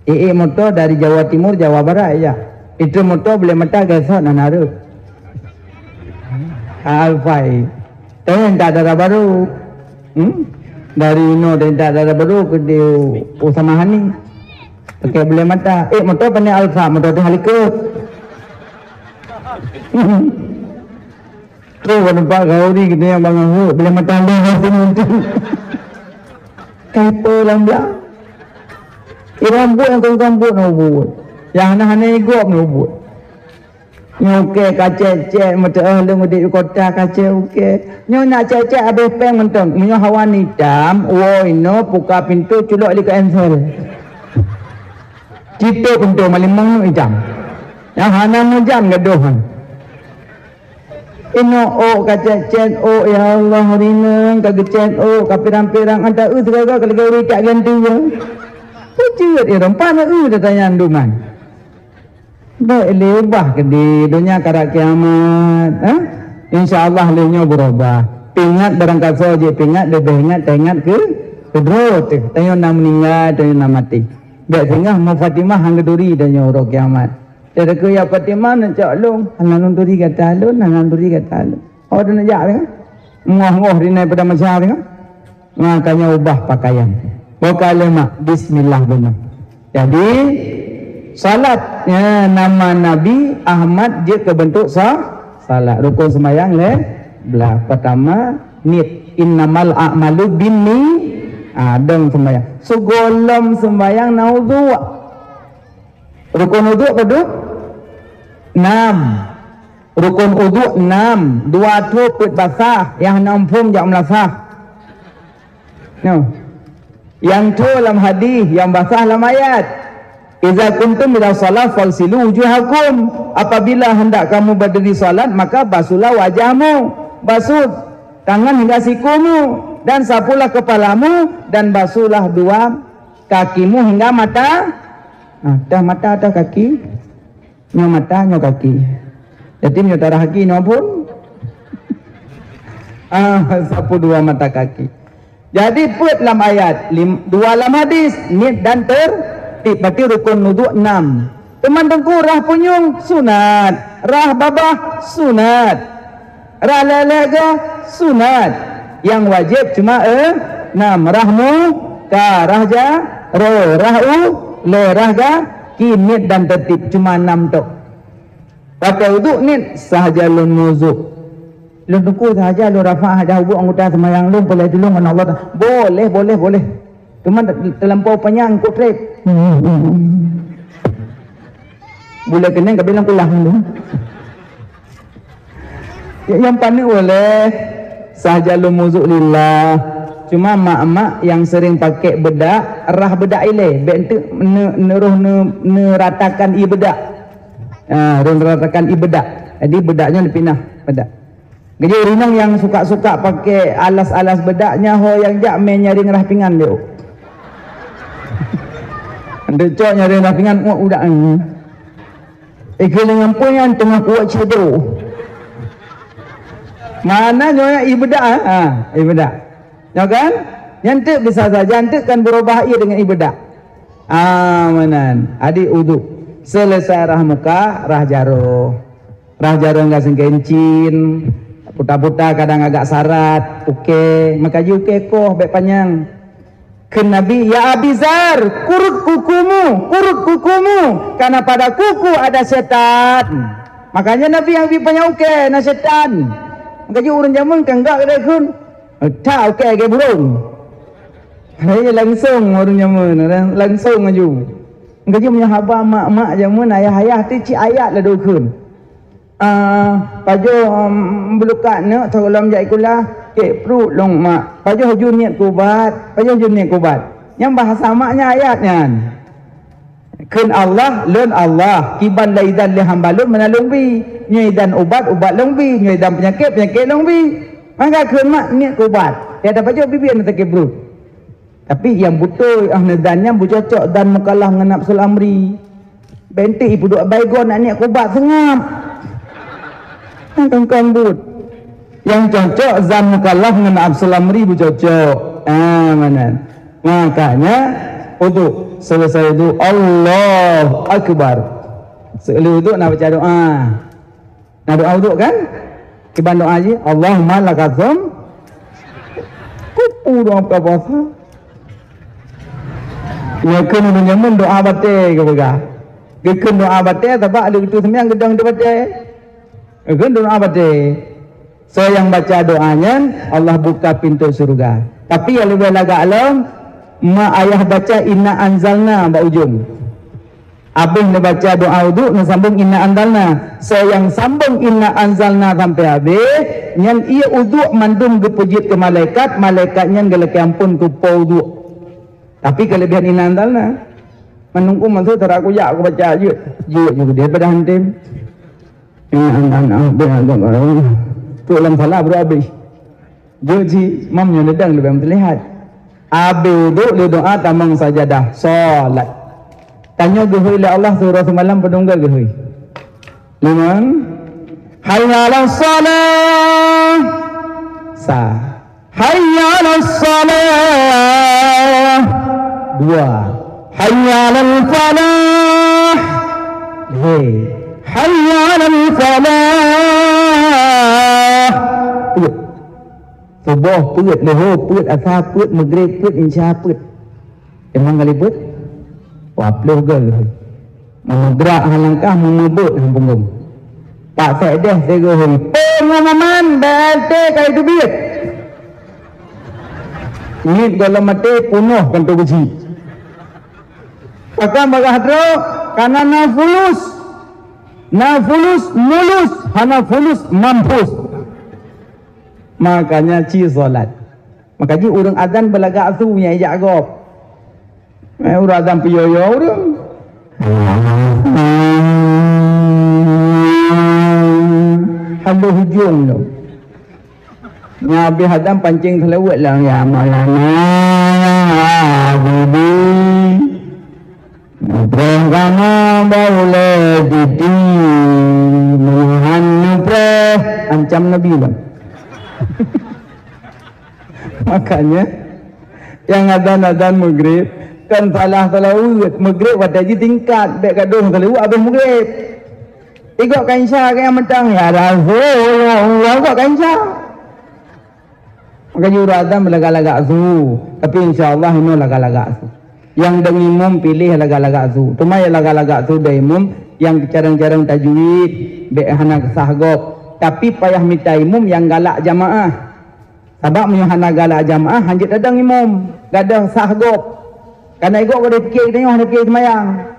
Ék moto dari Jawa Timur, Jawa Barat ya. Itu moto bulée mata gesot na nareup. Alphard. Tapi tak dara barô. Hmm? Dari inoe dari tak dara barô ke di Usama Hani. Pakék bulée mata. Ék moto pané Alphard, moto teuh halikot. Troh bak teumpat khauri geutanyoe bangai hok, bila mata lé hati nanti. Kai peue lam blang. Irambot nyang kong-kong buet na buet. Nyang hana-hana igop na buet. Nyoe ukée ka cét-cét, meuteuoh lôn udép di kota ka cét ukée. Nyoe nak cét-cét habéh péng mantong. Meunyoe hawa hitam, woe inoe, puka pintoe, culok likot ensel. Citôk pintoe malimong nyoe itam. Nyang hana meujan gadoh nyan. Inoe ôk ka cét-cét ôk, ya Allah, rineueng ka geucét ôk, ka pirang-pirang, ata eu sigaga ka lagée ureueng jak ganti ya. Peujeuet ya, rompan eu tatanya duman. Bék lé ubah keudeh, donya karab kiamat, eh? Insya Allah lé nyoe beurubah. Pingat barangkasoe jih pingat, leubeh ingat taingat keu, keu droe teuh. Tanyoe na meuninggai, tanyoe na maté. Bék singoh ngon Fatimah han geuturi tanyoe uroe kiamat. Teuka ya Fatimah neucok lôn, hana lôn turi gata lôn, hana lôn turi gata lôn. Awak tu neujak teuka? Ngoh-ngoh rinai pada masa teuka? Makanya ubah pakaian. Buka lemak, bismillah beuna. Jadi, salat, ya, nama Nabi Ahmad jeuet keu beuntuk sa-, salat. Rukon seumayang lé blah. Pertama, niet. Innamal a'malu binni-, ah, dong seumayang. Sigohlom seumayang na udhu. Rukon udhu padum? Nam. Rukon udhu nam. Dua tho peuet basah, nyang nam phom jak meulasah. Nyoe. Nyang tho lam hadih, nyang basah lam ayat. "Idza qumtum ila shalah faghsilu wujuhakum." Apabila hendak kamu berdiri salat, maka basuhlah wajahmu, basuh tangan hingga sikumu, dan sapuhlah kepalamu, dan basuhlah dua kakimu hingga mata. Nah, dah mata, dah kaki. Nyoe mata, nyoe kaki. Jadi nyoe tarah kaki, nyoe pun. Ah, sapu dua mata kaki. Jadi peuet lam ayat, lim-, dua lam hadis, niet dan tertib, berarti rukun wudhu enam. Teuma teungku rhah punyueng sunat, rhah babah sunat, rhah lhèe-lhèe ga sunat. Nyang wajéb cuma, eh, enam, rhah muka, rhah jaroe, rhah ulèe, rhah kaki, niet dan tertib, cuma enam tok. Watèe wudhu niet sahaja lôn muzuk. Lôn teungku sahaja lôn rafa' sahaja ubak anggota seumayang lôn, peulai tulông ngon Allah. Boleh, boleh, boleh. Cuma te-, terlampau panyang kok trép. Buleuen keunong ka bilang pulang tu. Ya, nyang paneuk boleh sahaja lôn muzuk lillah. Cuma mak-mak nyang sering pakai bedak, rhah bedak ilèe, bèk enteuk ne-, neuroh ne-, neuratakan ié bedak. Ah, rhah neuratakan ié bedak. Jadi bedak nyan leupinah bedak. Jadi ureueng nyang suka-suka pakai alas-alas bedak nyan ho nyang jak mè nyaring rhah pingan dia. Enteuk cok nyaring rhah pingan, uak udak ni. Eh, keuneuk ngon peue nyan teungoh kuat cedro. Mana nyoe ié bedak, ha? Ha, ié bedak. Nyoe kan? Nyan teuk bisa saja, nyan teuk kan beurubah ié deungon ié bedak. Ah, meunan. Adik uduk. Selesai rhah muka, rhah jaroe. Rhah jaroe enggak singkencin, puta-puta kadang agak sarat, ukèe, maka ji ukèe koh bèk panyang. Kheun Nabi, "Ya Abi Zar, kurut kukumu, kurut kukumu, karena pada kuku ada setan." Makanya Nabi nyang bi panyang ukèe na setan. Maka ji ureueng jameun kan gak keudeh kheun, "That ukèe lagèe burông." Hai langsong ureueng jameun, langsong laju. Maka ji meunyoe haba mak-mak jameun, ayah-ayah tu cit ayat ladôm kheun. Ah, pajoh, em, beulukat neuk teuh lom jak sikula, kek pruet lôn mak. Pajoh ju niet kubat, pajoh ju niet kubat. Nyang bahasa mak nyan ayat nyan. Kheun Allah, lôn Allah, kiban lé idan lé hamba lôn meunan lôn bi. Nyoe idan ubat, ubat lôn bi. Nyoe idan peunyakét, peunyakét lôn bi. Maka kheun mak niet kubat. Ya, dah pajoh bibit na sakét pruet. Tapi nyang beutôi, ah, neudan nyan beucocok dan meukalah ngon nafsul amri. Bentik ipeuduek Baygon aneuk kubat seungab. Kan, kan, kan, buet. Nyang cocok zan meukalah ngon nafsul amri beucocok. Ah, meunan. Makanya, uduk. Selesai uduk, Allahu Akbar. Seuleuh uduk na baca doa. Na doa uduk kan? Kiban doa jih, "Allahumma lakasum." Kupu doa buka puasa. Nyoe kheun ureueng jameun doa batèe geupeugah. Geukheun doa batèe sabab lheueh geuteuh seumayang geudong di batèe. Geukheun doa batèe. Soe nyang baca doa nyan, Allah buka pintoe syeuruga. Tapi nyang leubeh lagak lom, ma ayah baca inna anzalna bak ujong. Abéh neubaca doa uduk, neusambong inna anzalna. Soe nyang sambong inna anzalna sampai abéh, nyan ié uduk mandum geupeujeuet keu malaikat, malaikat nyan geulakèe amphon keu po uduk. Tapi keulebihan inna anzalna, mandum ku maksud tara kujak kubaca jeuet. Jeuet ju daripada hantem. Inna anzalna, tu lam salah baru abéh. Jeuet ji, mam nyoe neudong leubeh meuteulihat. Abéh uduk lé doa tamong sajadah salat. Tanyoe geuhôi lé Allah siuroe simalam peudunggai geuhôi. Limong. Hayya 'alas shalah. Sa. Hayya 'alas shalah. Dua. Hayya 'alal falah. Lhèe. Hayya 'alal falah. Peuet. Suboh peuet, leuhô peuet, asa peuet, meugreb peuet, insya peuet. Teuma kali peuet? Wah, ploh goe. Meumeugerak han langkah, meumeubeuet han punggong. Pak Sekdes sigoe, "Pengumuman B L T ka jiteubiet." Niet gohlom maté, peunoh kantô beusi. Pakon bagaih droe, kana na fulus. Na fulus, mulus, hana fulus, mampus. Makanya ci salat. Maka jih ureueng azan beulagak su nyang ijak gob. Eh, ureueng azan peuyoe-yoe ureueng. Halo hujung tu. Nya habéh adan pancing seulaweuet lah, "Ya Maulana, ya Habibi, neupreh kamoe bak ulée siti, meuhan neupreh." Ancam Nabi lah. Makanya, nyang adan-adan Maghrib, kan salah seulaweuet. Maghrib watée jih tingkat, bék gadôh seulaweuet habéh Maghrib. Igok ka Isya, ka nyang mantong, "Ya Rasulullah," igok ka Isya. Maka jih ureueng adan lagak-lagak su, tapi insya Allah inoe lagak-lagak su. Nyang dong imum piléh lagak-lagak su. Teuma nyang lagak-lagak su dong imum, nyang carông-carông tajwid, bék hana sah gob. Tapi payah mita imum nyang galak jamaah. Sabab meunyoe hana galak jamaah, hanjeuet tadong imum, gadôh sah gob. Kana igok ka dipike geutanyoe hana pike seumayang.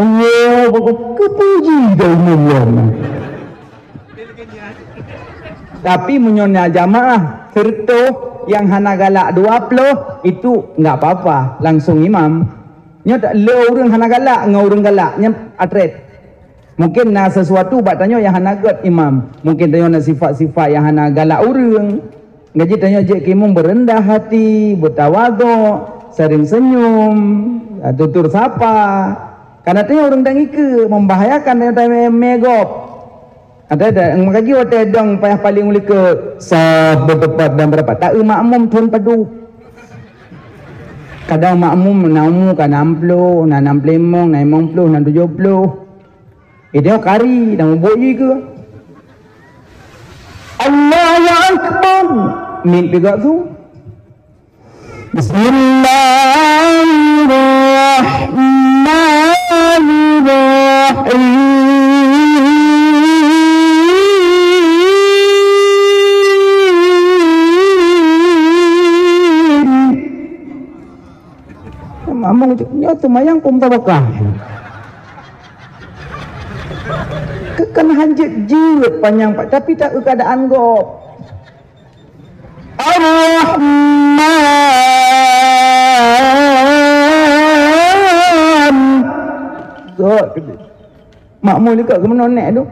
Allah, keupuji dah imum lom. Tapi meunyoe na jamaah seureutôh nyang hana galak dua ploh, itu enggak apa-apa, langsung imam. Nyoe tak le ureueng hana galak ngon ureueng galak, nyan atret. Mungkin na sesuatu bak tanyoe nyang hana gét imam. Mungkin tanyoe na sifat-sifat nyang hana galak ureueng. Jadi tanyoe jeuet keu imum beureundah hati, beutawaduk, sering senyum, tutur sapa. Karena tanyoe ureueng dang ikeue, membahayakan tanyoe tamé gob. Ada, ada, maka jih watée dong payah paleng u likot, saf beuteupat dan beurapat. Tak eu makmum thon padub. Kadang makmum na umu ka nam ploh, na nam ploh limong, na limong ploh, na tujoh ploh. Idéh kari dan mubuet jih keu. Allahu Akbar. Mit pigak tu. Bismillahirrahmanirrahim. Mamong cok nyoe teumayang pom tabakah. Keukan hanjeuet jeuet panyang, tapi tak keuadaan gob. Ar-Rahman. Gob. Makmum likot keumeunong nèk tu.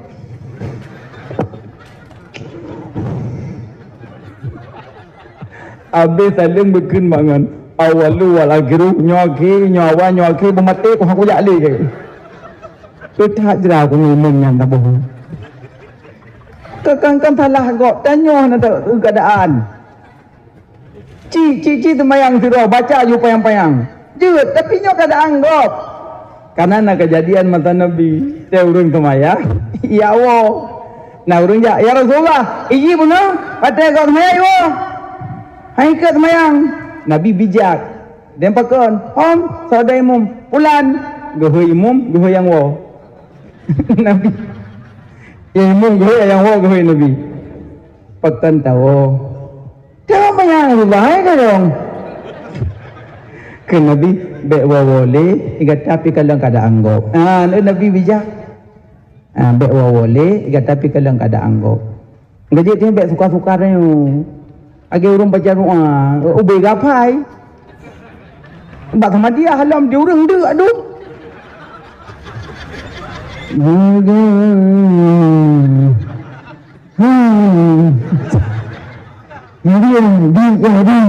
Abéh saleueng beukheun mangat. Awalu wal akhiru, nyoe akhé, nyoe awai, nyoe akhé, beumaté, ku hak kujak lé. Teutat jra ku ngimeum nyan taboh. Keukan-kan salah gob, tanyoe na ta-, keuadaan. Ci, ci, ci teumayang sidroe, baca ju payang-payang. Jeuet, tapi nyoe keuadaan gob. Karena na keujadian masa Nabi, teu ureueng teumayang, ya Allah. Na ureueng jak, "Ya Rasulullah, iji bunoe, watée gob teumayang iwoe. Hai ikot teumayang." Nabi bijak. Dem pakon, "Hom, soe imum?" "Pulan." Geuhôi imum, geuhôi nyang woe. Nabi. Ya imum geuhôi, nyang woe geuhôi Nabi. Pakon tawoe. Teumayang rubah, hai ka dong. Kheun Nabi, "Bék woe-woe lé, gata pih kalon keuadaan gob." Ha, Nabi bijak. Ha, "Bék woe-woe lé, gata pih kalon keuadaan gob." Jadi nyoe bék suka-suka nyoe. Lagée ureueng baca doa, ubé gapai. Bak sama dia halom di ureueng deuk aduh. Hmm. Jadi, jadi, jadi.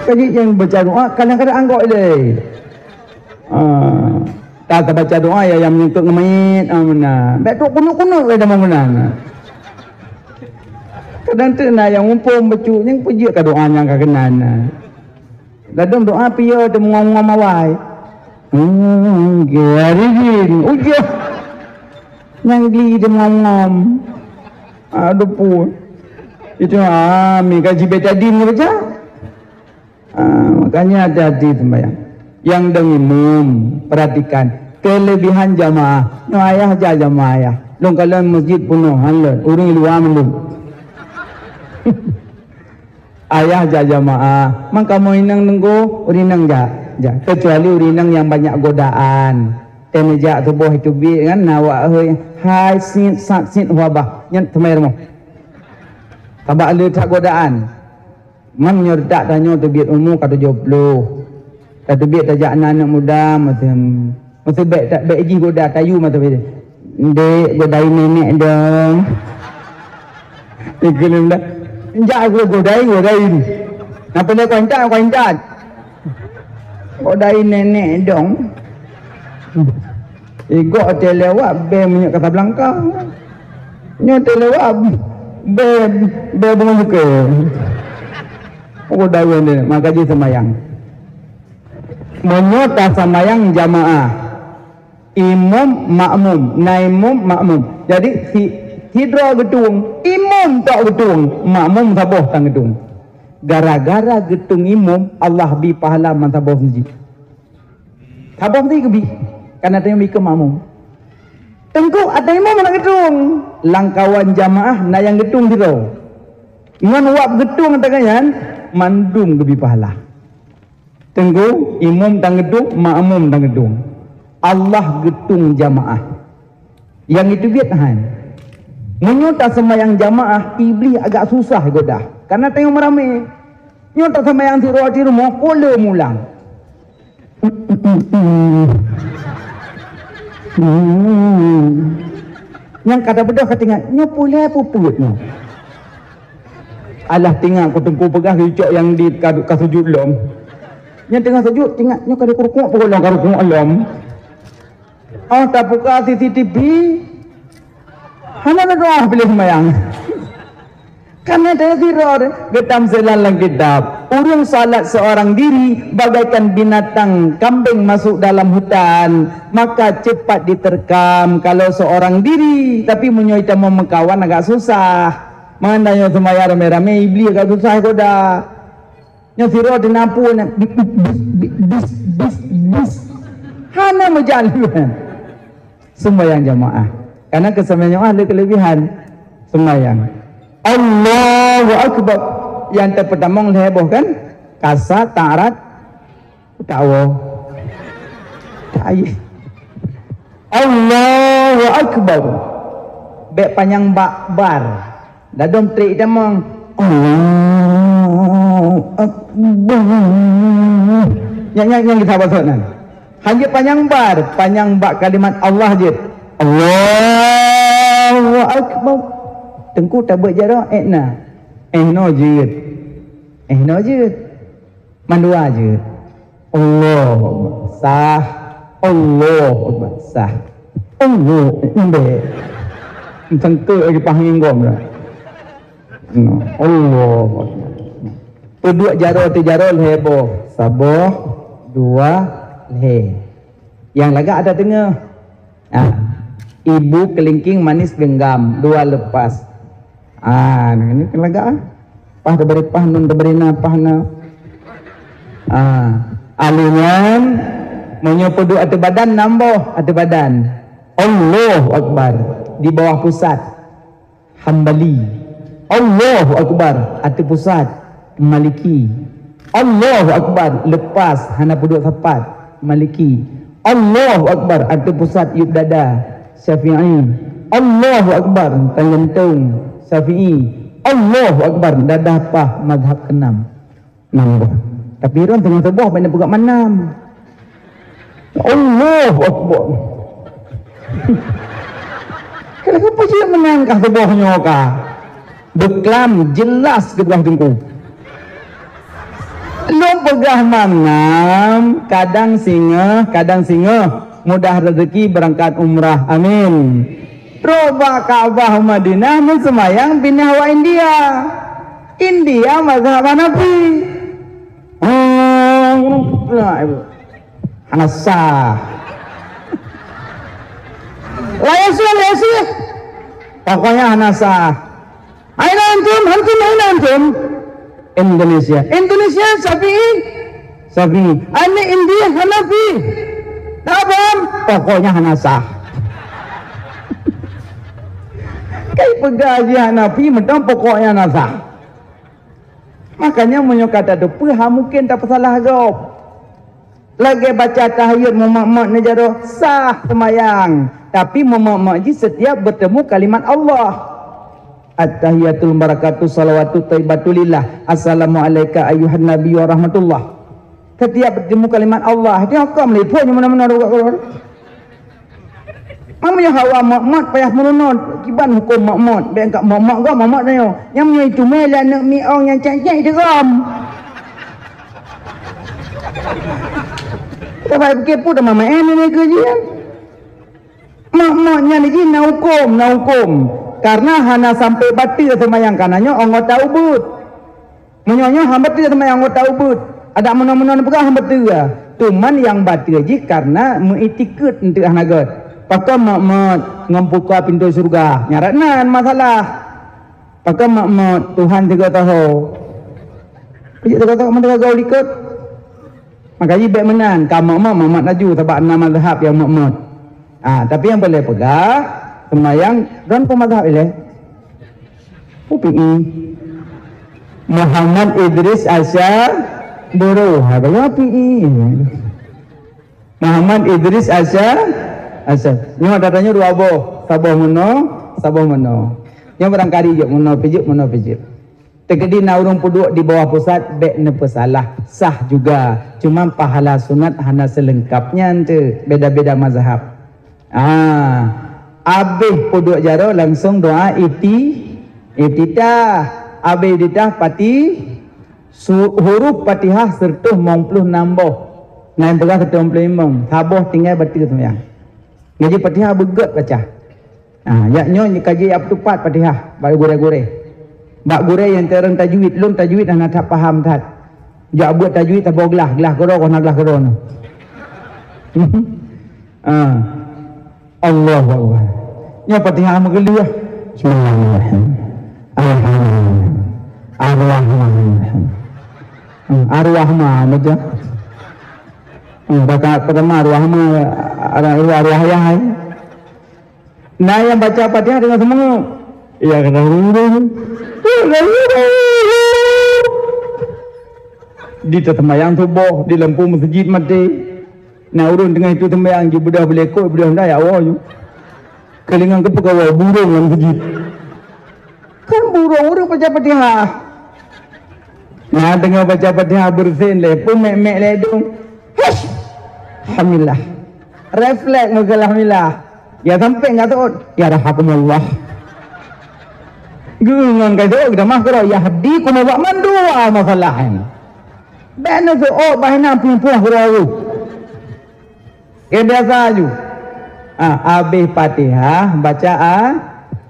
Jadi nyang baca doa kadang-kadang anggok ilée. Ah, ta tabaca doa ya nyang meunyeutôt ngon manyét, ah, meunan. Bék trok kunut-kunut lé dalam meunan. Kadang teuk na nyang muphom bacut nyang peujeuet ka doa nyang ka keunan. Ladôm doa piye teumeungom-ngom awai. Hmm, geuarijin, ujoh. Nyang gli teumeungom-ngom. Aduh pue. Itu, ah, mi ka jibetadin baca. Ah, makanya hati-hati sembahyang. Nyang dong imum, perhatikan kelebihan jamaah. Nyoe ayah ja jamaah ayah. Lôn kalon masjid punoh, han lôn. Ureueng luwa mandum. Ayah ja jamaah. Man kamoe inong nunggu, ureueng inong ja. Ja. Kecuali ureueng inong nyang banyak godaan. Teumeujak tuboh itu biet kan, na wak hôi, hai sit, sat sit, wabah. Nyan teumai rumoh. Sabab le that godaan. Man nyoe that tanyoe teubiet umu ka tujoh ploh. Tateubiet tajak na aneuk muda, masa, masa bèk ta-, bèk jih goda tayue masa bèk. "Ndék, godai nenek dong." Ikeu lôn dah. Jak keu godai, godai. Napa lé kuantat, kuantat. "Godai nenek dong." Igok teulewat bèe minyeuk Casablanca. Nyoe teulewat bèe, bèe bunga buke. Oh, daun dia, maka jih seumayang. Meunyoe taseumayang jamaah, imum, makmum, na imum, makmum. Jadi, si, sidroe geutueng, imum tok geutueng, makmum saboh tan geutueng. Gara-gara geutueng imum, Allah bi pahala meusaboh sijih. Saboh meuti geubi, kana tanyoe bikeu makmum. Teungku, ata imum hana geutueng, lam kawan jamaah na nyang geutueng sidroe. Ngon wab geutueng ata nyan, mandum geubi pahala. Teungku, imum tan geutueng, makmum tan geutueng. Allah geutueng jamaah. Nyang itu biet han. Meunyoe taseumayang jamaah, Iblih agak susah goda. Kana tanyoe meuramé. Nyoe taseumayang sidroe di rumoh, pula mulang. Nyang ka tabeudôh ka teuingat, nyoe pulé peuet nyoe. Alah teuingat ku teungku peugah geucok nyang di ka, ka sujud lom. Nyang teungoh sujud teuingat nyoe ka di kurukuk peuet lom, ka rukuk lom. Oh, tabuka C C T V. Hana na droe piléh seumayang. Karena dari sirot geutam seulan lam kitab, ureuëng salat seorang diri bagaikan binatang kambing masuk dalam hutan, maka cepat diterkam kalau seorang diri, tapi meunyoe ita meukawan agak susah. Meunan nyoe seumayang ramé-ramé, Iblih agak susah goda. Nyoe sidroe teunapu nyan, bit, bit, bit, bit, bis, bis, bis. Hana meujalan. Sembahyang jamaah. Karena kesembahyang jamaah ada kelebihan. Sembahyang. Allahu Akbar. Yang terpertama lhèe boh kan? Kasar, ta'arat, ta'awoe. Ta'ayi. Allahu Akbar. Bèk panyang bak bar. Dadong trik tamong. Allahu Akbar. Nyang, nyang, nyang geusaboh nan. Hana panyang bar, panyang bak kalimat Allah jeuet. Allahu Akbar. Teungku tabeuet jaroe, eh na. Eh no jeuet. Eh no jeuet. Mandua jeuet. Allahu Akbar. Sah. Allahu Akbar. Sah. Allahu Akbar. Sangkeut lagi pah nginggom dah. Allahu Akbar. Peuduek jaroe teuh jaroe lhèe boh. Saboh, dua, lhèe. Nyang lagak ada teungoh. Ah, ibu kelingking manis genggam, dua lepas. Ah, ini kan lagak ah. Pah teuberi pah nun teuberi na pah na. Ah, alèh nyan meunyoe peuduek ateueh badan nam boh ateueh badan. Allahu Akbar di bawah pusat. Hambali. Allahu Akbar, ateueh pusat, Maliki. Allahu Akbar, lepas, hana peuduek sapat, Maliki. Allahu Akbar, ateueh pusat, yub dada, Syafi'i. Allahu Akbar, tan jantung, Syafi'i. Allahu Akbar, dadah pah, mazhab keenam. Nam boh. Tapi droen teungoh saboh bak na peugah manam. Allahu Akbar. Kenapa cit meunang kah saboh nyoe kah? Beuklam jelas geupeugah teungku. Lôn peugah manam, kadang singoh, kadang singoh. Mudah rezeki berangkat umrah. Amin. Trok bak Ka'bah Madinah meuseumayang pinah wak India. India mazhab Hanafi. Oh, hana sah. La yasih, la yasih. Pokoknya hana sah. Aina antum? Antum aina antum? Indonesia. Indonesia Syafi'i? Syafi'i. Aina India Hanafi? Tak paham? Pokoknya hana sah. Kai peugah jih Hanafi, meuteumé pokoknya hana sah. Makanya meunyoe ka tateupeue, ha mungken tapeusalah gob. Lagèe baca tahiyat meumak-mak neujaroe sah seumayang, tapi meumak-mak jih setiap bertemu kalimat Allah. At-tahiyatul barakatuh salawatut thayyibatu lillah. Assalamu alaika ayyuhan nabi wa rahmatullah. Setiap bertemu kalimat Allah, dia hukum liput nyang mana-mana dua keluar. Meunyoe hawa mot-mot payah meurunoe, kiban hukum mot-mot, bèk ka mot-mot gop mot-mot nyoe. Nyang meunyoe itu mé lé aneuk miong nyang cek-cek digom. Tabai pikir pun teuma maén ni ke jian. Mot-mot nyan jih na hukum, na hukum. Karena hana sampai bateue seumayang, karena nyoe anggota ubeut. Meunyoe nyoe hana bateue seumayang anggota ubeut. Adak meunoe-meunoe neupeugah hana bateue. Teuma nyang bateue jih karena meuitikeuet eunteuk hana gèt. Pakon mot-mot ngon puka pintoe syeuruga. Nyan rot nan masalah. Pakon mot-mot Tuhan sigoe Toho. Peujeuet sigoe Toho meuteugah gaul likot. Maka jih bèk meunan, ka mot-mot, mot-mot laju, sabab na mazhab nyang mot-mot. Ah, tapi nyang boleh peugah, seumayang, droen peue mazhab ilèe? Syafi'i. Muhammad Idris Asy'ari, hai, Syafi'i. Muhammad Idris Asy'ari, Asy'ari. Nyoe ata nyoe dua boh, saboh meunoe, saboh meunoe. Nyoe barangkali jeuet meunoe pijeuet, meunoe pijeuet. Teukeudi na ureueng peuduek di bawah pusat, bèk neupeusalah, sah juga. Cuma pahala sunat hana seulengkap nyan teuh, beda-beda mazhab. Ah, abéh peuduek jaroe langsung doa iti-, iftitah. Abéh iftitah pati su-, huruf Fatihah seratus limong puluh enam boh. Na nyang peugah seratus limong puluh limong, saboh tinggai bateue seumayang. Ngaji Fatihah beugèt baca. Ha, jak nyoe ka jeuet jak peutupat Fatihah bak gurèe-gurèe. Bak gurèe nyang teureung tajwid, lôn tajwid hana that paham that. Jak beuet tajwid saboh glah, glah keudroe, kon na glah keudroe nyoe. Ha. Allahu Akbar. Nyoe Fatihah meugeuleueh. Bismillahirrahmanirrahim. Alhamdulillah. Ar-Rahmanirrahim. Hmm, Ar-Rahman baca. Hmm, rakaat pertama Ar-Rahman, Ar-, Ar-, Ar-, Ar-, Ar-, Na nyang baca Fatihah deungon seumeungeup. Ya, kadang di teumbayang suboh, di lampu meuseujid maté. Na ureueng teungoh itu teumbayang, jibeudôh beulekot, jibeudôh hondai, ya Allah, ju. Keulingan keupeue kawa burông lam seujid. Kan burông ureueng baca Fatihah. Na deungoe baca Fatihah beureusen lé, peumek-mek lé dong. Hush! Alhamdulillah. Refleks meugeuleuh alhamdulillah. Ya sampai enggak tahu. Ya rahakumullah. Geuh ngon kai tahu, kita mah kira yahdikumullah mandua masalahan. Bèk na seuôt bah na puih-puih keudroe. Oke, biasa aju. Ah, abéh Fatihah baca a-,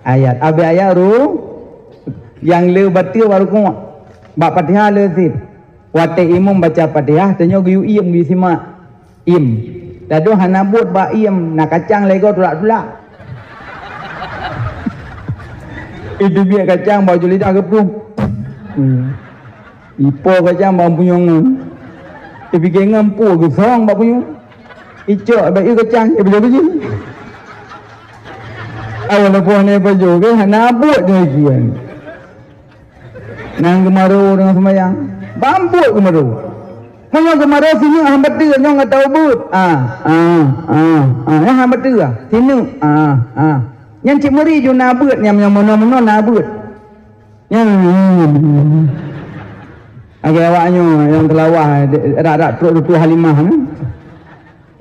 ayat. Abéh ayat ru-, nyang le bateue bak rukuk. Bak Fatihah le sit. Watèe imum baca Fatihah, tanyoe geuyue iem, geuyue simak. Iem. Ladôm hana buet bak iem, na kacang lego tulak-tulak. Itu biet kacang bak ujong lidah geuplueng. Hmm. Ipo kacang bak punyueng ngon. Ipike ngon pu geusong bak punyueng. Icok bak ié kacang, ié bejeu-bejeu. Awak leupah nai pajoh ke, hana buet nyoe ikian. Nang geumaro deungon seumayang. Bambuk geumaro. Meunyoe geumaro sineuk han beutôi, nyoe gata ubeuet. Ah, ah, ah, ah, nyan han beutôi. Sineuk, ah, ah. Nyan cit meuri ju na beuet, nyan meunyoe meunoe-meunoe na beuet. Nyan. Lagèe awak nyoe nyang teulawah, rak-rak trok tutoe Halimah nyoe.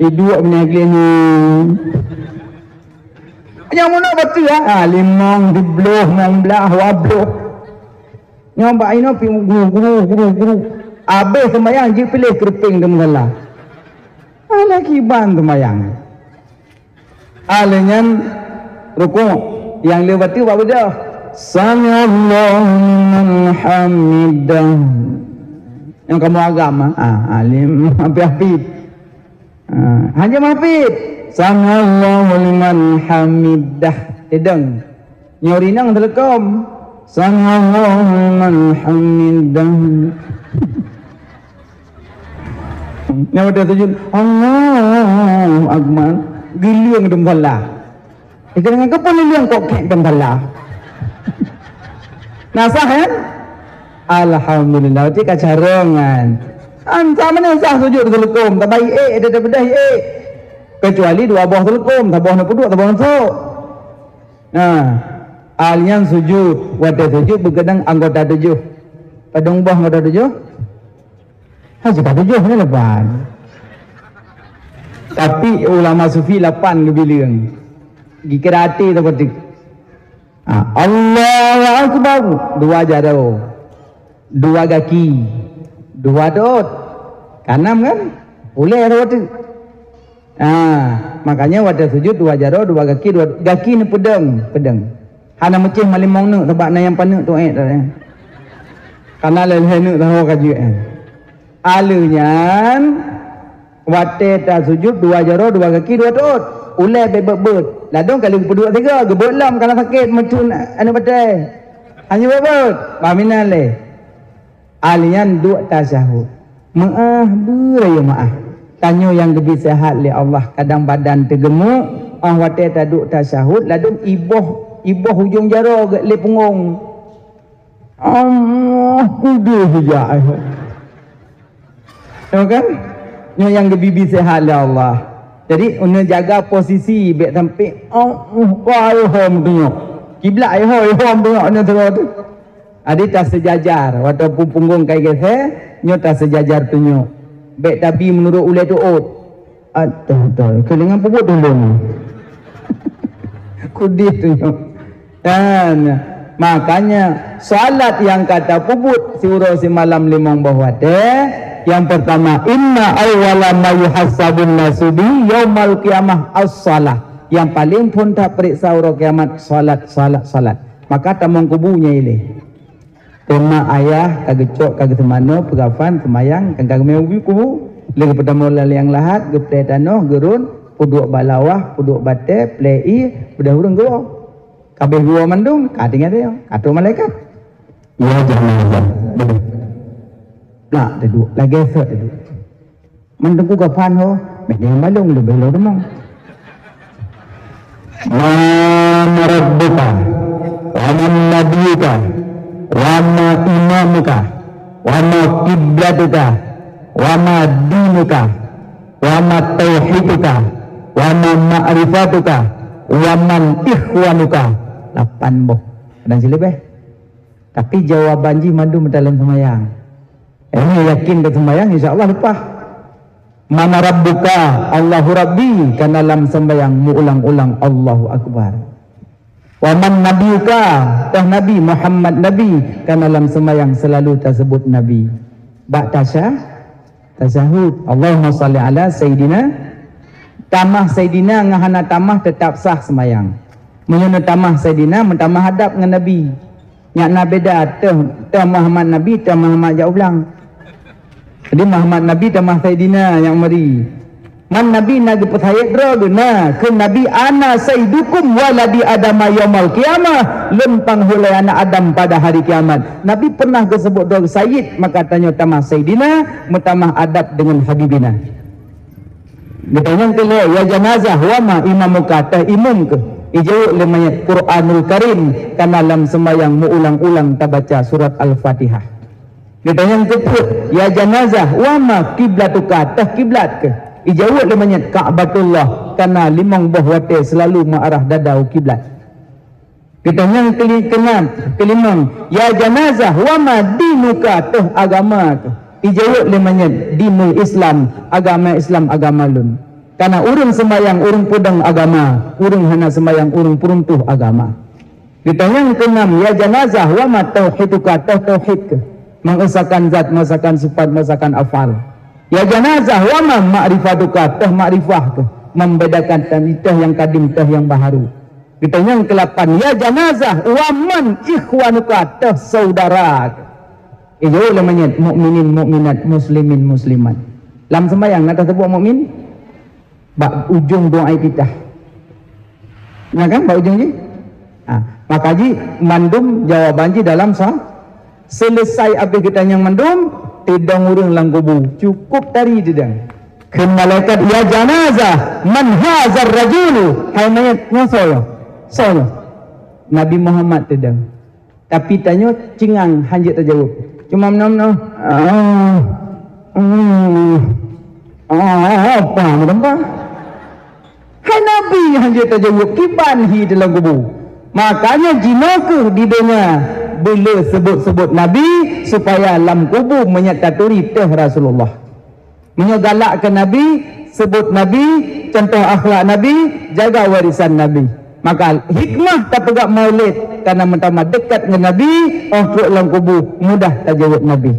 Iduek beuneugléh nyoe. Nyang meunoe beutôi, ha? Ha, limong, sibloh, limong blaih, dua bloh. Nyoe bak inoe pi guru, guru, guru, guru. Abéh seumayang jipiléh keureupéng di musala. Alah kiban seumayang. Alah nyan rukuk, nyang lheueh bateue bak beudôh. Sami'allahu liman hamidah. Nyang kamoe agam, ha? Ha, alim, hafid-hafid. Ha, hana mafid. Sami'allahu liman hamidah. Teudong. Nyoe rinang teuleukom. Sami'allahu liman hamidah. Nyoe watèe sujud, Allahu Akbar. Geuleueng dum salah. Itu dengan keupeue leueng kok kek dum salah. Nah, sah kan? Alhamdulillah, cit ka carông kan. An sama ni sah sujud teuleukom, tabai ék, ada bedah ék. Kecuali dua boh teuleukom, saboh na peuduek, saboh na sok. Nah, al nyan sujud, watèe sujud beukeudang anggota tujoh. Padum boh anggota tujoh? Hana ka tujoh ni lapan. Tapi ulama sufi lapan geubileung. Gikira até tapatik. Ha, Allahu Akbar. Dua jaroe. Dua gaki. Dua dot. Kanam kan? Ulée dua tu. Ha, makanya watée sujud dua jaroe, dua gaki, dua gaki ni peudong, peudong. Hana meucéh malimong neuk sabab na nyang paneuk tu ék tadi. Kana lhée-lhée neuk tahu ka jeuet. Aleuh nyan watée tasujud dua jaroe, dua gaki, dua dot. Ulée bek beuet-beuet. Ladong ka lheueh peuduek sigoe, geubeuet lom kana sakét meucun aneuk batée. Hana beuet-beuet. Paham inan lé? Aleuh nyan duek tasyahud. Meuáh beuraya meuáh. Tanyoe nyang geubri seuhat lé Allah, kadang badan teugeumuk, óh watée taduek tasyahud, ladong iboh, iboh ujong jaroe gét lé punggong. Allah, udeh jak. Tengok kan? Nyoe nyang geubri seuhat lé Allah. Jadi, uneuk jaga posisi bek sampai, oh, oh, wah, ihom tunyok. Kiblat ihom, ihom tunyok nyoe tu. Jadi taseujajar, watée pun punggong kai geusé, nyoe taseujajar tunyok. Bék tabi meunurot ulée tuôt. Aduh, aduh, keulingan peubuet tulông. Kudih tunyok. Dan makanya salat nyang ka tapeubuet siuroe simalam limong boh watée, yang pertama, inna awwala ma yuhasabun nasu bi yaumal qiyamah as-salah. Yang paling phon tapeuriksa uroe kiamat salat, salat, salat. Maka tamong kubu nyan ilée. Teuma ayah ka geucok, ka geuseumanoe, peugafan, seumayang, kan ka geumé ubé kubu. Lé geupeudamong lam liang lahat, geuplé tanoh, geurôn, peuduek bak lawah, peuduek batée, plé ié, beudôh ureuëng geuwoe. Ka abéh geuwoe mandum, ka tinggai teuh, ka troh malaikat. Ya janazah. Beudôh. Plak teuduek, lagée sot teuduek. Man teungku gafan ho, meunan malông leubeh lom rumoh. Man rabbuka, wa man nabiyuka, wa ma imamuka, wa ma kiblatuka, wa ma dinuka, wa ma tauhiduka, wa ma ma'rifatuka, wa man ikhwanuka. Lapan boh. Kadang sileubeh. Tapi jawaban jih mandum dalam seumayang. Ini yakin beuseumayang, insya Allah leupah. Mana rabbuka, Allahu Rabbi, kana lam sembayang meuulang-ulang Allahu Akbar. Wa man nabiyuka, toh Nabi Muhammad Nabi, kana lam sembayang selalu tasebut Nabi. Bak tasya-, tasyahud, Allahumma salli ala Sayyidina. Tamah Sayyidina ngon hana tamah tetap sah sembayang. Meunyoe neutamah Sayyidina, meutamah adab ngon Nabi. Nyak na beda, teuh, teuh Muhammad Nabi, teuh Muhammad jak u blang. Jadi Muhammad Nabi tamah Saidina nyang meuri. Man Nabi na geupeusayid droe geuh na, kheun Nabi, "Ana sayyidukum waladi Adama yaumal qiyamah." Lôn panghulai anak Adam pada hari kiamat. Nabi pernah geuseubut droe geuh sayyid, maka tanyoe tamah Saidina, meutamah adab deungon Habibina. Geutanyong keu lhèe, "Ya janazah, wa ma imamuka?" Teuh imum keuh? Ijaweueb lé manyét, "Quranul Karim, kana lam seumayang meuulang-ulang tabaca surat Al-Fatihah." Geutanyong keu peuet, "Ya janazah, wa ma kiblatuka?" Teuh kiblat keuh? Ijaweueb lé manyét, "Ka'batullah, kana limong boh watèe seulalu meuarah dada u kiblat." Geutanyong keuli-, keunam, keulimong, "Ya janazah, wa ma dinuka?" Teuh agama keuh? Ijaweueb lé manyét, "Dinul Islam, agama Islam agama lôn." Kana ureueng seumayang, ureueng peudong agama, ureueng hana seumayang, ureueng peuruntuh agama. Geutanyong keunam, "Ya janazah, wa ma tauhiduka?" Teuh tauhid keuh? Mengesahkan zat, mengesahkan sifat, mengesahkan afal. "Ya janazah, wa ma ma'rifatuka?" Teuh makrifah keuh? Membedakan teuh nyang kadim, teuh nyang baharu. Geutanyong keulapan, "Ya janazah, wa man ikhwanuka?" Teuh saudara keuh? Ijaweueb lé manyét, "Mukminin mukminat, muslimin muslimat." Lam seumayang na taseubut mukmin? Bak ujong doa iftitah. Na kan bak ujong jih? Ha, maka jih mandum jawaban jih dalam sa-, selesai abéh geutanyong mandum, teudong ureueng lam kubu. Cukup tari teudong. Kheun malaikat, "Ya janazah, man hazar rajulu?" Hai manyét, nyoe soe nyoe? Soe nyoe? Nabi Muhammad teudong. Tapi tanyoe cingang hanjeuet tajaweueb. Cuma meunoe-meunoe, "Ah, ah, ah, apa meunoe?" Hai Nabi hanjeuet tajaweueb, kiban hi dalam kubu. Makanya jinoe keuh di donya beu le seubut-seubut Nabi, supaya lam kubu meunyo taturi teuh Rasulullah. Meunyoe galak keu Nabi, seubut Nabi, cuntoh akhlak Nabi, jaga warisan Nabi. Maka hikmah tapeugah Maulid, karena meutamah dekat ngon Nabi, óh trok lam kubu, mudah tajaweueb Nabi.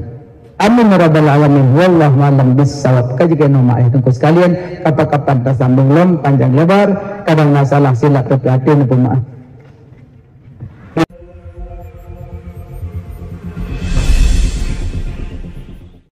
Amin ya rabbal alamin. Wallahu a'lam bissawab. Ka jeuet keunoe meu'ah teungku sekalian, kapan-kapan tasambong lom panjang lebar, kadang na salah silap teupeue até neupeumaaf.